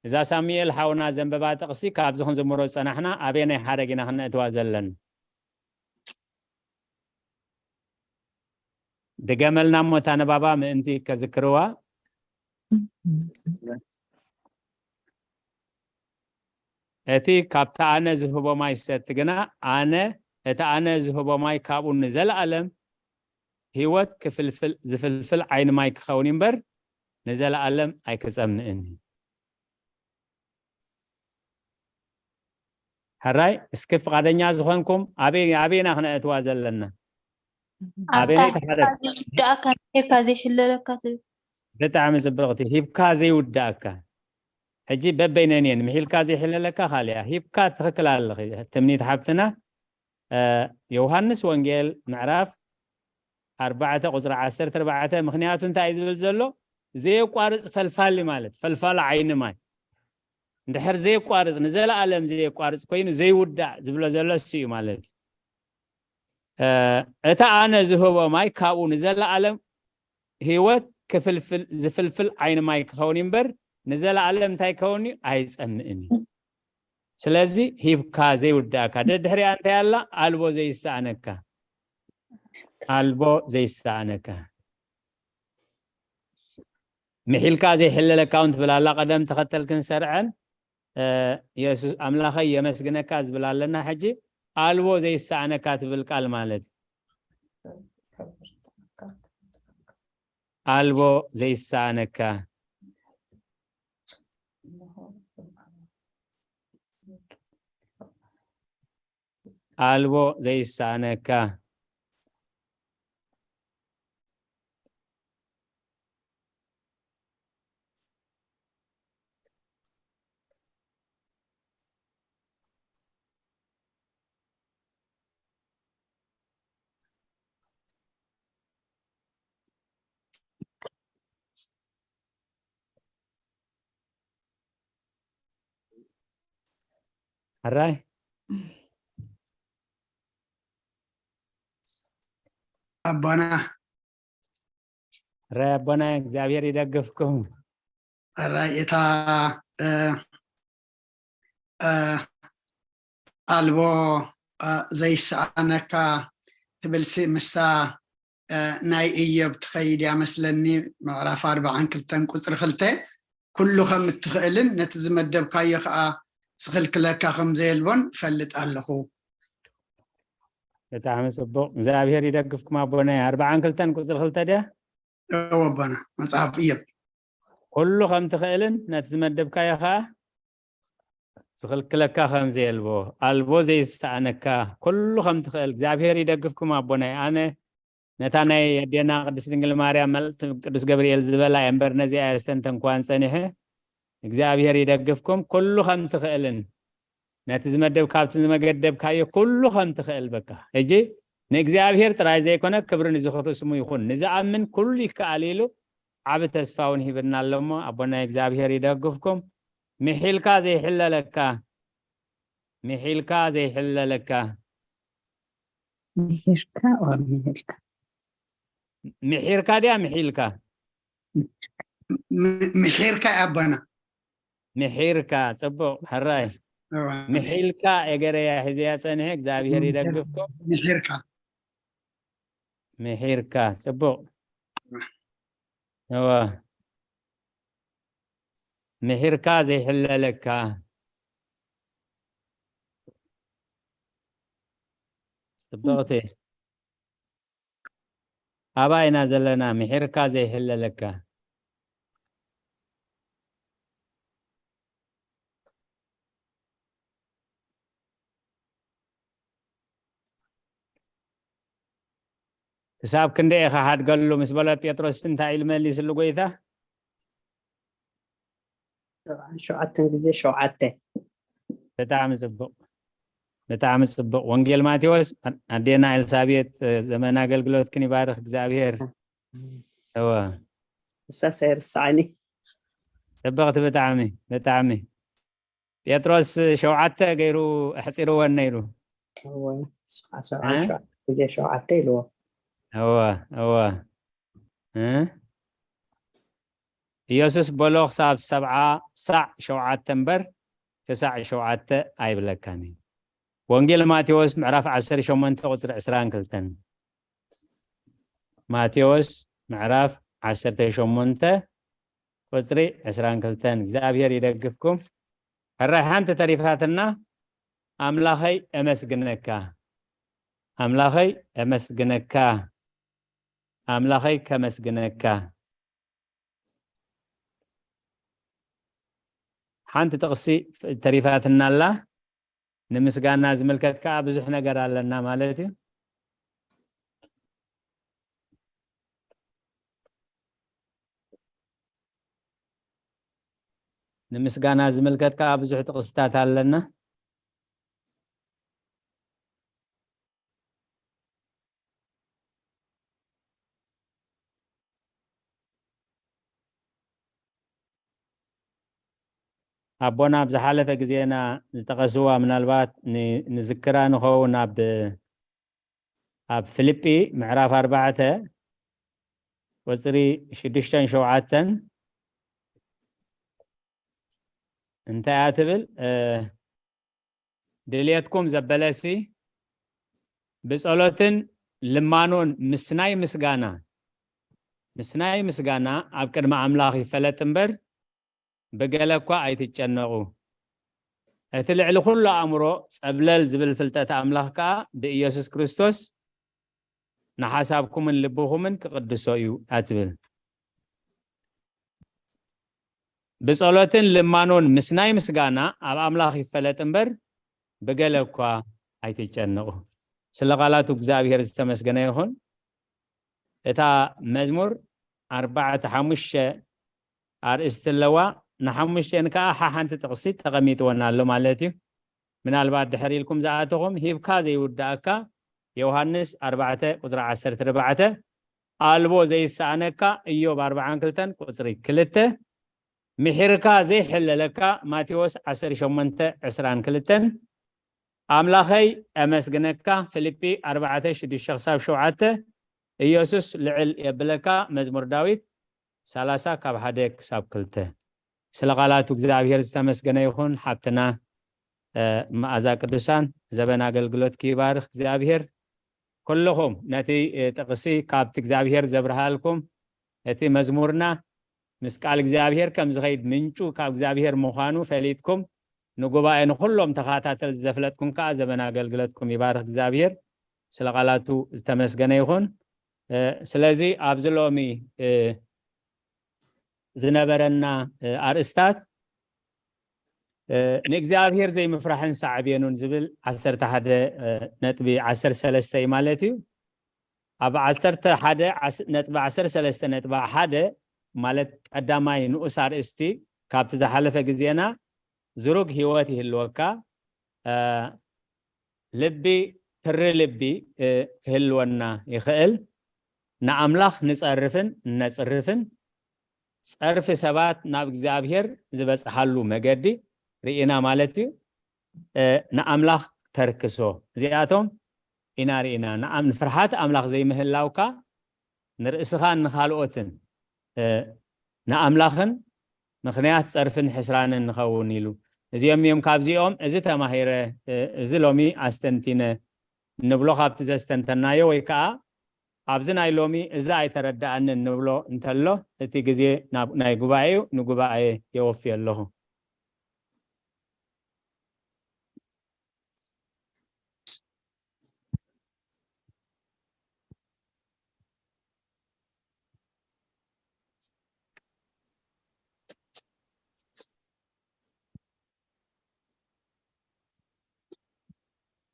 እዛ ሳሙኤል ሓውና ዘንበባ ጥቕሲ ካብዚ ክንዝምሮ ዝጸናሕና ኣበየናይ ሓረግ ኢና ክነእትዋ ዘለና? ድገመልና እሞ እታ ንባባ ምእንቲ ከዝክርዋ። እቲ ካብቲ ኣነ ዝህቦ ማይ ዝሰቲ ግና ኣነ እቲ ኣነ ዝህቦ ማይ ካብኡ ንዘለኣለም ህይወት ክፍልፍል ዝፍልፍል ዓይኒ ማይ ክኸውን እምበር ንዘለኣለም ኣይክጸምእን እዩ። ሕራይ እስኪ ፍቓደኛ ዝኾንኩም ኣበይ ኣበይና ክነእትዋ ዘለና? ኣበይና ኣብታ ተሓረግ ሂብካ ዘይውዳእካ ሂብካ ዘይሕለለካ ትብል። ብጣዕሚ ጽብቕቲ ሂብካ ዘይውዳእካ። ሕጂ በበይነን እየን ምሒልካ ዘይሕለለካ ካልያ ሂብካ ትኽክል ኣለኺ ትምኒት ሓብትና። ዮሃንስ ወንጌል ምዕራፍ ኣርባዕተ ቁፅሪ ዓሰርተ ኣርባዕተ ምኽንያቱ እንታይ እዩ ዝብል ዘሎ? ዘየቋርፅ ፈልፋሊ ማለት ፈልፋሊ ዓይኒ ማይ እንድሕር ዘየቋርፅ ንዘለኣለም ዘየቋርፅ ኮይኑ ዘይውዳእ ዝብሎ ዘሎ እሱ እዩ ማለት እዩ። እቲ ኣነ ዝህቦ ማይ ካብኡ ንዘለኣለም ህይወት ክፍልፍል ዝፍልፍል ዓይኒ ማይ ክኸውን እምበር ንዘለኣለም እንታይ ክኸውን እዩ? ኣይፀምእን እዩ። ስለዚ ሂብካ ዘይውዳእካ። ደድሕሪኣ እንታይ ኣላ? ኣልቦ ዘይሰኣነካ። ኣልቦ ዘይሰኣነካ። ምሒልካ ዘይሕለለካ እውን ትብል ኣላ። ቀደም ተኸተል ክንሰርዐን፣ እ፣ የሱስ ኣምላኸይ የመስግነካ ዝብል ኣለና። ሕጂ ኣልቦ ዘይሰኣነካ ትብል ቃል ማለት እዩ። ኣልቦ ዘይሰኣነካ። ኣልቦ ዘይሰኣነካ። ሕራይ ኣቦና ሕራይ ኣቦና እግዚኣብሔር ይደግፍኩም። ሕራይ እታ እ፣ እ፣ ኣልቦ እ፣ ዘይሰኣነካ ትብልሲ ምስታ እ፣ ናይ እዮብ ትኸይድ እያ መስለኒ። ምዕራፍ ኣርባዓን ክልተን ቁፅሪ ክልተ ኩሉ ከም እትኽእልን ነቲ ዝመደብካዮ ከዓ ዝኽልክለካ ከም ዘየልቦን እፈልጥ ኣለኹ። ብጣዕሚ ፅቡቅ እግዚኣብሔር ይደግፍኩም ኣቦናይ። ኣርባዓን ክልተን ቁፅሪ ክልተ ድያ? እወ ኣቦና መፅሓፍ እዮብ ኩሉ ከም ትኽእልን ነቲ ዝመደብካዮ ከዓ ዝኽልክለካ ከም ዘየልቦ ኣልቦ ዘይሰኣነካ ኩሉ ከም ትኽእል እግዚኣብሔር ይደግፍኩም ኣቦናይ። ኣነ ነታ ናይ ኣዴና ቅድስት ድንግል ማርያም መልእክቲ ቅዱስ ገብርኤል ዝበላ እየ እምበር ነዚኣ እየ ዝተንተንኳን ፀኒሐ። እግዚኣብሔር ይደግፍኩም። ኩሉ ከም ትኽእልን ነቲ ዝመደብ ካብቲ ዝመገደብካዮ ኩሉ ከም ትኽእል በቃ። ሕጂ ንእግዚኣብሔር ጥራይ ዘይኮነ ክብሪ ንዝኽሪ ስሙ ይኹን። ንዝኣምን ኩሉ ይከኣል ኢሉ ዓቢ ተስፋ እውን ሂብና ኣሎ እሞ ኣቦና እግዚኣብሔር ይደግፍኩም። ምሒልካ ዘይሕለለካ ምሒልካ ዘይሕለለካ ምሒርካ or ምሒልካ ምሒርካ ድያ ምሒልካ ም- ምሒርካ ኣቦና ምሒርካ ጽቡቅ ሕራይ እዋ፣ ምሒልካ እገረያ ሒዘያ ጸኒሐ እግዚኣብሔር ይደግፍኩም ምሒርካ ምሒርካ ጽቡቅ እወ ምሒርካ ዘይሕለለካ ጽብቕቲ ኣባይ ኢና ዘለና ምሒርካ ዘይሕለለካ ክሳብ ክንደይ ኢኻ ሓድገሉ ምስ በሎ ጴጥሮስ እንታይ ኢሉ መሊስሉ ጎይታ ሸውዓተን ግዜ ሸውዓተ ብጣዕሚ ጽቡቕ ብጣዕሚ ጽቡቕ ወንጌል ማቴዎስ ኣዴና ኤልሳቤጥ ዘመን ኣገልግሎትክን ይባርኽ እግዚኣብሔር እወ እሳስ ኣይርስዓኒ ጽብቕቲ ብጣዕሚ ብጣዕሚ ጴጥሮስ ሸውዓተ ገይሩ ኣሕፂርወን ነይሩ ግዜ ሸውዓተ ኢልዎ እወ እወ ኢየሱስ በሎ ክሳብ ሰብዓ ሳዕ ሸውዓተ እምበር ክሳዕ ሸውዓተ ኣይብለካን እዩ ወንጌል ማቴዎስ ምዕራፍ ዓሰርተ ሸሞንተ ቁፅሪ ዕስራን ክልተን ማቴዎስ ምዕራፍ ዓሰርተ ሸሞንተ ቁፅሪ ዕስራን ክልተን እግዚኣብሔር ይደግፍኩም ሕራይ ሓንቲ ተሪፋትና ኣምላኸይ እመስግነካ ኣምላኸይ እመስግነካ ኣምላኸይ ከመስግነካ ሓንቲ ጥቕሲ ተሪፋትና ኣላ ንምስጋና ዝምልከት ከዓ ብዙሕ ነገር ኣለና ማለት እዩ ንምስጋና ዝምልከት ከዓ ብዙሕ ጥቕስታት ኣለና ኣቦና ኣብ ዝሓለፈ ግዜና ዝጠቐስዋ ምናልባት ንዝክራ ንኸውን ኣብ ኣብ ፊልጲ ምዕራፍ ኣርባዕተ ቁፅሪ ሽዱሽተን ሸውዓተን እንታይ እያ ትብል ድልየትኩም ዘበለሲ ብጸሎትን ልማኖን ምስናይ ምስጋና ምስናይ ምስጋና ኣብ ቅድሚ ኣምላኽ ይፈለጥ እምበር ብገለ እኳ ኣይትጨነቑ። እቲ ልዕሊ ኩሉ ኣእምሮ ጸብለል ዝብል ፍልጠት ኣምላኽ ከኣ ብኢየሱስ ክርስቶስ ንሓሳብኩምን ልብኹምን ክቕድሶ እዩ እያ ትብል። ብጸሎትን ልማኖን ምስናይ ምስጋና ኣብ ኣምላኽ ይፈለጥ እምበር ብገለ እኳ ኣይትጨነቑ። ስለ ቃላቱ እግዚኣብሔር ዝተመስገነ ይኹን። እታ መዝሙር ኣርባዕተ ሓሙሽተ ኣርእስቲ ኣለዋ። ንሓሙሽተን ከኣ ሓሓንቲ ጥቕሲ ተቐሚጥወን ኣሎ ማለት እዩ። ምናልባት ድሕር ኢልኩም ዝኣተኹም ሂብካ ዘይውዳእካ ዮሃንስ ኣርባዕተ ቁጽሪ ዓሰርተ ኣርባዕተ፣ ኣልቦ ዘይሰኣነካ እዮብ ኣርባዓን ክልተን ቁጽሪ ክልተ፣ ምሒርካ ዘይሕለለካ ማቴዎስ ዓሰርተ ሸሞንተ ዕስራን ክልተን፣ ኣምላኸይ ኣመስግነካ ፊልጲ ኣርባዕተ ሽዱሽተ ክሳብ ሸውዓተ፣ ኢየሱስ ልዕል የብለካ መዝሙር ዳዊት ሰላሳ ካብ ሓደ ክሳብ ክልተ። ስለ ቃላቱ እግዚኣብሔር ዝተመስገነ ይኹን። ሓብትና መኣዛ ቅዱሳን ዘበን ኣገልግሎት ክይባርኽ እግዚኣብሔር። ኩልኹም ነቲ ጥቕሲ ካብቲ እግዚኣብሔር ዘብርሃልኩም እቲ መዝሙርና ምስ ቃል እግዚኣብሔር ከም ዝኸይድ ምንጩ ካብ እግዚኣብሔር ምዃኑ ፈሊጥኩም ንጉባኤ ንኹሎም ተኻታተል ዘፍለጥኩም ከዓ ዘበን ኣገልግሎትኩም ይባርኽ እግዚኣብሔር። ስለ ቃላቱ ዝተመስገነ ይኹን። ስለዚ ኣብዚ ሎሚ ዝነበረና ኣርእስታት ንእግዚኣብሔር ዘይምፍራሕን ሳዕቤኑን ዝብል ዓሰርተ ሓደ ነጥቢ ዓሰርተ ሰለስተ እዩ ማለት እዩ። ኣብ ዓሰርተ ሓደ ነጥቢ ዓሰርተ ሰለስተ ነጥቢ ሓደ ማለት ቀዳማይ ንኡስ ኣርእስቲ ካብቲ ዝሓለፈ ግዜና ዝሩግ ህይወት ይህልወካ፣ ልቢ ትሪ ልቢ ክህልወና ይኽእል። ንኣምላኽ ንጸርፍን ነጽርፍን ጸርፊ ሰባት ናብ እግዚኣብሔር ዝበጽሓሉ መገዲ ርኢና ማለት እዩ። ንኣምላኽ ተርክሶ እዚኣቶም ኢና ርኢና። ንፍርሓት ኣምላኽ ዘይምህላውካ ንርእስኻን ንኻልኦትን ንኣምላኽን ምኽንያት ጸርፍን ሕስራንን ንኸውን ኢሉ። እዚኦም እዮም ካብዚኦም እዚ ተማሂረ እዚ ሎሚ ኣስተንቲነ እንብሎ ካብቲ ዘስተንተናዮ ወይ ከዓ ኣብዚ ናይ ሎሚ እዚ ኣይተረዳኣንን ንብሎ እንተሎ እቲ ግዜ ናይ ጉባኤ እዩ። ንጉባኤ የወፍዮ ኣለኹ።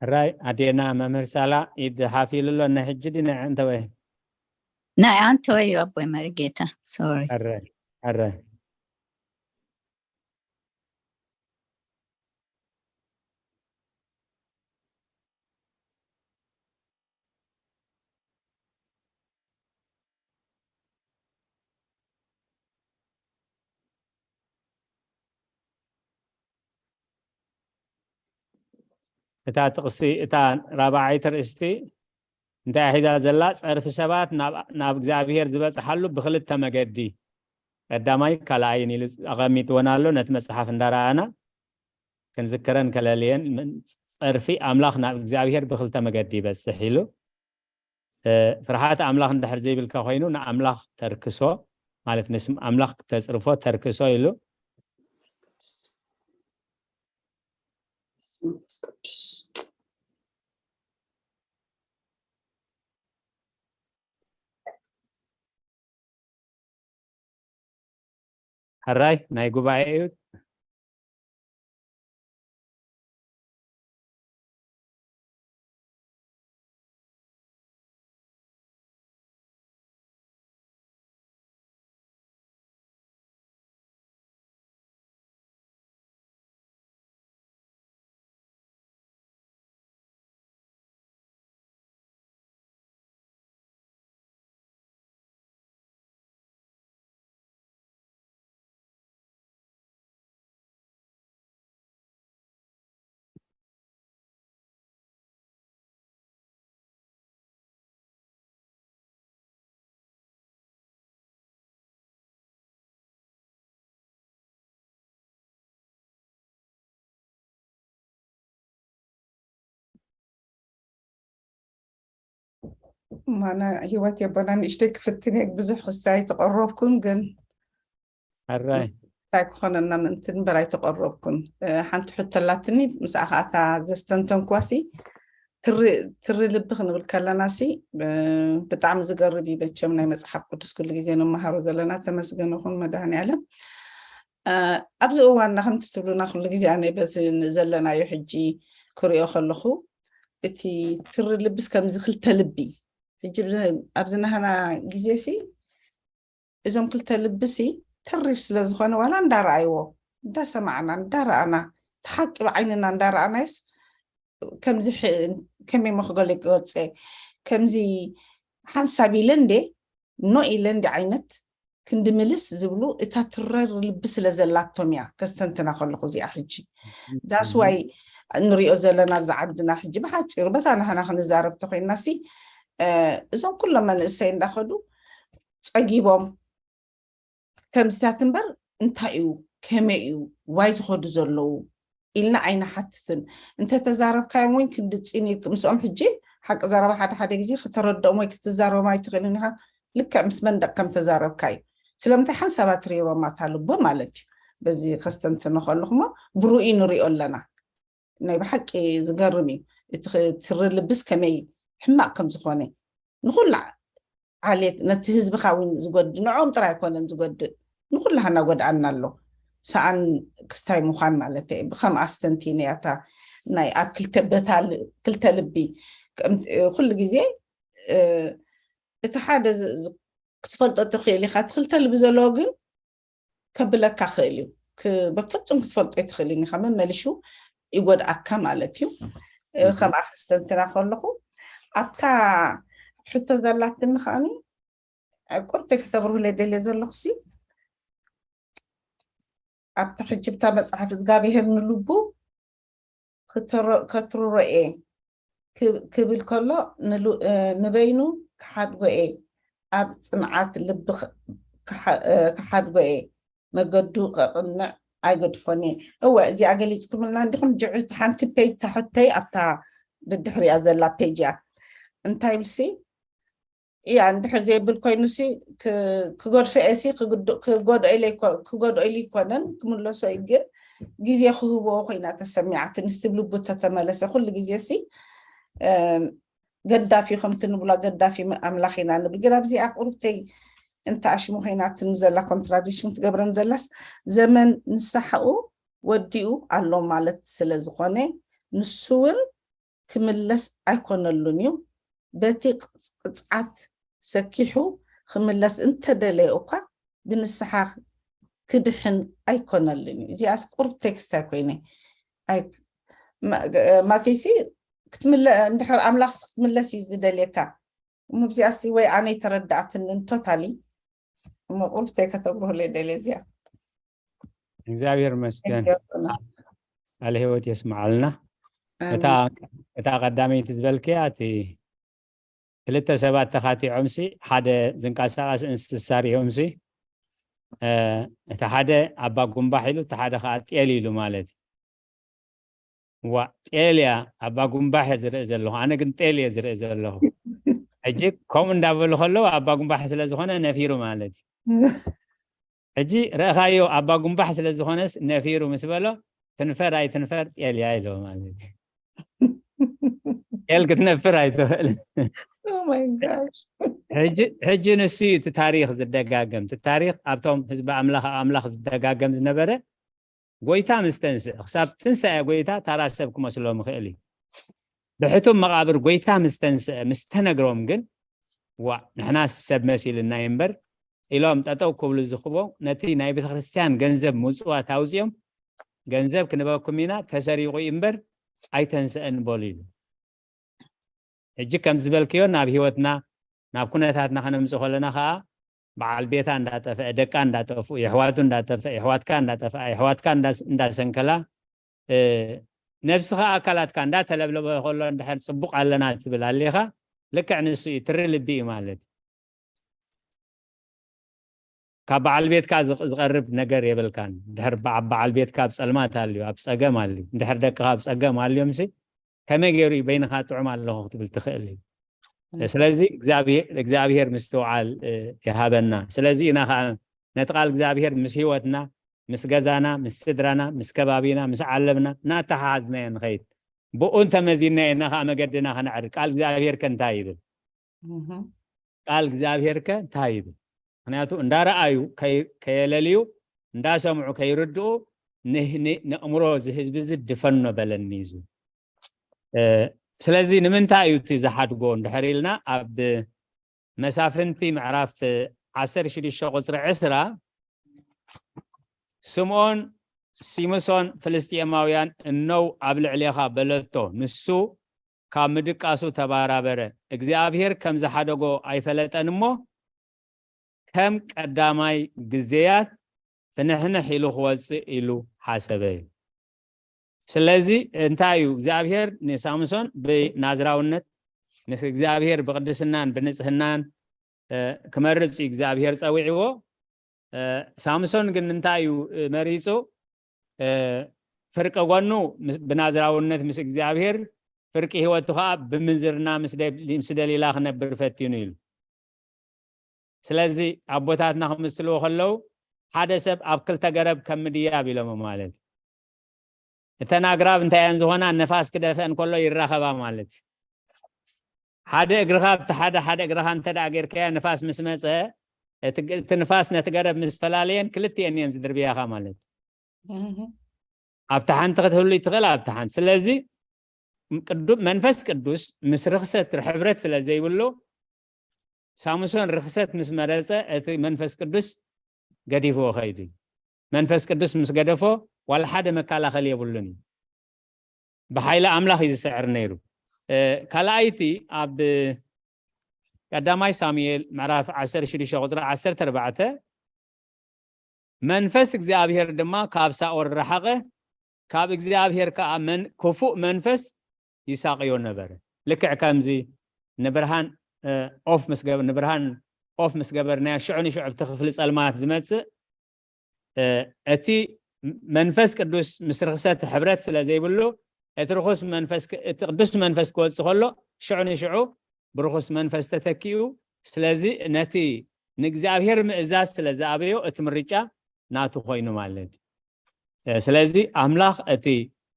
ሕራይ ኣዴና መምህር ሳላ ኢድ ሓፍ ኢሉ ኣሎ። ናይ ሕጂ ድዩ ናይ ኣንተወ? ናይ ኣንተወ እዩ ኣቦይ መሪጌታ። ሶሪ። ሕራይ ሕራይ። እታ ጥቕሲ እታ ራብዓይቲ ርእስቲ እንታይ ሒዛ ዘላ? ጸርፊ ሰባት ናብ እግዚኣብሔር ዝበጽሓሉ ብኽልተ መገዲ ቀዳማይ ካልኣይን ኢሉ ኣቐሚጥወን ኣሎ። ነቲ መጽሓፍ እንዳረኣና ክንዝክረን ከለልየን ጸርፊ ኣምላኽ ናብ እግዚኣብሔር ብኽልተ መገዲ ይበጽሕ ኢሉ። ፍርሓት ኣምላኽ እንድሕር ዘይብልካ ኮይኑ ንኣምላኽ ተርክሶ ማለት ንስም ኣምላኽ ተጽርፎ ተርክሶ ኢሉ። ሕራይ ናይ ጉባኤ እዩ። ማና ህይወት የቦና ንእሽተይ ክፍትን እየ። ብዙሕ ክስታይ ኣይተቐረብኩን፣ ግን ሕራይ እንታይ ክኾነና ምእንቲ እምበር ኣይተቐረብኩን። እ፣ ሓንቲ ሕቶ ኣላትኒ፣ ምስኣ ከዓ እታ ዘስተንተንኩዋሲ ትሪ ትሪ ልቢ ክንብል ከለናሲ፣ እ፣ ብጣዕሚ ዝገርም እዩ። መቸም ናይ መጽሓፍ ቅዱስ ኩሉ ግዜ ንመሃሮ ዘለና፣ ተመስገን ይኹን መድኃኔዓለም። እ፣ ኣብዚ እዋንና ከምቲ ትብሉና ኩሉ ግዜ ኣነ በዚ ዘለናዮ ሕጂ ክሪኦ ከለኹ፣ እቲ ትሪ ልብስ ከምዚ ክልተ ልቢ፣ ሕጂ ኣብዚ ናህና ግዜሲ እዞም ክልተ ልብሲ ተሪር ስለ ዝኾነ፣ ዋላ እንዳረኣይዎ፣ እንዳሰማዕና፣ እንዳረኣና፣ እቲ ሓቂ ብዓይንና እንዳረኣናዮስ፣ ከምዚ ሕ- ከመይ መክገል ይገጸ፣ ከምዚ ሓንሳብ ኢለ እንዴ፣ ኖ ኢለ እንዲ ዓይነት ክንዲ ምልስ ዝብሉ፣ እታ ትረር ልቢ ስለ ዘላቶም እያ ከስተንትና ከለኹ እዚኣ ሕጂ። ዳስዋይ ንሪኦ ዘለና ኣብዚ ዓድና ሕጂ ብሓፂሩ በታ ናህና ክንዛረብ ተኮይናሲ፣ እ፣ እዞም ኩሎም መንእሰይ እንዳኸዱ ጸጊቦም ከምዚታት እምበር፣ እንታይ እዩ፣ ከመይ እዩ፣ ዋይ ዝኸዱ ዘለዉ ኢልና ኣይንሓትትን። እንተተዛረብካዮም እውን ክንዲ ፂን ኢልክ ምስኦም፣ ሕጂ ሓቂ ዘረባ ሓደ ሓደ ግዜ ከተረድኦም ወይ ክትዛረቦም ኣይትኽእልን ኢኻ። ልክዕ ምስ መንደቕ ከም ተዛረብካዩ፣ ስለምንታይ ሓንሳባ ትሪእዎም ኣታ ልቦ ማለት እዩ። በዚ ከስተንትኖ ከለኹሞ ብሩኢ ንሪኦ ኣለና። ናይ ብሓቂ ዝገርም እዩ። እቲ ኽ- ትሪ ልብስ ከመይ ሕማቕ ከም ዝኾነ፣ ንኹላ ዓሌት፣ ነቲ ህዝብኻ እውን ዝጎድእ፣ ንዕኦም ጥራይ ኣይኮነን ዝጎድእ፣ ንኹላህና ጎድኣና ኣሎ። ሰኣን ክስታይ ምዃን ማለት እየ። ብኸም ኣስተንቲነ እያ እታ ናይ ኣብ ክልተ በታ ል- ክልተ ልቢ፣ ከም- ኩሉ ግዜ፣ እ፣ እቲ ሓደ ዝ- ዝ- ክትፈልጦ ትኽእል ኢኻ። እቲ ክልተ ልቢ ዘለዎ ግን ከብለካ ክእል እዩ። ክ- በፍጹም ክትፈልጦ ኣይትኽእልን ኢኻ። መመሊሹ ይጎድኣካ ማለት እዩ። እ፣ እህ። ከምኣ ከስተንትና ከለኹ፣ ኣብታ ሕቶ ዘላትኒ ከዓኒ፣ ቁርተይ ከተብርሁለይ ደልየ ዘለኹሲ፣ ኣብታ ሕጂ ብታ መጽሓፍ እግዚኣብሄር ንልቡ ክትሮ- ከትርሮ እየ ክብ- ክብል ከሎ፣ ንሉ- እ፣ ንበይኑ ክሓድጎ እየ፣ ኣብ ጽንዓት ልቢ ክ- ክሓ- እ፣ ክሓድጎ እየ፣ መገዱ ከቕንዕ ኣይገድፎን እየ። እወ፣ እዚኣ ገሊጽኩምልና እንዲኹም። ጅዕቲ ሓንቲ ፔጅ ታሕተይ ኣብታ ድድሕሪያ ዘላ ፔጅ እያ። እንታይ ኢልሲ እያ፣ እንድሕር ዘይብል ኮይኑሲ ክ- ክገድፎ እየ ሲ ክግድ- ክጎድኦ ኢለ ይኮ- ክጎድኦ ኢሉ ይኮነን ክምለሶ እዩ፣ ግን ግዜ ክህቦ ኮይና ተሰሚዓትኒ። ስቲብ ልቡ ተተመለሰ ኩሉ ግዜ ሲ እ፣ ገዳፊ ከምቲ ንብላ ገዳፊ ም- ኣምላኽ ኢና ንብል፣ ግን ኣብዚኣ ቁርብተይ እንተ ኣሽሙ ኮይናትኒ ዘላ ኮንትራዲክሽን ትገብረን ዘላስ ዘመን ንስሓኡ ወዲኡ ኣሎ ማለት ስለ ዝኾነ፣ ንሱ እውን ክምለስ ኣይኮነሉን እዩ። በቲ ቅጽ- ቅጽዓት ሰኪሑ ክምለስ እንተደለየ እኳ ብንስሓ ክድሕን ኣይኮነሉን እዩ። እዚኣስ ቁሩብ ቴክስት ኣይኮይነ። ኣይ- ማ- ማቴሲ ክትምለ- እንድሕር ኣምላኽስ ክትምለስ እዩ ዝደልየካ። እሞ እዚኣሲ ወይ ኣነ ይተረዳእትንን ቶታሊ። እሞ ቁሩብ ተይ ከተብርሁለይ ደልየ እዚኣ። እግዚኣብሔር ይመስገን። ተንኪዩ። ቃለ ህይወት የስምዓልና። እታ ኣሜን። እታ ቀዳመይቲ ዝበልክያ፣ እቲ ክልተ ሰባት ተኻቲዖምሲ ሓደ ዝንቀሳቐስ እንስሳ ሪኦምሲ፣ እ፣ እቲ ሓደ ኣባ ጉንባሕ ኢሉ፣ እቲ ሓደ ከዓ ጤል ኢሉ ማለት እዩ። ዋ፣ ጤል እያ፣ ኣባ ጉንባሕ እየ ዝርኢ ዘለኹ፣ ኣነ ግን ጤል እየ ዝርኢ ዘለኹ። ሕጂ ከምኡ እንዳበሉ ከለዉ ኣባ ጉንባሕ ስለ ዝኾነ ነፊሩ ማለት እዩ። ሕጂ ረእኻዮ፣ ኣባ ጉንባሕ ስለ ዝኾነስ ነፊሩ ምስ በሎ፣ ትንፈር ኣይትንፈር ጤል እያ ኢሎ ማለት እዩ። ጤል ክትነፍር ኣይትኽእል። Oh my gosh። ሕጂ ሕጂ ንሱ እዩ እቲ ታሪኽ ዝደጋገም። እቲ ታሪኽ ኣብቶም ህዝቢ ኣምላኽ፣ ኣብ ኣምላኽ ዝደጋገም ዝነበረ፣ ጎይታ ምስ ተንስእ፣ ክሳብ ትንሳኤ ጎይታ ታራ ሰብ ክመስሎም ይኽእል እዩ። ብሕቱም መቓብር ጎይታ ምስ ተንስአ፣ ምስ ተነግሮም ግን፣ ዋ፣ ንሕናስ ሰብ መሲልና እዩ እምበር ኢሎም ጠጠው ክብሉ ዝኽቦ፣ ነቲ ናይ ቤተ ክርስቲያን ገንዘብ ምጽዋት ኣውጺኦም፣ ገንዘብ ክንበኩም ኢና፣ ተሰሪቑ እዩ እምበር ኣይተንስአን በሉ ኢሉ። ሕጂ ከም ዝበልክዮ ናብ ህይወትና፣ ናብ ኩነታትና ከነምጽእ ከለና ከኣ፣ በዓል ቤታ እንዳጠፍአ፣ ደቃ እንዳጠፍኡ፣ የሕዋቱ እንዳጠፍአ፣ የሕዋትካ እንዳጠፍኣ፣ የሕዋትካ እንዳ- እንዳሰንከላ፣ እ፣ ነብስኻ ኣካላትካ እንዳተለብለበ ከሎ እንድሕር ጽቡቕ ኣለና ትብል ኣሊኻ፣ ልክዕ ንሱ እዩ፣ ትሪ ልቢ እዩ ማለት። ካብ በዓል ቤትካ ዝቕ- ዝቐርብ ነገር የብልካን። እንድሕር በዓ- በዓል ቤትካ ኣብ ጸልማት ኣልዩ፣ ኣብ ጸገም ኣልዩ፣ እንድሕር ደቅኻ ኣብ ጸገም ኣልዮምሲ፣ ከመይ ገይሩ እዩ በይንኻ ጥዑም ኣለኹ ክትብል ትኽእል እዩ? ስለዚ እግዚኣብሔር ምስትውዓል ይሃበና። ስለዚ ኢና ከዓ ነቲ ቃል እግዚኣብሔር ምስ ህይወትና፣ ምስ ገዛና፣ ምስ ስድራና፣ ምስ ከባቢና፣ ምስ ዓለምና እናተሓሓዝናዮ ንኸይድ። ብኡ እንተመዚና ኢና ከዓ መገድና ከነዕሪ። ቃል እግዚኣብሔር ከ እንታይ ይብል? ቃል እግዚኣብሔር ከ እንታይ ይብል? ምክንያቱ እንዳረኣዩ ከየለልዩ፣ እንዳሰምዑ ከይርድኡ፣ ነእምሮ እዚ ህዝቢ እዚ ድፈኖ በለኒ እዩ። ስለዚ ንምንታይ እዩ እቲ ዝሓድጎ እንድሕር ኢልና፣ ኣብ መሳፍንቲ ምዕራፍ ዓሰርተ ሽዱሽተ ቁፅሪ ዕስራ፣ ስምዖን ሲምሶን ፍልስጥኤማውያን እነው ኣብ ልዕሌኻ በለቶ፣ ንሱ ካብ ምድቃሱ ተባራበረ፣ እግዚኣብሔር ከም ዝሓደጎ ኣይፈለጠን እሞ ከም ቀዳማይ ግዜያት ፍንሕንሕ ኢሉ ክወፅእ ኢሉ ሓሰበ እዩ። ስለዚ እንታይ እዩ እግዚኣብሔር ንሳምሶን ብናዝራውነት ምስ እግዚኣብሔር ብቅድስናን ብንጽህናን ክመርጽ እዩ እግዚኣብሔር ጸዊዕዎ። ሳምሶን ግን እንታይ እዩ መሪጹ? ፍርቂ ጎኑ ብናዝራውነት ምስ እግዚኣብሔር፣ ፍርቂ ህይወቱ ከዓ ብምንዝርና ምስ ደሊላ ክነብር ፈቲኑ ኢሉ። ስለዚ ኣቦታትና ክምስልዎ ከለዉ ሓደ ሰብ ኣብ ክልተ ገረብ ከም ምድያብ ኢሎሞ ማለት እዩ። እተን ኣግራብ እንታይ እየን ዝኾና? ነፋስ ክደፍአን ከሎ ይራኸባ ማለት እዩ። ሓደ እግርኻ ኣብቲ ሓደ ሓደ እግርኻ እንተ ደኣ ጌርካያ ንፋስ ምስ መጸ እቲ ንፋስ ነቲ ገረብ ምስ ፈላለየን ክልቲኤን እየን ዝድርብያኻ ማለት እዩ። ኣብቲ ሓንቲ ክትህሉ ትኽእል ኣብቲ ሓንቲ። ስለዚ መንፈስ ቅዱስ ምስ ርኽሰት ሕብረት ስለ ዘይብሉ ሳምሶን ርኽሰት ምስ መረጸ እቲ መንፈስ ቅዱስ ገዲፍዎ ከይዱ እዩ። መንፈስ ቅዱስ ምስ ገደፎ ዋላ ሓደ መከላኸሊ የብሉን እዩ። ብሓይሊ ኣምላኽ እዩ ዝስዕር ነይሩ። ካልኣይቲ ኣብ ቀዳማይ ሳሙኤል ምዕራፍ ዓሰርተ ሽዱሽተ ቁፅሪ ዓሰርተ ኣርባዕተ መንፈስ እግዚኣብሔር ድማ ካብ ሳኦል ረሓቐ፣ ካብ እግዚኣብሔር ከዓ ክፉእ መንፈስ ይሳቕዮ ነበረ። ልክዕ ከምዚ ንብርሃን ኦፍ ምስ ገበርናዮ ሽዑ ንሽዑ ኣብቲ ክፍሊ ጸልማት ዝመጽእ እቲ መንፈስ ቅዱስ ምስ ርኽሰት ሕብረት ስለ ዘይብሉ እቲ ርኹስ መንፈስ እቲ ቅዱስ መንፈስ ክወጽእ ከሎ ሽዑ ንሽዑ ብርኹስ መንፈስ ተተኪኡ። ስለዚ ነቲ ንእግዚኣብሔር ምእዛዝ ስለ ዝኣበዮ እቲ ምርጫ ናቱ ኮይኑ ማለት እዩ። ስለዚ ኣምላኽ እቲ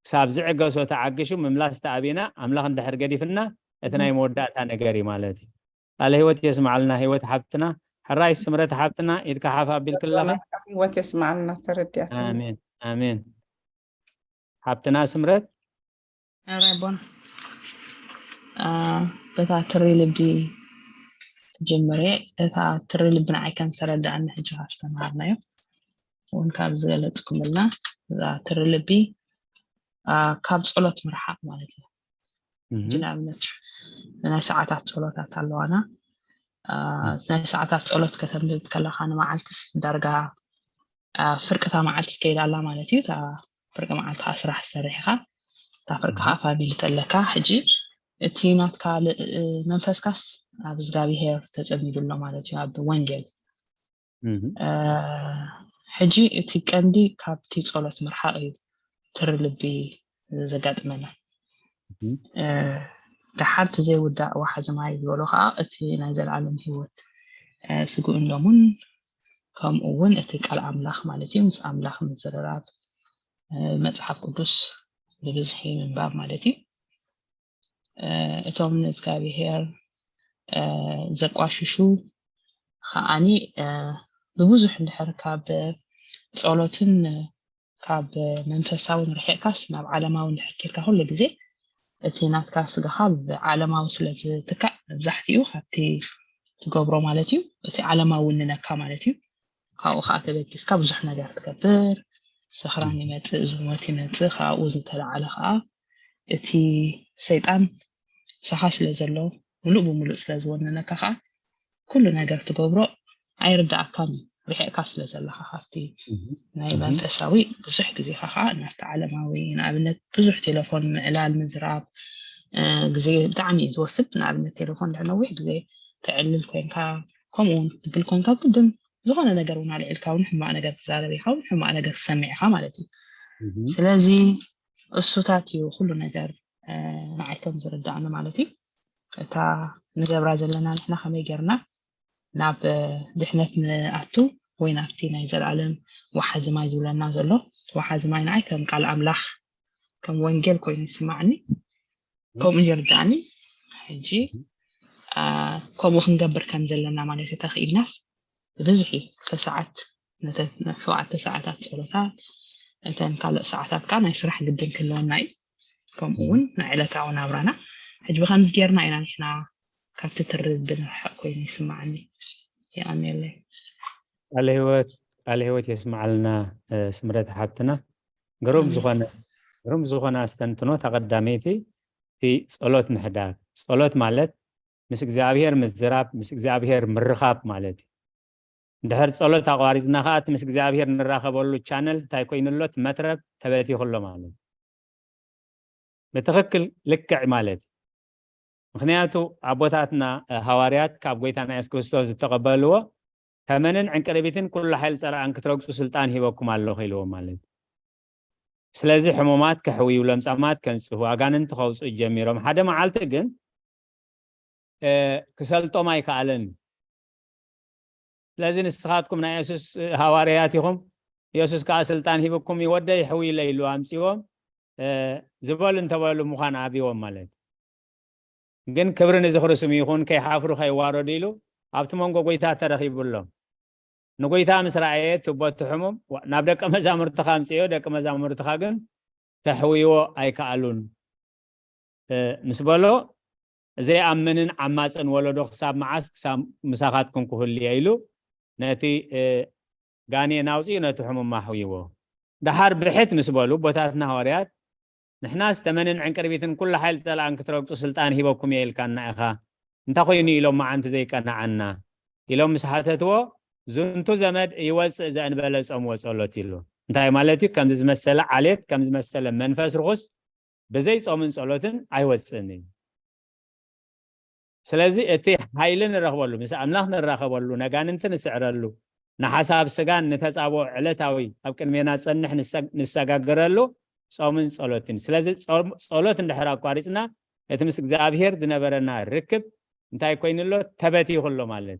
ክሳብ ዝዕገሶ ተዓግሹ ምምላስ ተኣብና ኣምላኽ እንድሕር ገዲፍና እቲ ናይ መወዳእታ ነገር እዩ ማለት እዩ። ቃለ ህይወት የስማዓልና ህይወት ሓብትና። ሕራይ ስምረት ሓብትና ኢድካ ሓፍ ኣቢልክለኻ። ህይወት የስማዓልና ተረዲኣትና። ኣሜን ኣሜን። ሓብትና ስምረት። ሕራይ ቦን በታ ትሪ ልቢ ጀምሬ እታ ትሪ ልቢ ንዓይ ከም ዝተረዳኣኒ ሕጂ ካብ ዝተምሃርናዮ እውን ካብ ዝገለፅኩምልና እዛ ትሪ ልቢ ካብ ፀሎት ምርሓቅ ማለት እዩ። ንኣብነት ናይ ሰዓታት ፀሎታት ኣለዋና። ናይ ሰዓታት ፀሎት ከተንብብ ከለካ ንመዓልትስ ዳርጋ ፍርቅታ መዓልቲ ትከይድ ኣላ ማለት እዩ። እታ ፍርቂ መዓልትካ ስራሕ ዝሰርሕ ኢካ፣ እታ ፍርቅካ ፋሚሊ ተለካ። ሕጂ እቲ ናትካ መንፈስካስ ኣብ እግዚኣብሄር ተፀሚዱ ኣሎ ማለት እዩ፣ ኣብ ወንጌል። ሕጂ እቲ ቀንዲ ካብቲ ፀሎት ምርሓቅ እዩ ትሪ ልቢ ዘጋጥመና። ደሓር እቲ ዘይውዳእ ዋሕዚ ማይ ዝበሎ ከዓ እቲ ናይ ዘለኣለም ህይወት ስግኡን ደሙን፣ ከምኡ እውን እቲ ቃል ኣምላኽ ማለት እዩ፣ ምስ ኣምላኽ ምዝርራብ፣ መጽሓፍ ቅዱስ ብብዝሒ ምንባብ ማለት እዩ። እቶም ንእግዚኣብሄር ዘቋሽሹ ከዓኒ ብብዙሕ እንድሕር ካብ ጸሎትን ካብ መንፈሳውን ርሒቕካስ ናብ ዓለማዊ እንድሕር ኬድካ ኩሉ ግዜ እቲ ናትካ ስጋኻ ብዓለማዊ ስለ ዝትካእ መብዛሕትኡ ካብቲ ትገብሮ ማለት እዩ እቲ ዓለማዊ ውንነካ ማለት እዩ። ካብኡ ከዓ ተበጊስካ ብዙሕ ነገር ትገብር። ስኽራን ይመፅእ፣ ዝሙት ይመፅእ፣ ካብኡ ዝተለዓለ ከዓ እቲ ሰይጣን ምሳኻ ስለ ዘሎ ምሉእ ብምሉእ ስለ ዝወነነካ ከዓ ኩሉ ነገር ትገብሮ ኣይርዳኣካን እዩ ርሒቕካ ስለ ዘለካ ካብቲ ናይ መንፈሳዊ ብዙሕ ግዜካ ከዓ ናብቲ ዓለማዊ ንኣብነት ብዙሕ ቴሌፎን ምዕላል ምዝራብ ግዜ ብጣዕሚ እዩ ዝወስድ ንኣብነት ቴሌፎን ድሕር ነዊሕ ግዜ ተዕልል ኮንካ ከምኡ እውን ክትብል ኮንካ ግድን ዝኾነ ነገር እውን ኣልዒልካ እውን ሕማቅ ነገር ትዛረብ ኢካ እውን ሕማቅ ነገር ትሰምዕ ኢካ ማለት እዩ ስለዚ እሱታት እዩ ኩሉ ነገር ንዓይ ከም ዝርዳእኒ ማለት እዩ እታ ንገብራ ዘለና ንሕና ከመይ ጌርና ናብ ድሕነት ንኣቱ ወይ ናብቲ ናይ ዘለኣለም ወሓዚ ማይ ዝብለና ዘሎ ወሓዚ ማይ ንዓይ ከም ቃል ኣምላኽ ከም ወንጌል ኮይኑ ይስማዕኒ። ከምኡ ይርዳእኒ። ሕጂ ከምኡ ክንገብር ከም ዘለና ማለት እተኽኢልናስ ብብዝሒ ክልተ ሰዓት ነተን ሸውዓተ ሰዓታት ጸሎታት እተን ካልእ ሰዓታት ከዓ ናይ ስራሕ ግድን ክህልወና እዩ። ከምኡ እውን ናይ ዕለታዊ ናብራና ሕጂ ብከምዚ ጌርና ኢና ንሕና ካብቲ ትርብ ብንርሕቕ ኮይኑ ይስማዓኒ። የቐንየለይ። ቃለ ህይወት ቃለ ህይወት የስማዓልና። ስምረት ሓብትና ግሩም ዝኾነ ግሩም ዝኾነ ኣስተንትኖ። ተቐዳመይቲ እቲ ጸሎት ምሕዳር፣ ጸሎት ማለት ምስ እግዚኣብሔር ምዝራብ፣ ምስ እግዚኣብሔር ምርኻብ ማለት እዩ። እንድሕር ጸሎት ኣቋሪጽና ከዓ እቲ ምስ እግዚኣብሔር ንራኸበሉ ቻነል እንታይ ኮይኑሎ? እቲ መትረብ ተበቲኹሎ ማለት እዩ። ብትኽክል ልክዕ ማለት እዩ። ምክንያቱ ኣቦታትና ሃዋርያት ካብ ጎይታና የሱስ ክርስቶስ ዝተቐበልዎ ተመንን ዕንቅርቢትን ኩሉ ሓይል ጸላእን ክትረግጹ ስልጣን ሂበኩም ኣለኹ ኢልዎም ማለት እዩ። ስለዚ ሕሙማት ከሕውዩ፣ ለምጻማት ከንጽሁ፣ ኣጋንንቲ ከውጽኡ ጀሚሮም። ሓደ መዓልቲ ግን ክሰልጦም ኣይከኣለን። ስለዚ ንስኻትኩም ናይ የሱስ ሃዋርያት ኢኹም፣ የሱስ ከዓ ስልጣን ሂብኩም እዩ፣ ወደይ ሕውይለ ኢሉ ኣምጺዎም ዝበሉ እንተበሉ ምዃን ኣብዎም ማለት። ግን ክብሪ ንዝኽሪ ስሙ ይኹን፣ ከይሓፍሩ ከይዋረዱ ኢሉ ኣብቲ መንጎ ጎይታ ተረኺቡሎም። ንጎይታ ምስ ረኣየ እቲ ቦቲ ሕሙም ናብ ደቀ መዛሙርትኻ ኣምጽዮ፣ ደቀ መዛሙርትኻ ግን ተሕውይዎ ኣይከኣሉን ምስ በሎ፣ ዘይኣምንን ዓማጽን ወለዶ ክሳብ መዓስ ክሳብ ምሳኻትኩም ክህሉ እየ ኢሉ ነቲ ጋኔን ኣውጺኡ ነቲ ሕሙም ኣሕውይዎ። ደሓር ብሕት ምስ በሉ ኣቦታትና ሃዋርያት ንሕናስ ተመንን ዕንቅርቢትን ኩሉ ሓይሊ ጸላእን ክትረግጹ ስልጣን ሂበኩም እየ ኢልካና ኢኻ፣ እንታይ ኮይኑ ኢሎም መዓንቲ ዘይቀናዓና ኢሎም ምስ ሓተትዎ ዝንቱ ዘመድ ይወጽእ ዘእንበለ ጾም ወጸሎት ኢሉ። እንታይ ማለት እዩ? ከምዚ ዝመሰለ ዓሌት ከም ዝመሰለ መንፈስ ርኹስ ብዘይ ጾምን ጸሎትን ኣይወጽእን እዩ። ስለዚ እቲ ሓይሊ ንረኽበሉ ምስ ኣምላኽ ንራኸበሉ ነጋንንቲ ንስዕረሉ ንሓሳብ ስጋን ንተጻብኦ ዕለታዊ ኣብ ቅድሜና ጸንሕ ንሰጋገረሉ ጾምን ጸሎትን። ስለዚ ጸሎት እንድሕር ኣቋሪጽና እቲ ምስ እግዚኣብሔር ዝነበረና ርክብ እንታይ ኮይኑሎ? ተበቲኹሎ ማለት።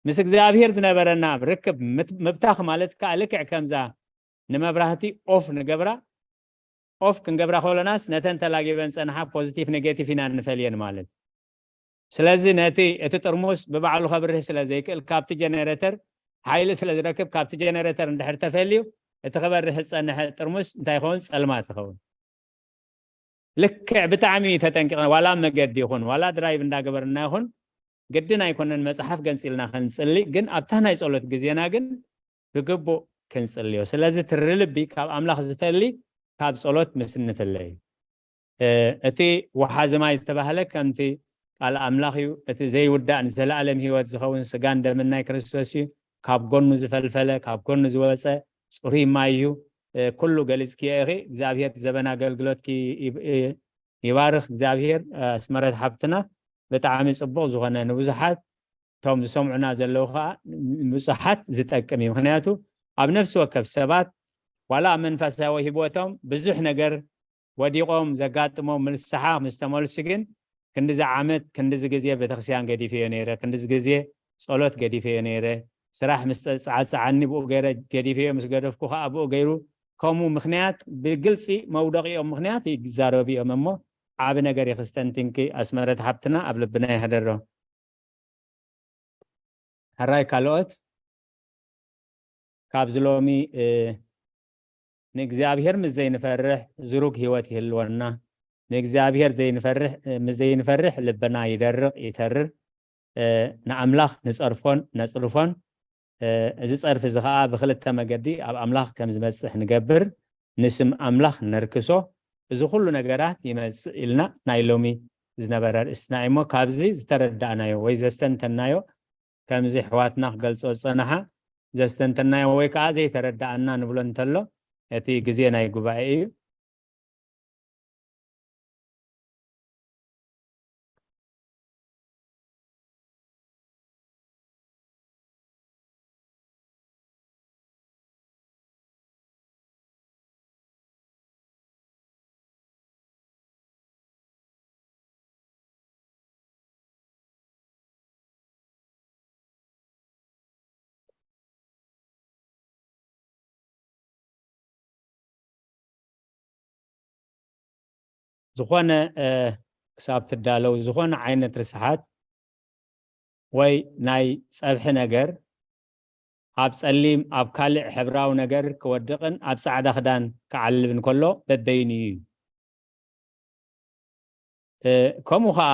ምስ እግዚኣብሔር ዝነበረና ርክብ ምብታኽ ማለት ከዓ ልክዕ ከምዛ ንመብራህቲ ኦፍ ንገብራ ኦፍ ክንገብራ ከሎናስ ነተን ተላጊበን ጸንሓ ፖዚቲቭ ኔጌቲቭ ኢና እንፈልየን ማለት። ስለዚ ነቲ እቲ ጥርሙስ ብባዕሉ ከብርህ ስለ ዘይክእል ካብቲ ጀነሬተር ሓይሊ ስለ ዝረክብ ካብቲ ጀነሬተር እንድሕር ተፈልዩ እቲ ክበርህ ዝጸንሐ ጥርሙስ እንታይ ይኸውን? ጸልማት ይኸውን። ልክዕ ብጣዕሚ ተጠንቂቕና ዋላ መገዲ ይኹን ዋላ ድራይቭ እንዳገበርና ይኹን ግድን ኣይኮነን መፅሓፍ ገንፂልና ክንፅሊ፣ ግን ኣብታ ናይ ፀሎት ግዜና ግን ብግቡእ ክንፅልዮ። ስለዚ ትሪ ልቢ ካብ ኣምላኽ ዝፈሊ ካብ ፀሎት ምስ እንፍለይ። እቲ ወሓዚ ማይ ዝተባህለ ከምቲ ቃል ኣምላኽ እዩ። እቲ ዘይውዳእ ንዘለኣለም ህይወት ዝኸውን ስጋን ደምን ናይ ክርስቶስ እዩ። ካብ ጎኑ ዝፈልፈለ ካብ ጎኑ ዝወፀ ፅሩይ ማይ እዩ። ኩሉ ገሊፅክዮ ኢኺ። እግዚኣብሔር ዘበን ኣገልግሎትኪ ይባርኽ። እግዚኣብሔር ኣስመረት ሓብትና ብጣዕሚ ፅቡቕ ዝኾነ ንብዙሓት እቶም ዝሰምዑና ዘለዉ ከዓ ብዙሓት ዝጠቅም እዩ። ምክንያቱ ኣብ ነፍሲ ወከፍ ሰባት ዋላ ኣብ መንፈሳዊ ህይወቶም ብዙሕ ነገር ወዲቖም ዘጋጥሞም ንስሓ ምስ ተመልሱ ግን ክንድዚ ዓመት ክንድዚ ግዜ ቤተክርስትያን ገዲፈዮ ነይረ፣ ክንድዚ ግዜ ጸሎት ገዲፈዮ ነይረ፣ ስራሕ ምስ ጸዓጸዓኒ ብኡ ገይረ ገዲፈዮ፣ ምስ ገደፍኩ ከዓ ብኡ ገይሩ፣ ከምኡ ምክንያት ብግልፂ መውደቂኦም ምክንያት ይዛረቡ እዮም እሞ ዓቢ ነገር የክስተንቲንኪ ኣስመረት ሓብትና ኣብ ልብና ይሕደሮ። ሕራይ ካልኦት ካብዚ ሎሚ ንእግዚኣብሔር ምስ ዘይንፈርሕ ዝሩግ ህይወት ይህልወና። ንእግዚኣብሔር ዘይንፈርሕ ምስ ዘይንፈርሕ ልብና ይደርቕ ይተርር። ንኣምላኽ ንጸርፎን ነጽርፎን እዚ ጸርፊ እዚ ኸዓ ብኽልተ መገዲ ኣብ ኣምላኽ ከም ዝመጽእ ንገብር። ንስም ኣምላኽ ነርክሶ። እዚ ኩሉ ነገራት ይመጽእ ኢልና ናይ ሎሚ ዝነበረ ርእስትና እዩ እሞ ካብዚ ዝተረዳእናዮ ወይ ዘስተንተናዮ ከምዚ ኣሕዋትና ክገልጾ ዝጸንሓ ዘስተንተናዮ ወይ ከዓ ዘይተረዳኣና ንብሎ እንተሎ እቲ ግዜ ናይ ጉባኤ እዩ። ዝኾነ ክሳብ ትዳለው ዝኾነ ዓይነት ርስሓት ወይ ናይ ጸብሒ ነገር ኣብ ጸሊም ኣብ ካልእ ሕብራዊ ነገር ክወድቕን ኣብ ጻዕዳ ክዳን ክዓልብን ከሎ በበይኑ እዩ። ከምኡ ኸዓ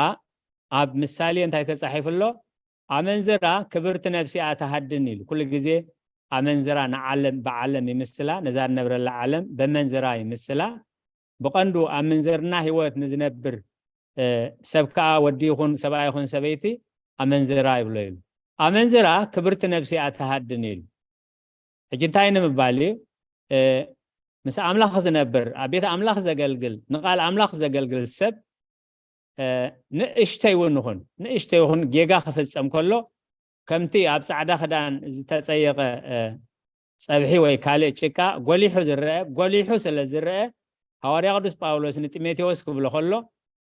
ኣብ ምሳሌ እንታይ ተጻሒፉ ኣሎ? ኣመንዝራ ክብርቲ ነፍሲኣ ትሃድን ኢሉ። ኩሉ ግዜ ኣመንዝራ ንዓለም ብዓለም ይምስላ፣ ነዛ ንነብረላ ዓለም በመንዝራ ይምስላ። ብቐንዱ ኣብ ምንዝርና ህይወት ንዝነብር ሰብ ከዓ ወዲ ይኹን ሰብኣይ ይኹን ሰበይቲ ኣመንዝራ ይብሎ ኢሉ። ኣመንዝራ ክብርቲ ነፍሲኣ ትሃድን ኢሉ። ሕጂ እንታይ ንምባል እዩ? ምስ ኣምላኽ ዝነብር ኣብ ቤት ኣምላኽ ዘገልግል ንቓል ኣምላኽ ዘገልግል ሰብ ንእሽተይ እውን ይኹን ንእሽተይ ይኹን ጌጋ ክፍጸም ከሎ ከምቲ ኣብ ጻዕዳ ክዳን ዝተጸየቐ ጸብሒ ወይ ካልእ ጭቃ ጎሊሑ ዝረአ ጎሊሑ ስለ ዝረአ ሃዋርያ ቅዱስ ጳውሎስ ንጢሞቴዎስ ክብሎ ከሎ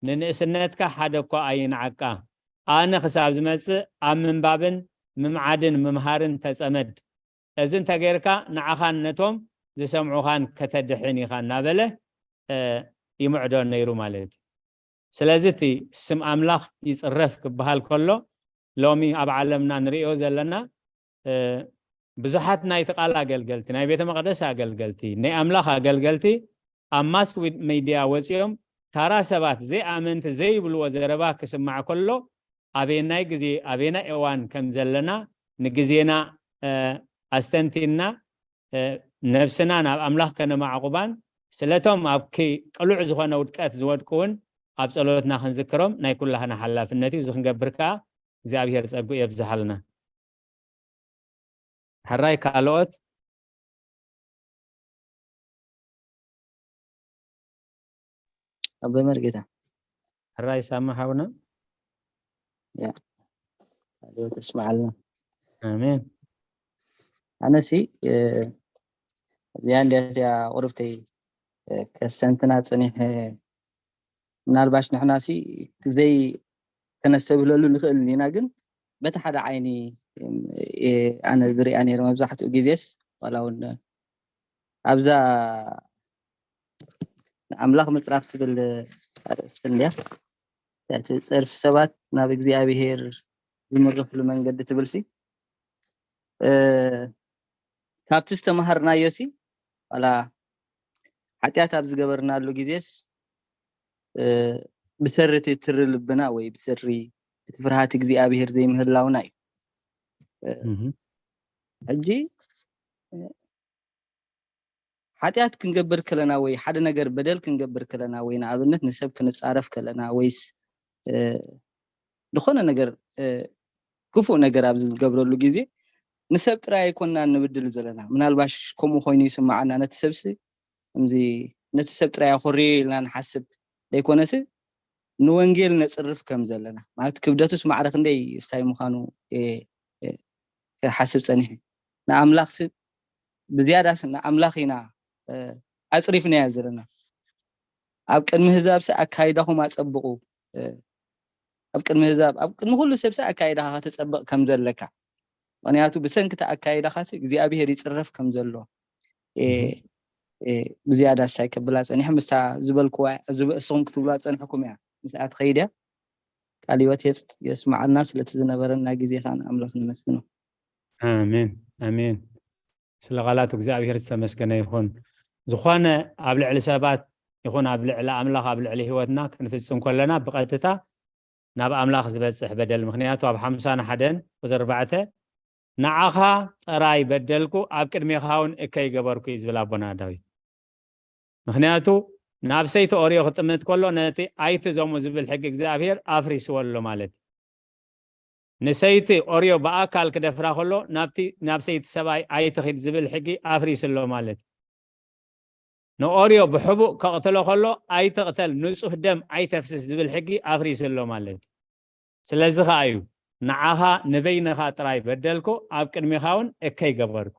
ንንእስነትካ ሓደ እኳ ኣይንዓቃ ኣነ ክሳብ ዝመጽእ ኣብ ምንባብን ምምዓድን ምምሃርን ተጸመድ እዚ እንተጌርካ ንዓኻን ነቶም ዝሰምዑኻን ከተድሕን ኢኻ እናበለ ይምዕዶ ነይሩ ማለት እዩ። ስለዚ እቲ ስም ኣምላኽ ይጽረፍ ክበሃል ከሎ ሎሚ ኣብ ዓለምና ንርእዮ ዘለና ብዙሓት ናይቲ ቃል ኣገልገልቲ ናይ ቤተ መቅደስ ኣገልገልቲ ናይ ኣምላኽ ኣገልገልቲ ኣብ ማስ ሚድያ ወፂኦም ታራ ሰባት ዘይኣመንቲ ዘይብልዎ ዘረባ ክስማዕ ከሎ ኣበየናይ ግዜ ኣበየናይ እዋን ከም ዘለና ንግዜና ኣስተንቲና ነብስና ናብ ኣምላኽ ከነማዕቑባን ስለቶም ኣብ ቅሉዕ ዝኾነ ውድቀት ዝወድቁ እውን ኣብ ጸሎትና ክንዝክሮም ናይ ኩላህና ሓላፍነት እዩ። እዚ ክንገብር ከኣ እግዚኣብሔር ጸጉ የብዝሓልና። ሕራይ ካልኦት ኣቦይ መርጌታ ሕራይ ሳማ ሓውና ያ ተስማዓልና ኣሜን። ኣነሲ እዚኣ እንዲያ እቲያ ቁርብተይ ከስተንትና ፀኒሐ ምናልባሽ ንሕናሲ ዘይ ከነስተብህለሉ ንኽእል ኢና ግን በቲ ሓደ ዓይኒ ኣነ ዝሪኣ ነይረ መብዛሕትኡ ግዜስ ዋላ እውን ኣብዛ ንኣምላኽ ምፅራፍ ትብል ኣርእስቲ እንድያ እቲ ፀርፊ ሰባት ናብ እግዚኣብሄር ዝምርሕሉ መንገዲ ትብልሲ ካብቲ ዝተምሃርናዮ ሲ ዋላ ሓጢኣት ኣብ ዝገበርናሉ ግዜስ ብሰሪ እቲ ትሪ ልብና ወይ ብሰሪ እቲ ፍርሃት እግዚኣብሄር ዘይምህላውና እዩ ሕጂ ሓጢኣት ክንገብር ከለና ወይ ሓደ ነገር በደል ክንገብር ከለና ወይ ንኣብነት ንሰብ ክንፃረፍ ከለና ወይስ ዝኾነ ነገር ክፉእ ነገር ኣብ ዝገብረሉ ግዜ ንሰብ ጥራይ ኣይኮንና ንብድል ዘለና ምናልባሽ ከምኡ ኮይኑ ይስማዓና ነቲ ሰብሲ ከምዚ ነቲ ሰብ ጥራይ ኣኮርዮ ኢልና ንሓስብ ዘይኮነሲ ንወንጌል ነፅርፍ ከም ዘለና ማለት ክብደቱስ ማዕረ ክንደይ እስታይ ምዃኑ ክሓስብ ፀኒሑ ንኣምላኽ ሲ ብዝያዳስ ንኣምላኽ ኢና ኣፅሪፍናያ ዘለና ኣብ ቅድሚ ህዛብ ሲ ኣካይዳኹም ኣፀብቑ ኣብ ቅድሚ ህዛብ ኣብ ቅድሚ ኩሉ ሰብ ሲ ኣካይዳኻ ከተፀብቕ ከም ዘለካ ምክንያቱ ብሰንኪ እቲ ኣካይዳኻ ሲ እግዚኣብሄር ይፅረፍ ከም ዘሎ ብዝያዳ ስታይ ከብላ ፀኒሐ ምስታ ዝበልክዋ እስኹም ክትብላ ፀንሕኩም እያ ምስኣ ትኸይድ እያ ቃል ህይወት የስማዓልና ስለቲ ዝነበረና ግዜ ከዓ ንኣምላኽ ነመስግኖ ኣሜን ኣሜን ስለ ቃላቱ እግዚኣብሔር ዝተመስገነ ይኹን ዝኾነ ኣብ ልዕሊ ሰባት ይኹን ኣብ ልዕሊ ኣምላኽ ኣብ ልዕሊ ህይወትና ክንፍፅም ከለና ብቐጥታ ናብ ኣምላኽ ዝበጽሕ በደል ምኽንያቱ ኣብ ሓምሳን ሓደን ቁፅሪ ኣርባዕተ ንዓኻ ጥራይ በደልኩ ኣብ ቅድሜኻ እውን እከይ ገበርኩ እዩ ዝብል ኣቦና ዳዊት ምኽንያቱ ናብ ሰይቲ ኦርዮ ክጥምት ከሎ ነቲ ኣይትዘሙ ዝብል ሕጊ እግዚኣብሔር ኣፍሪስዎ ኣሎ ማለት እዩ ንሰይቲ ኦርዮ ብኣካል ክደፍራ ከሎ ናብቲ ናብ ሰይቲ ሰብኣይ ኣይትኺድ ዝብል ሕጊ ኣፍሪሱ ኣሎ ማለት እዩ ንኦርዮ ብሕቡእ ከቕትሎ ከሎ ኣይትቕተል ንጹህ ደም ኣይተፍስስ ዝብል ሕጊ ኣፍሪሱ ኣሎ ማለት እዩ ስለዚ ኸዓ እዩ ንዓኻ ንበይንኻ ጥራይ በደልኩ ኣብ ቅድሚኻ እውን እከይ ገበርኩ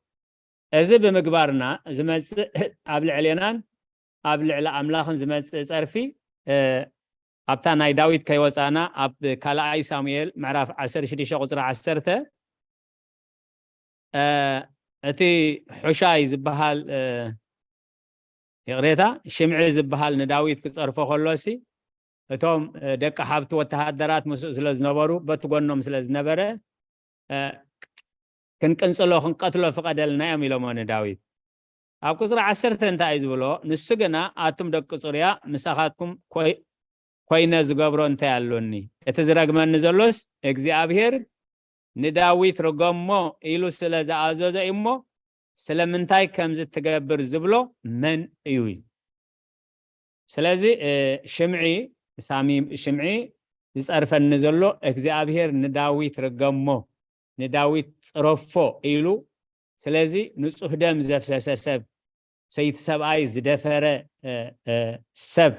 እዚ ብምግባርና ዝመፅእ ኣብ ልዕሌናን ኣብ ልዕሊ ኣምላኽን ዝመፅእ ፀርፊ ኣብታ ናይ ዳዊት ከይወፃእና ኣብ ካልኣይ ሳሙኤል ምዕራፍ ዓሰርተ ሽዱሽተ ቁፅሪ ዓሰርተ እቲ ሑሻይ ዝበሃል ይቕሬታ ሽምዒ ዝበሃል ንዳዊት ክፀርፎ ከሎሲ እቶም ደቂ ሃብቲ ወተሃደራት ምስኡ ስለ ዝነበሩ በቲ ጎኖም ስለ ዝነበረ ክንቅንጽሎ ክንቀትሎ ፍቐደልና እዮም ኢሎሞ ንዳዊት። ኣብ ቁፅሪ ዓሰርተ እንታይ እዩ ዝብሎ? ንሱ ግና ኣቱም ደቂ ጽሩያ ምሳኻትኩም ኮይነ ዝገብሮ እንታይ ኣሎኒ? እቲ ዝረግመኒ ዘሎስ እግዚኣብሔር ንዳዊት ርገሞ ኢሉ ስለ ዝኣዘዞ እዩ እሞ ስለምንታይ ከምዚ ትገብር ዝብሎ መን እዩ? ስለዚ ሽምዒ ሳሚ ሽምዒ ዝፀርፈኒ ዘሎ እግዚኣብሔር ንዳዊት ርገሞ ንዳዊት ፅረፎ ኢሉ ስለዚ ንፁህ ደም ዘፍሰሰ ሰብ ሰይቲ ሰብኣይ ዝደፈረ ሰብ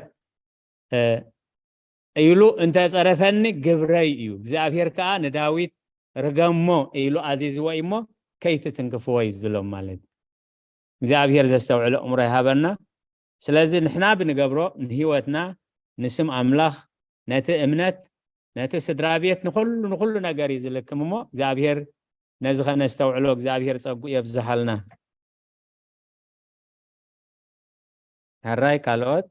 ኢሉ እንተፀረፈኒ ግብረይ እዩ እግዚኣብሔር ከዓ ንዳዊት ርገሞ ኢሉ ኣዚዝዎ እሞ ከይትትንክፍዎ እዩ ዝብሎም ማለት እዩ እግዚኣብሔር ዘስተውዕሎ እምሮ ይሃበና ስለዚ ንሕና ብንገብሮ ንህይወትና ንስም ኣምላኽ ነቲ እምነት ነቲ ስድራ ቤት ንኩሉ ንኩሉ ነገር እዩ ዝልክም እሞ እግዚኣብሔር ነዚ ከነስተውዕሎ እግዚኣብሔር ፀጉ የብዝሃልና ሕራይ ካልኦት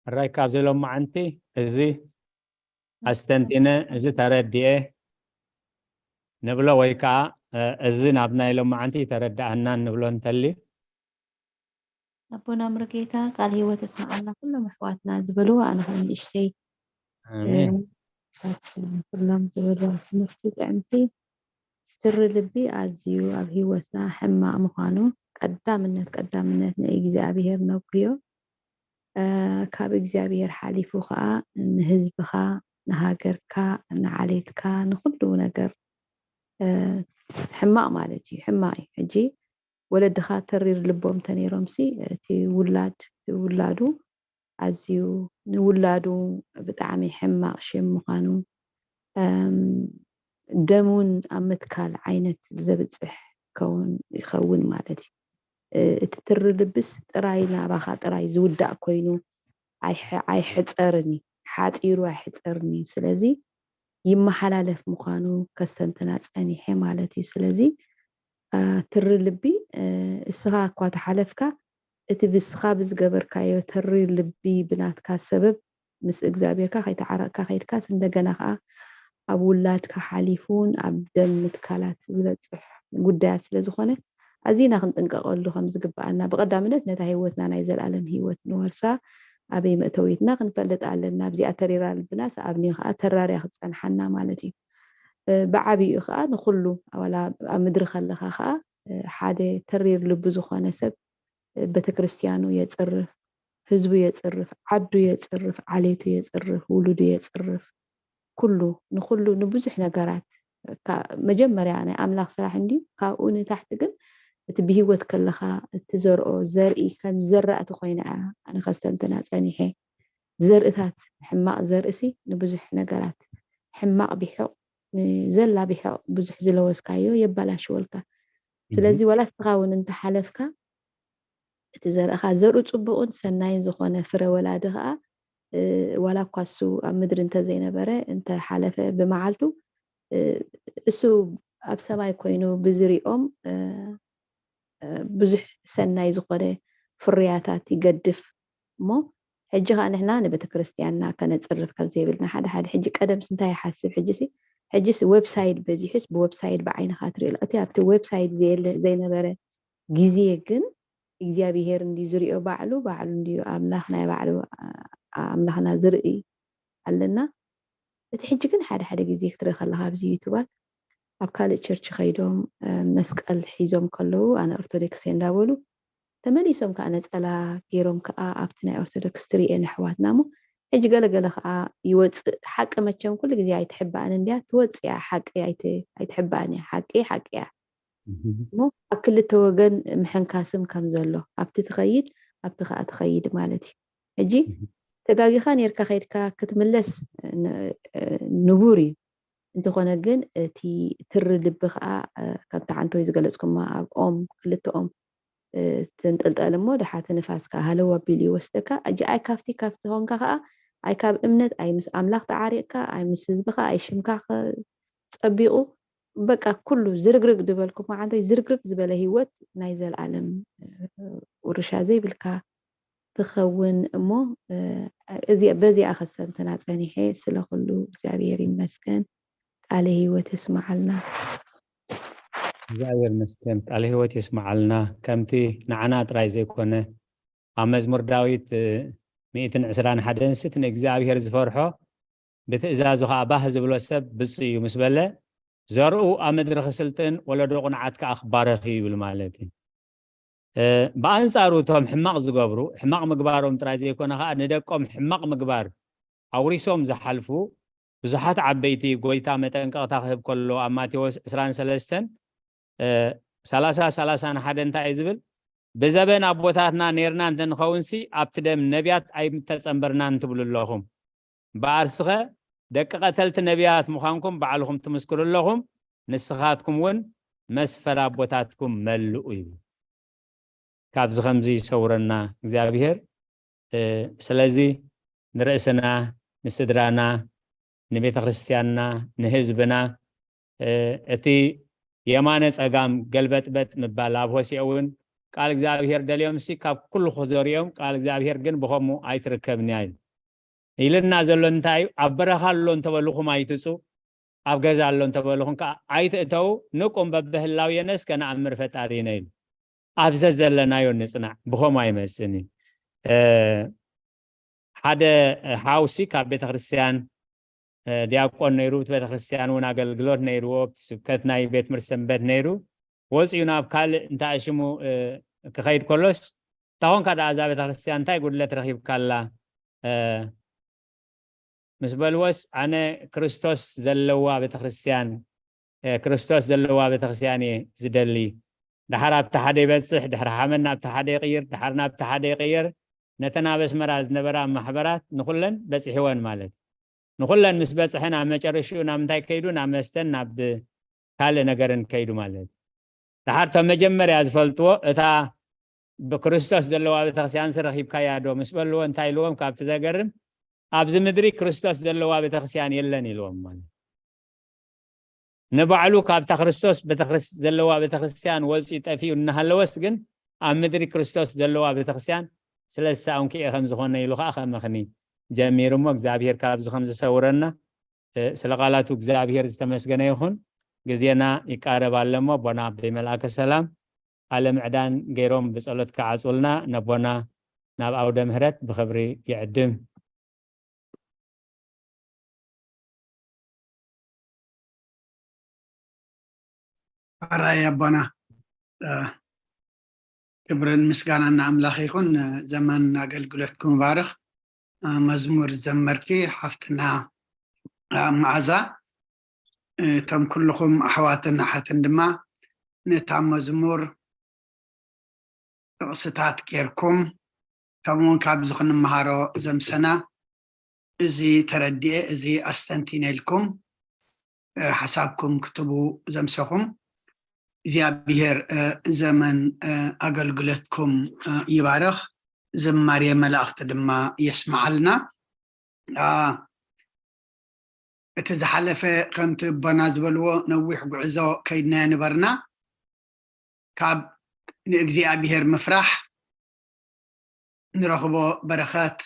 ሕራይ ካብዚ ሎማዓንቲ እዚ ኣስተንቲነ እዚ ተረዲኤ ንብሎ ወይ ከዓ እዚ ናብ ናይ ሎማዓንቲ ተረዳኣና ንብሎ እንተልዩ ኣቦና ምርጌታ ቃል ህይወት እስማዓልና ኩሎም ኣሕዋትና ዝበልዎ ኣነ ከም ንእሽተይ ኩሎም ዝበልዎ ትምህርቲ ጥዕምቲ ትሪ ልቢ ኣዝዩ ኣብ ህይወትና ሕማቕ ምዃኑ ቀዳምነት ቀዳምነት ንእግዚኣብሔር ነጉዮ ካብ እግዚኣብሔር ሓሊፉ ከዓ ንህዝብኻ ንሃገርካ ንዓሌትካ ንኩሉ ነገር ሕማቕ ማለት እዩ ሕማቕ እዩ ሕጂ ወለድኻ ተሪር ልቦም ተነይሮምሲ እቲ ውላድ እቲ ውላዱ ኣዝዩ ንውላዱ ብጣዕሚ ሕማቕ ሽም ምዃኑ ደም እውን ኣብ ምትካል ዓይነት ዘብፅሕ ከውን ይኸውን ማለት እዩ። እቲ ትሪ ልብስ ጥራይ ናባኻ ጥራይ ዝውዳእ ኮይኑ ኣይሕፀርን እዩ፣ ሓፂሩ ኣይሕፀርን እዩ። ስለዚ ይመሓላለፍ ምዃኑ ከስተንትና ፀኒሐ ማለት እዩ። ስለዚ ትሪ ልቢ እስኻ እኳ ተሓለፍካ እቲ ብስኻ ብዝገበርካዮ ተሪር ልቢ ብናትካ ሰበብ ምስ እግዚኣብሔርካ ከይተዓረቕካ ከይድካስ እንደገና ከዓ ኣብ ውላድካ ሓሊፉን ኣብ ደም ምትካላት ዝበፅሕ ጉዳያት ስለ ዝኾነ ኣዚና ክንጥንቀቐሉ ከም ዝግበኣና ብቐዳምነት ነታ ህይወትና ናይ ዘለኣለም ህይወት ንወርሳ ኣበይ መእተዊትና ክንፈልጥ ኣለና ኣብዚኣ ተሪራ ልብናስ ኣብኒ ከዓ ተራርያ ክፀንሓና ማለት እዩ ብዓብኡ ከዓ ንኩሉ ዋላ ኣብ ምድሪ ከለካ ከዓ ሓደ ተሪር ልቢ ዝኾነ ሰብ ቤተክርስትያኑ የፅርፍ፣ ህዝቡ የፅርፍ፣ ዓዱ የፅርፍ፣ ዓሌቱ የፅርፍ፣ ውሉዱ የፅርፍ፣ ኩሉ ንኩሉ ንብዙሕ ነገራት መጀመርያ ናይ ኣምላኽ ስራሕ እንድዩ። ካብኡ ንታሕቲ ግን እቲ ብህይወት ከለኻ እትዘርኦ ዘርኢ ከም ዘራእቲ ኮይና እያ ኣነ ከስተንትና ፀኒሐ። ዘርእታት ሕማቕ ዘርእሲ ንብዙሕ ነገራት ሕማቕ ቢሕቕ ንዘላ ቢሕቕ ብዙሕ ዝለወስካዮ የባላሽወልካ። ስለዚ ዋላ ንስኻ እውን እንተሓለፍካ እቲ ዘርእኻ ዘርኡ ፅቡቕን ሰናይን ዝኾነ ፍረ ወላዲ ከዓ ዋላ እኳ እሱ ኣብ ምድሪ እንተዘይነበረ እንተሓለፈ ብመዓልቱ እሱ ኣብ ሰማይ ኮይኑ ብዝሪኦም ብዙሕ ሰናይ ዝኾነ ፍርያታት ይገድፍ እሞ ሕጂ ከዓ ንሕና ንቤተክርስትያንና ከነፅርፍ ከም ዘይብልና ሓደ ሓደ ሕጂ ቀደምስ እንታይ ይሓስብ ሕጂ ሕጂስ ዌብሳይድ በዚሑስ ብዌብሳይድ ብዓይንኻ ትሪኦ እቲ ኣብቲ ዌብሳይድ ዘይነበረ ግዜ ግን እግዚኣብሄር እንዲ ዝሪኦ ባዕሉ ባዕሉ እንዲ ኣምላኽ ናይ ባዕሉ ኣምላኽና ዝርኢ ኣለና እቲ ሕጂ ግን ሓደ ሓደ ግዜ ክትርኢ ከለካ ኣብዚ ዩቱባት ኣብ ካልእ ቸርች ከይዶም መስቀል ሒዞም ከለዉ ኣነ ኦርቶዶክስ እየ እንዳበሉ ተመሊሶም ከዓ ነፀላ ገይሮም ከዓ ኣብቲ ናይ ኦርቶዶክስ ትሪኤን ኣሕዋትና እሞ ሕጂ ገለገለ ከዓ ይወፅእ ሓቂ መቸም ኩሉ ግዜ ኣይትሕባእን እንድያ ትወፅእ እያ ሓቂ ኣይትሕባእን እያ ሓቂ ሓቂ እያ እሞ ኣብ ክልተ ወገን ምሕንካስም ከም ዘሎ ኣብቲ ትኸይድ ኣብቲ ከዓ ትኸይድ ማለት እዩ ሕጂ ተጋጊኻ ነርካ ከይድካ ክትምለስ ንቡር እዩ እንተኾነ ግን እቲ ትሪ ልቢ ከዓ ከምቲ ዓንተወይ ዝገለፅኩማ ኣብ ኦም ክልተ ኦም ትንጥልጠል እሞ ድሓቲ ንፋስ ከዓ ሃለው ኣቢሉ ይወስደካ። እጂ ኣይ ካብቲ ካብቲ ኾንካ ከዓ ኣይ ካብ እምነት ኣይ ምስ ኣምላኽ ተዓሪቕካ ኣይ ምስ ህዝብኻ ኣይ ሽምካ ጸቢቑ በቃ ኩሉ ዝርግርግ ዝበልኩም መዓንተይ ዝርግርግ ዝበለ ህይወት ናይ ዘልኣለም ውርሻ ዘይብልካ ትኸውን እሞ በዚኣ ከሰምትና ጸኒሐ። ስለ ኩሉ እግዚኣብሔር ይመስገን። ቃለ ህይወት የስመዓልና። እግዚኣብሔር ይመስገን። ቃለ ህይወት የስመዓልና። ከምቲ ንዓና ጥራይ ዘይኮነ ኣብ መዝሙር ዳዊት ሚእትን ዕስራን ሓደን ስት ንእግዚኣብሔር ዝፈርሖ ብትእዛዙ ከዓ ባህ ዝብሎ ሰብ ብፁዕ እዩ ምስ በለ ዘርኡ ኣብ ምድሪ ክስልጥን ወለዶ ቁንዓት ከዓ ክባረኽ እዩ ይብል ማለት እዩ። ብኣንፃሩ እቶም ሕማቕ ዝገብሩ ሕማቕ ምግባሮም ጥራይ ዘይኮነ ከዓ ንደቆም ሕማቕ ምግባር ኣውሪሶም ዝሓልፉ ብዙሓት ዓበይቲ ጎይታ መጠንቀቕታ ክህብ ከሎ ኣብ ማቴዎስ ዕስራን ሰለስተን ሰላሳ ሰላሳን ሓደ እንታይ እዩ ዝብል? ብዘበን ኣቦታትና ኔርና እንተንኸውንሲ ኣብቲ ደም ነቢያት ኣይምተጸንበርናን ትብሉ ኣለኹም። በኣርስኸ ደቂ ቀተልቲ ነቢያት ምዃንኩም ባዕልኹም ትምስክሩ ኣለኹም፣ ንስኻትኩም እውን መስፈር ኣቦታትኩም መልኡ ይብል። ካብዚ ከምዚ ይሰውረና እግዚኣብሔር። ስለዚ ንርእስና፣ ንስድራና፣ ንቤተ ክርስቲያንና፣ ንህዝብና እቲ የማነ ጸጋም ገልበጥበጥ ምባል ኣብ ሆሴዕ እውን ቃል እግዚኣብሔር ደልዮምሲ ካብ ኩሉ ክዘርኦም ቃል እግዚኣብሔር ግን ብኸምኡ ኣይትርከብን እያ ኢልና ዘሎ እንታይ እዩ? ኣብ በረኻ ኣሎ እንተበልኹም ኣይትጹ፣ ኣብ ገዛ ኣሎ እንተበልኹም ከዓ ኣይትእተው፣ ንቁም በብህላው የነስ ከነኣምር ፈጣሪነ ኢሉ። ኣብ ዘዘለናዮ ንጽናዕ፣ ብኸምኡ ኣይመጽእን እዩ። ሓደ ሓውሲ ካብ ቤተክርስትያን ዲያቆን ነይሩ፣ እቲ ቤተክርስትያን እውን ኣገልግሎት ነይርዎ፣ ስብከት ናይ ቤት ትምህርቲ ሰንበት ነይሩ። ወፂኡ ናብ ካልእ እንታይ ሽሙ ክኸይድ ከሎስ፣ እንታኾንካ ደኣ እዛ ቤተክርስትያን እንታይ ጉድለት ረኺብካላ ምስ በልዎስ፣ ኣነ ክርስቶስ ዘለዋ ቤተክርስትያን ክርስቶስ ዘለዋ ቤተክርስትያን እየ ዝደሊ። ደሓር ኣብቲ ሓደ ይበፅሕ፣ ድሕሪ ሓመድ ናብቲ ሓደ ይቕይር፣ ደሓር ናብቲ ሓደ ይቕይር። ነተን ኣብ ኣስመራ ዝነበራ ማሕበራት ንኹለን በፂሕወን ማለት እዩ። ንኹለን ምስ በፅሐን ኣብ መጨረሽኡ ናብ ምንታይ ከይዱ? ናብ መስተን ናብ ካልእ ነገርን ከይዱ ማለት እዩ። ደሓር እቶም መጀመርያ ዝፈልጥዎ እታ ብክርስቶስ ዘለዋ ቤተክርስትያን ረኺብካያ ዶ ምስ በልዎ እንታይ ኢልዎም? ካብቲ ዘገርም ኣብዚ ምድሪ ክርስቶስ ዘለዋ ቤተክርስትያን የለን ኢልዎም ማለት ንባዕሉ ካብታ ክርስቶስ ዘለዋ ቤተክርስትያን ወፂኡ ጠፊኡ እናሃለወስ ግን ኣብ ምድሪ ክርስቶስ ዘለዋ ቤተክርስትያን ስለ ዝሰኣንኩ እየ ከም ዝኾነ ኢሉ ከዓ ከመኽኒ ጀሚሩ እሞ እግዚኣብሔር ካብዚ ከም ዝሰውረና ስለ ቃላቱ እግዚኣብሔር ዝተመስገነ ይኹን። ግዜና ይቃረብ ኣለሞ ኣቦና ኣቦይ መልኣከ ሰላም ቃለ ምዕዳን ገይሮም ብጸሎት ክዓጽውልና ነቦና ናብ ኣውደ ምህረት ብኽብሪ ይዕድም። ሕራይ ኣቦና፣ ክብርን ምስጋናን ንኣምላኽ ይኹን። ዘመን ኣገልግሎትኩም ይባርኽ። መዝሙር ዘመርቲ ሓፍትና መዓዛ፣ እቶም ኩልኹም ኣሕዋትን ኣሓትን ድማ ነታ መዝሙር ጥቕስታት ጌርኩም፣ ከምኡውን ካብዚ ክንመሃሮ ዘምሰና፣ እዚ ተረዲኤ፣ እዚ ኣስተንቲነ ኢልኩም ሓሳብኩም ክትቡ ዘምሰኹም እግዚኣብሔር ዘመን ኣገልግሎትኩም ይባርኽ። ዝማሬ መላእኽቲ ድማ የስምዓልና። እቲ ዝሓለፈ ከምቲ ኣቦና ዝበልዎ ነዊሕ ጉዕዞ ከይድናዮ ነበርና። ካብ ንእግዚኣብሔር ምፍራሕ ንረኽቦ በረኸት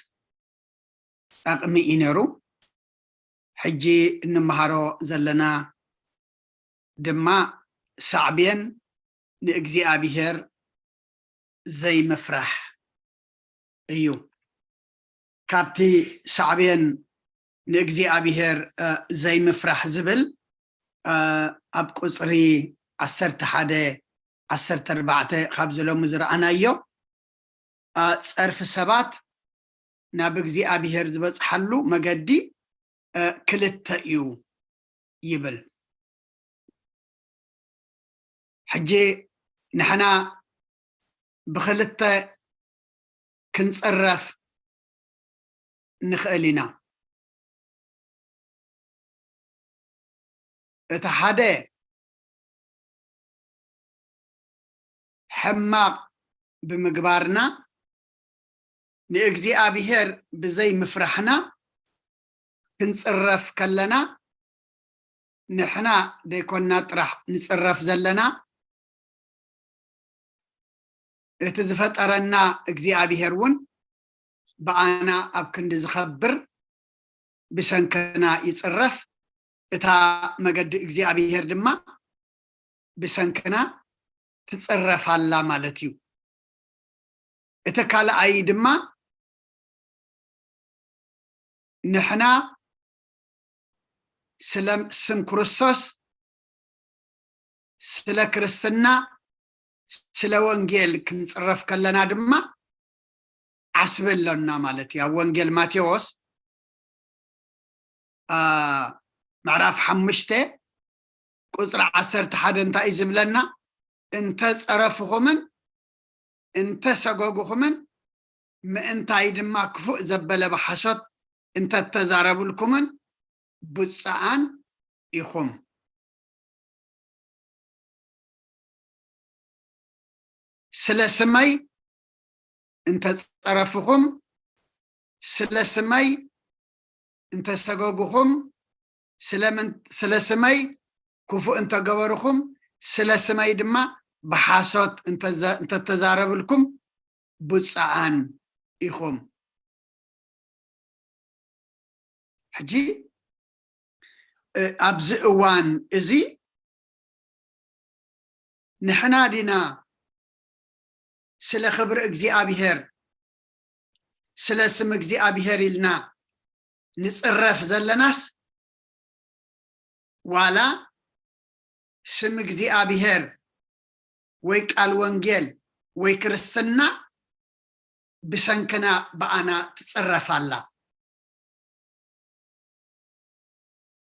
ጠቕሚ እዩ ነይሩ። ሕጂ እንመሃሮ ዘለና ድማ ሳዕቤን ንእግዚኣብሔር ዘይምፍራሕ እዩ። ካብቲ ሳዕቤን ንእግዚኣብሔር ዘይምፍራሕ ዝብል ኣብ ቁፅሪ ዓሰርተ ሓደ ዓሰርተ ኣርባዕተ ካብዚ ሎሚ ዝረኣናዮ ጸርፊ ሰባት ናብ እግዚኣብሔር ዝበፅሓሉ መገዲ ክልተ እዩ ይብል። ሕጂ ንሕና ብክልተ ክንፅረፍ ንኽእል ኢና። እቲ ሓደ ሕማቕ ብምግባርና ንእግዚኣብሔር ብዘይ ምፍራሕና ክንጽረፍ ከለና ንሕና ደይኮንና ጥራሕ ንጽረፍ ዘለና፣ እቲ ዝፈጠረና እግዚኣብሔር እውን ብኣና ኣብ ክንዲ ዝኸብር ብሰንክና ይጽረፍ። እታ መገዲ እግዚኣብሔር ድማ ብሰንክና ትጽረፍ ኣላ ማለት እዩ። እቲ ካልኣይ ድማ ንሕና ስለ ስም ክርስቶስ፣ ስለ ክርስትና፣ ስለ ወንጌል ክንጽረፍ ከለና ድማ ዓስቢ ኣሎና ማለት እዩ። ኣብ ወንጌል ማቴዎስ ምዕራፍ ሓሙሽተ ቁጽሪ ዓሰርተ ሓደ እንታይ እዩ ዝብለና? እንተ ጸረፍኹምን እንተ ሰጎግኹምን ምእንታይ ድማ ክፉእ ዘበለ ብሓሶት እንተ ተዛረብልኩምን ብፁዓን ኢኹም። ስለ ስመይ እንተ ጸረፍኹም፣ ስለ ስመይ እንተ ሰጎግኹም፣ ስለ ስመይ ክፉእ እንተ ገበርኹም፣ ስለ ስመይ ድማ ብሓሶት እንተ ተዛረብልኩም ብፁዓን ኢኹም። ሕጂ ኣብዚ እዋን እዚ ንሕና ዲና ስለ ክብሪ እግዚኣብሔር፣ ስለ ስም እግዚኣብሔር ኢልና ንጽረፍ ዘለናስ፣ ዋላ ስም እግዚኣብሔር ወይ ቃል ወንጌል ወይ ክርስትና ብሰንክና ብኣና ትጽረፍ ኣላ?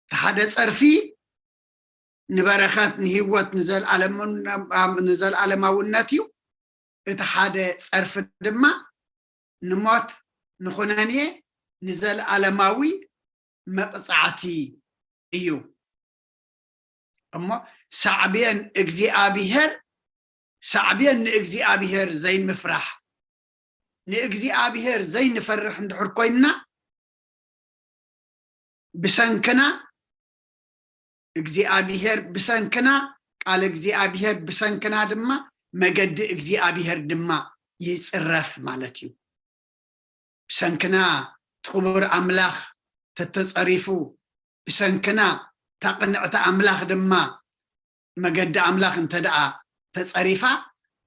እቲ ሓደ ጸርፊ ንበረኸት፣ ንህይወት፣ ንዘልኣለማውነት እዩ። እቲ ሓደ ጸርፊ ድማ ንሞት፣ ንኹነኔ፣ ንዘልኣለማዊ መቕጻዕቲ እዩ። እሞ ሳዕቤን እግዚኣብሔር፣ ሳዕቤን ንእግዚኣብሔር ዘይምፍራሕ፣ ንእግዚኣብሔር ዘይንፈርሕ እንድሕር ኮይንና፣ ብሰንክና እግዚኣብሔር፣ ብሰንክና ቃል እግዚኣብሔር፣ ብሰንክና ድማ መገዲ እግዚኣብሔር ድማ ይጽረፍ ማለት እዩ። ብሰንክና እቲ ክቡር ኣምላኽ ተተጸሪፉ፣ ብሰንክና እታ ቅንዕቲ ኣምላኽ ድማ መገዲ ኣምላኽ እንተ ደኣ ተጸሪፋ፣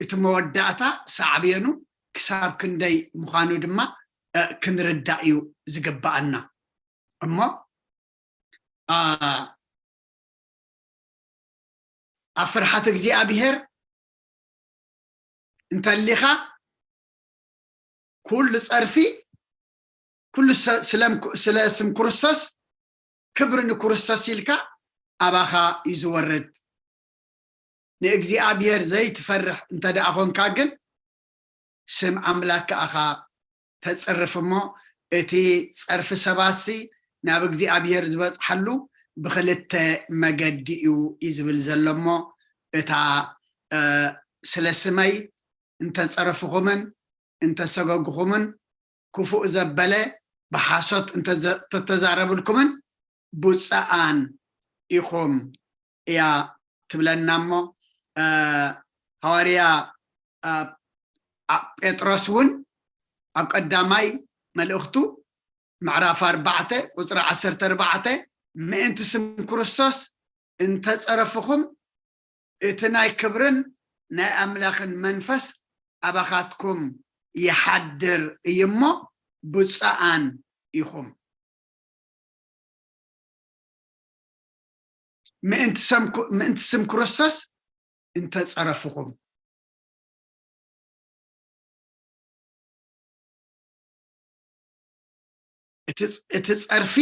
እቲ መወዳእታ ሳዕቤኑ ክሳብ ክንደይ ምዃኑ ድማ ክንርዳእ እዩ ዝግብኣና። እሞ ኣብ ፍርሓት እግዚኣብሔር እንተሊኻ፣ ኩሉ ጸርፊ፣ ኩሉ ስለ ስም ክርስቶስ፣ ክብሪ ንክርስቶስ ኢልካ ኣባኻ እዩ ዝወርድ። ንእግዚኣብሔር ዘይትፈርሕ እንተ ደኣ ኾንካ ግን፣ ስም ኣምላክ ከኣኻ ተጽርፍ እሞ፣ እቲ ጸርፊ ሰባሲ ናብ እግዚኣብሔር ዝበጽሓሉ ብኽልተ መገዲ እዩ እዩ ዝብል ዘሎ እሞ፣ እታ ስለ ስመይ እንተጸረፍኹምን እንተሰገግኹምን ክፉእ ዘበለ ብሓሶት እንተተዛረብልኩምን ብፁዓን ኢኹም እያ ትብለና እሞ፣ ሃዋርያ ጴጥሮስ እውን ኣብ ቀዳማይ መልእኽቱ ምዕራፍ ኣርባዕተ ቁፅሪ ዓሰርተ ኣርባዕተ፣ ምእንቲ ስም ክርስቶስ እንተፀረፍኹም እቲ ናይ ክብርን ናይ ኣምላኽን መንፈስ ኣባኻትኩም ይሓድር እዩ እሞ ብፁዓን ኢኹም። ምእንቲ ስም ክርስቶስ እንተፀረፍኹም፣ እቲ ፀርፊ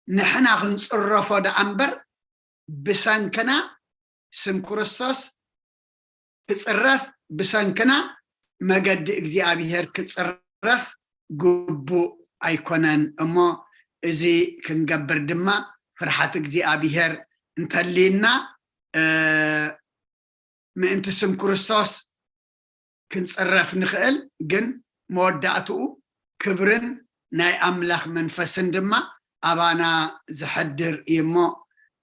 ንሕና ክንፅረፎ ደኣ እምበር ብሰንክና ስም ክርስቶስ ክፅረፍ፣ ብሰንክና መገዲ እግዚኣብሔር ክፅረፍ ግቡእ ኣይኮነን እሞ፣ እዚ ክንገብር ድማ ፍርሓት እግዚኣብሔር እንተልይና፣ ምእንቲ ስም ክርስቶስ ክንጽረፍ ንኽእል፣ ግን መወዳእትኡ ክብርን ናይ ኣምላኽ መንፈስን ድማ ኣባና ዝሐድር እዩ እሞ፣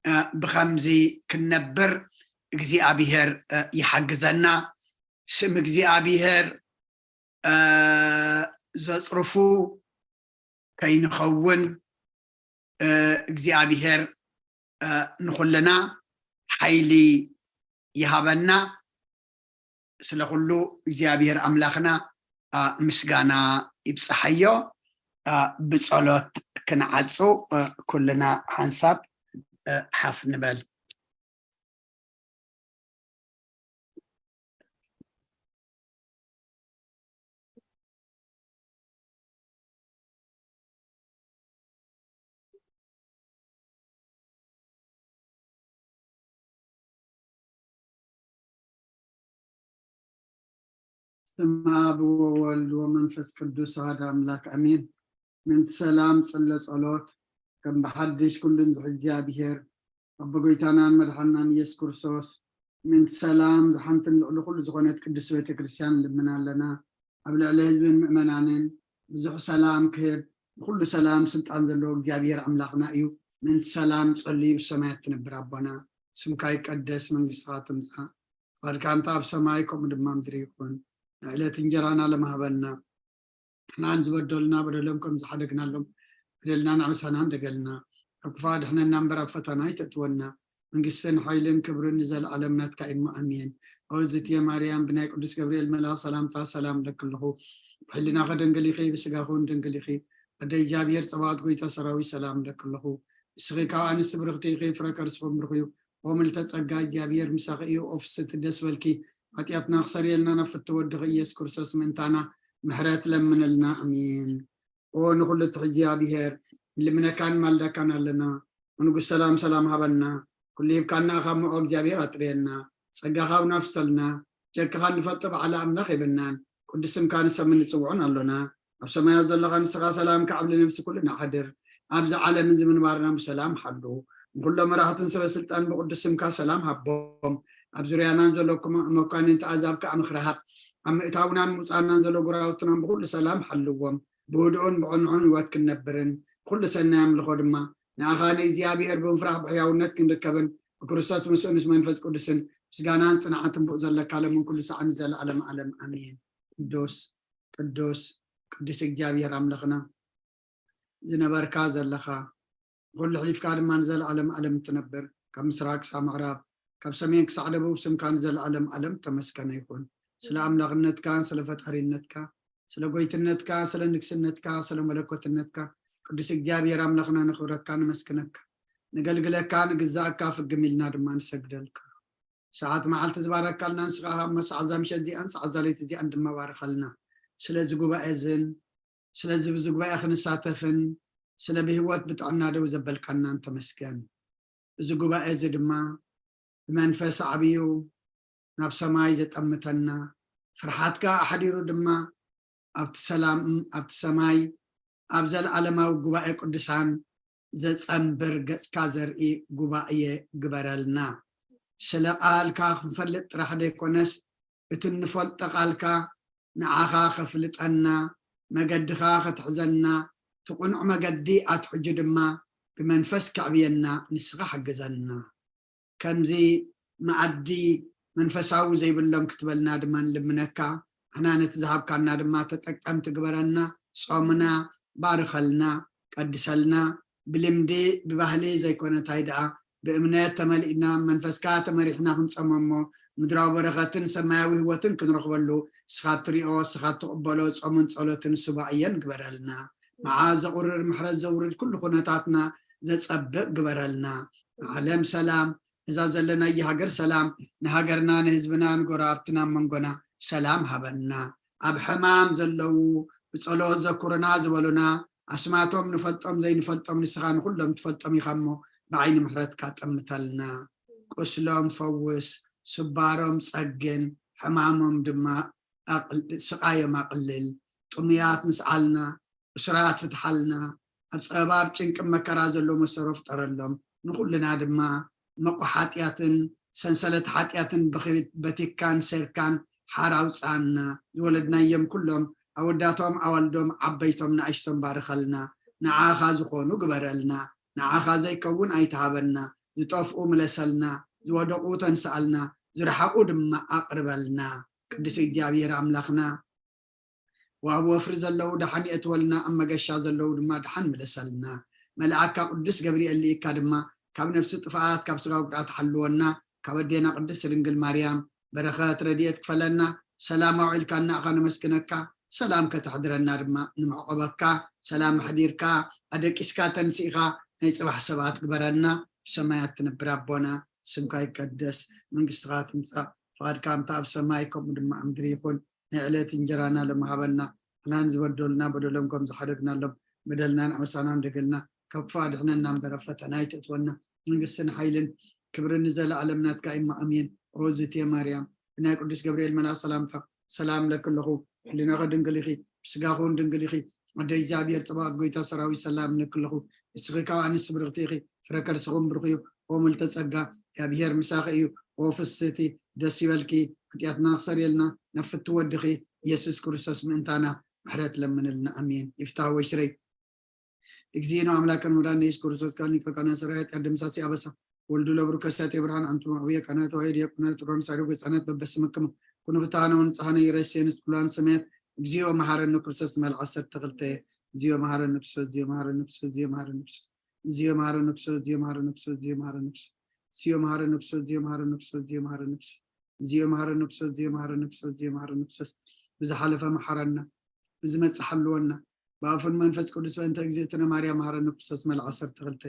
እ፣ ብኸምዚ ክንነብር እግዚኣብሔር፣ እ፣ ይሓግዘና። ስም እግዚኣብሔር፣ እ፣ ዘጽርፉ ከይንኸውን፣ እ፣ እግዚኣብሔር፣ እ፣ ንኹልና ሓይሊ ይሃበና። ስለ ኩሉ እግዚኣብሔር ኣምላኽና፣ እ፣ ምስጋና ይብጽሓዮ። እ፣ ብጸሎት ክንዓጹ፣ እ፣ ኩልና ሓንሳብ፣ እ፣ ሓፍ ንበል። ስም ኣብ ወወልድ ወመንፈስ ቅዱስ ኣሐድ ኣምላክ ኣሜን። ምንቲ ሰላም ጽለ ጸሎት ከም ብሓድሽ ኩሉን ዝሕዚ እግዚኣብሔር ኣቦ ጎይታናን መድሓናን ኢየሱስ ክርስቶስ ምንቲ ሰላም ዝሓንትን ልዕሊ ኩሉ ዝኾነት ቅድስት ቤተ ክርስቲያን ንልምን ኣለና። ኣብ ልዕሊ ህዝብን ምእመናንን ብዙሕ ሰላም ክህብ፣ ንኩሉ ሰላም ስልጣን ዘለዎ እግዚኣብሔር ኣምላኽና እዩ። ምንቲ ሰላም ጸልዩ ብሰማያት ትነብር ኣቦና፣ ስምካ ይቀደስ፣ መንግስትኻ ትምጻእ፣ ፈቃድካ እንተ ኣብ ሰማይ ከምኡ ድማ ምድሪ ይኹን። ንዕለት እንጀራና ለማህበና፣ ንሕናን ዝበደሉና በደሎም ከም ዝሓደግናሎም በደልና ንዕመሳና እንደገልና፣ ካብ ክፉእ ኣድሕነና እምበር ኣብ ፈተና ኣይተእትወና። መንግስትን ሓይልን ክብርን ንዘለኣለም ናትካ እዩ እሞ ኣሜን። ኦ ዝትየ ማርያም ብናይ ቅዱስ ገብርኤል መልኣኽ ሰላምታ ሰላም እለኪ ኣለኹ። ብሕሊናኺ ድንግል ኢኺ፣ ብስጋኺ እውን ድንግል ኢኺ። ኣደ እግዚኣብሔር ጸባኦት ጎይታ ሰራዊት ሰላም እለኪ ኣለኹ። ንስኺ ካብ ኣንስቲ ብርኽቲ ኢኺ፣ ፍረ ከርስኺ እውን ብሩኽ እዩ። ኦ ምልዕተ ጸጋ እግዚኣብሔር ምሳኺ እዩ፣ ኦ ፍስሕቲ ደስ በልኪ። ሓጢኣትና ክሰርየልና ናብ ፍትው ወድኺ ኢየሱስ ክርስቶስ ምእንታና ምሕረት ለምንልና። ኣሜን። ኦ ንኹሉ ትሕዚ እግዚኣብሔር፣ ንልምነካን ማልደካን ኣለና። ኦ ንጉስ ሰላም፣ ሰላም ሃበና። ኩሉ ሂብካና፣ ካብ ምኦ እግዚኣብሔር ኣጥርየና። ጸጋኻ ኣውናፍሰልና። ደቅኻ ንፈልጦ በዓል ኣምላኽ የብልናን። ቅዱስ ስምካ ንሰምን ንጽውዖን ኣሎና። ኣብ ሰማያት ዘለኻ ንስኻ ሰላም ከዕብሊ ነፍሲ ኩልና ሓድር። ኣብዚ ዓለምን እዚ ምንባርና ብሰላም ሓሉ። ንኹሎም መራሕትን ሰበ ስልጣን ብቅዱስ ስምካ ሰላም ሃቦም። ኣብ ዙርያናን ዘሎ ክማ-፣ መኳንንቲ ኣዛብ ከኣ ምኽሪ ሃብ። ኣብ ምእታውናን ምውጻእናን ዘሎ ጎራውትናን ብኹሉ ሰላም ሓልዎም። ብህድኡን ብቕንዑን ህይወት ክንነብርን፣ ኩሉ ሰናይ ኣምልኾ ድማ ንኣኻ ንእግዚኣብሔር ብምፍራሕ ብሕያውነት ክንርከብን፣ ብክርስቶስ ምስኡን ምስ መንፈስ ቅዱስን ምስጋናን ጽንዓትን ብኡ ዘለካ ሎምን ኩሉ ሰዓት ንዘለኣለም ዓለም ኣሜን። ቅዱስ፣ ቅዱስ፣ ቅዱስ እግዚኣብሔር ኣምላኽና፣ ዝነበርካ ዘለኻ፣ ንኹሉ ኣሕሊፍካ ድማ ንዘለኣለም ዓለም እትነብር፣ ካብ ምስራቅ ክሳብ ምዕራብ፣ ካብ ሰሜን ክሳዕ ደቡብ ስምካ ንዘለኣለም ዓለም ተመስገነ ይኹን። ስለ ኣምላኽነትካ፣ ስለ ፈጣሪነትካ፣ ስለ ጎይትነትካ፣ ስለ ንግስነትካ፣ ስለ መለኮትነትካ፣ ቅዱስ እግዚኣብሔር ኣምላኽና ነኽብረካ፣ ነመስግነካ፣ ነገልግለካ፣ ንግዛእካ ፍግም ኢልና ድማ ንሰግደልካ። ሰዓት መዓልቲ ዝባረካልና ንስኻ ኻብ መሳዕዛ ምሸት እዚኣን ሰዓት ዛለይቲ እዚኣን ድማ ባርኸልና። ስለዚ ጉባኤ እዝን ስለዚ ብዚ ጉባኤ ክንሳተፍን ስለ ብህይወት ብጥዕና ደው ዘበልካናን ተመስገን። እዚ ጉባኤ እዚ ድማ ብመንፈስ ኣዕብዩ ናብ ሰማይ ዘጠምተና፣ ፍርሓትካ ኣሕዲሩ ድማ ኣብቲ ሰላም፣ ኣብቲ ሰማይ፣ ኣብ ዘለኣለማዊ ጉባኤ ቅዱሳን ዘጸንብር ገጽካ ዘርኢ ጉባኤ ግበረልና። ስለ ቃልካ ክንፈልጥ ጥራሕ ዘይኮነስ፣ እቲ እንፈልጦ ቃልካ ንዓኻ ከፍልጠና፣ መገድኻ ከትሕዘና፣ እቲ ቅኑዕ መገዲ ኣትሕጁ ድማ ብመንፈስ ከዕብየና ንስኻ ሓግዘና። ከምዚ መኣዲ መንፈሳዊ ዘይብሎም ክትበልና ድማ ንልምነካ። ንሕና ነቲ ዝሃብካና ድማ ተጠቀምቲ ግበረና። ጾምና ባርኸልና፣ ቀድሰልና። ብልምዲ ብባህሊ ዘይኮነ ታይ ደኣ ብእምነት ተመሊእና መንፈስካ ተመሪሕና ክንጸሞ እሞ ምድራዊ በረኸትን ሰማያዊ ህይወትን ክንረኽበሉ ንስኻ እትሪኦ ንስኻ እትቕበሎ ጾምን ጸሎትን ሱባኤን ግበረልና። መዓዝ ዘቑርር ምሕረት ዘውርድ ኩሉ ኩነታትና ዘጸብቕ ግበረልና። ንዓለም ሰላም፣ እዛ ዘለናያ ሃገር ሰላም፣ ንሃገርና ንህዝብና ንጎረባብትና ኣብ መንጎና ሰላም ሃበና። ኣብ ሕማም ዘለዉ ብጸሎት ዘኩርና ዝበሉና ኣስማቶም ንፈልጦም ዘይንፈልጦም ንስኻ ንኹሎም ትፈልጦም ኢኻ እሞ ብዓይኒ ምሕረትካ ጠምተልና። ቁስሎም ፈውስ፣ ስባሮም ጸግን፣ ሕማሞም ድማ ኣቕል-፣ ስቓዮም ኣቕልል። ጥሙያት ንስዓልና፣ እሱራት ፍትሓልና፣ ኣብ ጸበባ ኣብ ጭንቂ መከራ ዘሎ መሰሮ ፍጠረሎም። ንኹልና ድማ መቑ ሓጢኣትን ሰንሰለት ሓጢኣትን ብኺ-፣ በቲካን ሰርካን ሓር ኣውፅኣና። ዝወለድናዮም ኩሎም ኣወዳቶም ኣዋልዶም ዓበይቶም ንኣሽቶም ባርኸልና። ንዓኻ ዝኾኑ ግበረልና። ንዓኻ ዘይከውን ኣይትሃበና። ዝጠፍኡ ምለሰልና። ዝወደቑ ተንስኣልና። ዝረሓቑ ድማ ኣቕርበልና። ቅዱስ እግዚኣብሔር ኣምላኽና፣ ኣብ ወፍሪ ዘለዉ ደሓን የእትወልና፣ ኣብ መገሻ ዘለዉ ድማ ደሓን ምለሰልና። መልኣካ ቅዱስ ገብርኤል ልኢካ ድማ ካብ ነፍሲ ጥፍኣት ካብ ስጋ ጉድኣት ሓልወና። ካብ ኣዴና ቅድስት ድንግል ማርያም በረኸት ረድኤት ክፈለና። ሰላም ኣውዒልካ እናእኻ ነመስግነካ፣ ሰላም ከተሕድረና ድማ ንምዕቆበካ። ሰላም ኣሕዲርካ ኣደቂስካ ተንሲእኻ ናይ ጽባሕ ሰባት ግበረና። ብሰማያት ትነብር ኣቦና፣ ስምካ ይቀደስ፣ መንግስትኻ ትምጻእ፣ ፍቓድካ ከምቲ ኣብ ሰማይ ከምኡ ድማ ኣብ ምድሪ ይኹን። ናይ ዕለት እንጀራና ሎሚ ሃበና። ንሕና ንዝበደሉና በደሎም ከም ዝሓደግናሎም በደልናን ኣበሳናን ደገልና ካብ ክፉእ ኣድሕነና እምበር ኣብ ፈተና ኣይተእትወና። መንግስትን ሓይልን ክብርን ንዘለኣለም ናትካ እሞ ኣሜን። ሮዝቴ ማርያም ብናይ ቅዱስ ገብርኤል መልኣክ ሰላምታ ሰላም እለኪ ኣለኹ። ሕሊናኺ ድንግል ኢኺ፣ ብስጋኺ እውን ድንግል ኢኺ። ኣደ እግዚኣብሔር ጽባኦት ጎይታ ሰራዊት ሰላም እለኪ ኣለኹ። ንስኺ ካብ ኣንስቲ ብርኽቲ ኢኺ፣ ፍረ ከርስኺ እውን ብሩኽ እዩ። ኦ ምልተ ጸጋ እግዚኣብሔር ምሳኺ እዩ። ኦ ፍስህቲ ደስ ይበልኪ፣ ኃጢኣትና ክሰርየልና ናብ ፍትው ወድኺ ኢየሱስ ክርስቶስ ምእንታና ምሕረት ለምንልና። ኣሜን። ይፍታህ ወይስረይ። እግዚእነ አምላክነ ወመድኃኒነ ኢየሱስ ክርስቶስ ካኒ ከካና ሰራዊት ቀደም ሳሲ አበሳ ወልዱ ለብሩ ከሳቴ ብርሃን አንቱም አብየ ካህናት ወይ ዲያቆናት ሮን ሳሪ ህፃናት በበስምክሙ ኩኑ ፍትሐነ ወንጽሐነ ይረሴንስ ኩላን ሰማያት። እግዚኦ መሐረነ ክርስቶስ መልዓ ዓሰርተ ክልተ። እግዚኦ መሐረነ ክርስቶስ፣ እግዚኦ መሐረነ ክርስቶስ፣ እግዚኦ መሐረነ ክርስቶስ፣ እግዚኦ መሐረነ ክርስቶስ፣ እግዚኦ መሐረነ ክርስቶስ፣ እግዚኦ መሐረነ ክርስቶስ፣ እግዚኦ መሐረነ ክርስቶስ፣ እግዚኦ መሐረነ ክርስቶስ፣ እግዚኦ መሐረነ ክርስቶስ፣ እግዚኦ መሐረነ ክርስቶስ፣ እግዚኦ መሐረነ ክርስቶስ፣ እግዚኦ መሐረነ ክርስቶስ። ብዝሓለፈ መሐረና፣ ብዝመጽእ ሓልወና፣ ብኣፉን መንፈስ ቅዱስ። በእንተ እግዝእትነ ማርያም መሐረነ ክርስቶስ መልዓ ዓሰርተ ክልተ።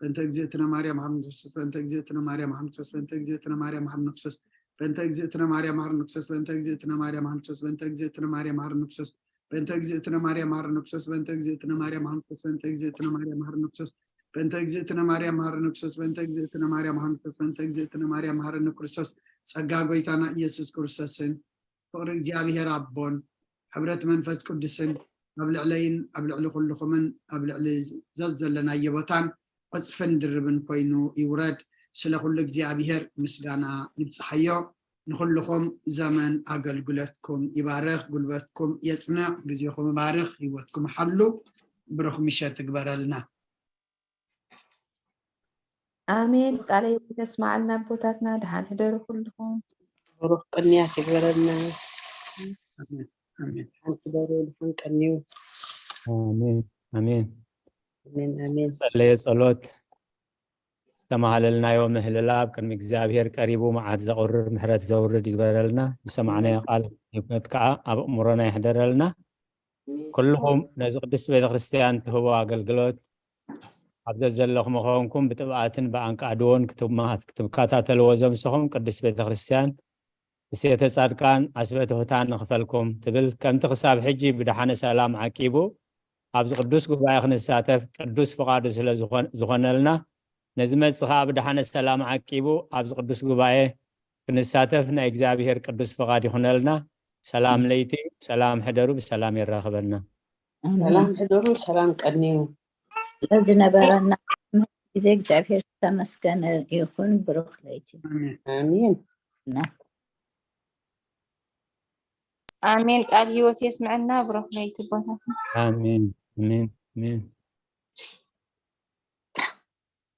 በእንተ እግዝእትነ ማርያም መሐረነ ክርስቶስ፣ በእንተ እግዝእትነ ማርያም መሐረነ ክርስቶስ፣ በእንተ እግዝእትነ ማርያም መሐረነ ክርስቶስ፣ በእንተ እግዝእትነ ማርያም መሐረነ ክርስቶስ፣ በእንተ እግዝእትነ ማርያም መሐረነ ክርስቶስ፣ በእንተ እግዝእትነ ማርያም መሐረነ ክርስቶስ፣ በእንተ እግዝእትነ ማርያም መሐረነ ክርስቶስ፣ በእንተ እግዝእትነ ማርያም መሐረነ ክርስቶስ፣ በእንተ እግዝእትነ ማርያም መሐረነ ክርስቶስ፣ በእንተ እግዝእትነ ማርያም መሐረነ ክርስቶስ፣ በእንተ እግዝእትነ ማርያም መሐረነ ክርስቶስ። ጸጋ ጎይታና ኢየሱስ ክርስቶስን ፍቕሪ እግዚኣብሔር ኣቦን ሕብረት መንፈስ ቅዱስን ኣብ ልዕለይን ኣብ ልዕሊ ኩልኹምን ኣብ ልዕሊ ዘዘለናዮ ቦታን ዕጽፍን ድርብን ኮይኑ ይውረድ። ስለ ኩሉ እግዚኣብሔር ምስጋና ይብጽሓዮ። ንኹልኹም ዘመን ኣገልግሎትኩም ይባርኽ፣ ጉልበትኩም የጽንዕ፣ ግዜኹም ይባርኽ፣ ህይወትኩም ሓሉ። ብሩኽ ምሸት ይግበረልና። ኣሜን። ቃለ ህይወት የስማዓልና ኣቦታትና። ደሓን ሕደሩ ኩልኹም። ብሩኽ ቅንያት ይግበረልና። ኣሜን፣ ኣሜን። ሓንቲ በሩ ድሓን ቀንዩ። ኣሜን፣ ኣሜን። ኣሜን፣ ኣሜን። ጸለየ ጸሎት ዝተማህለልናዮ ምህልላ ኣብ ቅድሚ እግዚኣብሔር ቀሪቡ መዓት ዘቑርር ምሕረት ዘውርድ ይግበረልና። ዝሰማዕናዮ ቃል ህይወት ከዓ ኣብ ኣእምሮና ይሕደረልና። ኩልኹም ነዚ ቅድስት ቤተክርስትያን ትህቦ ኣገልግሎት ኣብ ዘዘለኹም ኾንኩም ብጥብኣትን ብኣንቃድዎን ክትማት ክትከታተልዎ ዘምሰኹም ቅድስት ቤተክርስትያን ብሴተ ጻድቃን ኣስበ ትሑታን ንኽፈልኩም ትብል ከምቲ ክሳብ ሕጂ ብደሓነ ሰላም ዓቂቡ ኣብዚ ቅዱስ ጉባኤ ክንሳተፍ ቅዱስ ፍቓዱ ስለ ዝኾን- ዝኾነልና ነዚ መጽ ኸዓ ብደሓነ ሰላም ዓቂቡ ኣብዚ ቅዱስ ጉባኤ ክንሳተፍ ናይ እግዚኣብሔር ቅዱስ ፍቓድ ይኹነልና። ሰላም ለይቲ፣ ሰላም ሕደሩ፣ ብሰላም የራኽበና። ሰላም ሕደሩ፣ ሰላም ቀንዩ። ስለዝነበረና ግዜ እግዚኣብሔር ዝተመስገነ ይኹን። ብሩኽ ለይቲ። ኣሜን። ኣሜን። ኣሜን። ቃል ህይወት የስምዐና። ብሩኽ ለይቲ ኣቦታትና። ኣሜን፣ ኣሜን፣ ኣሜን።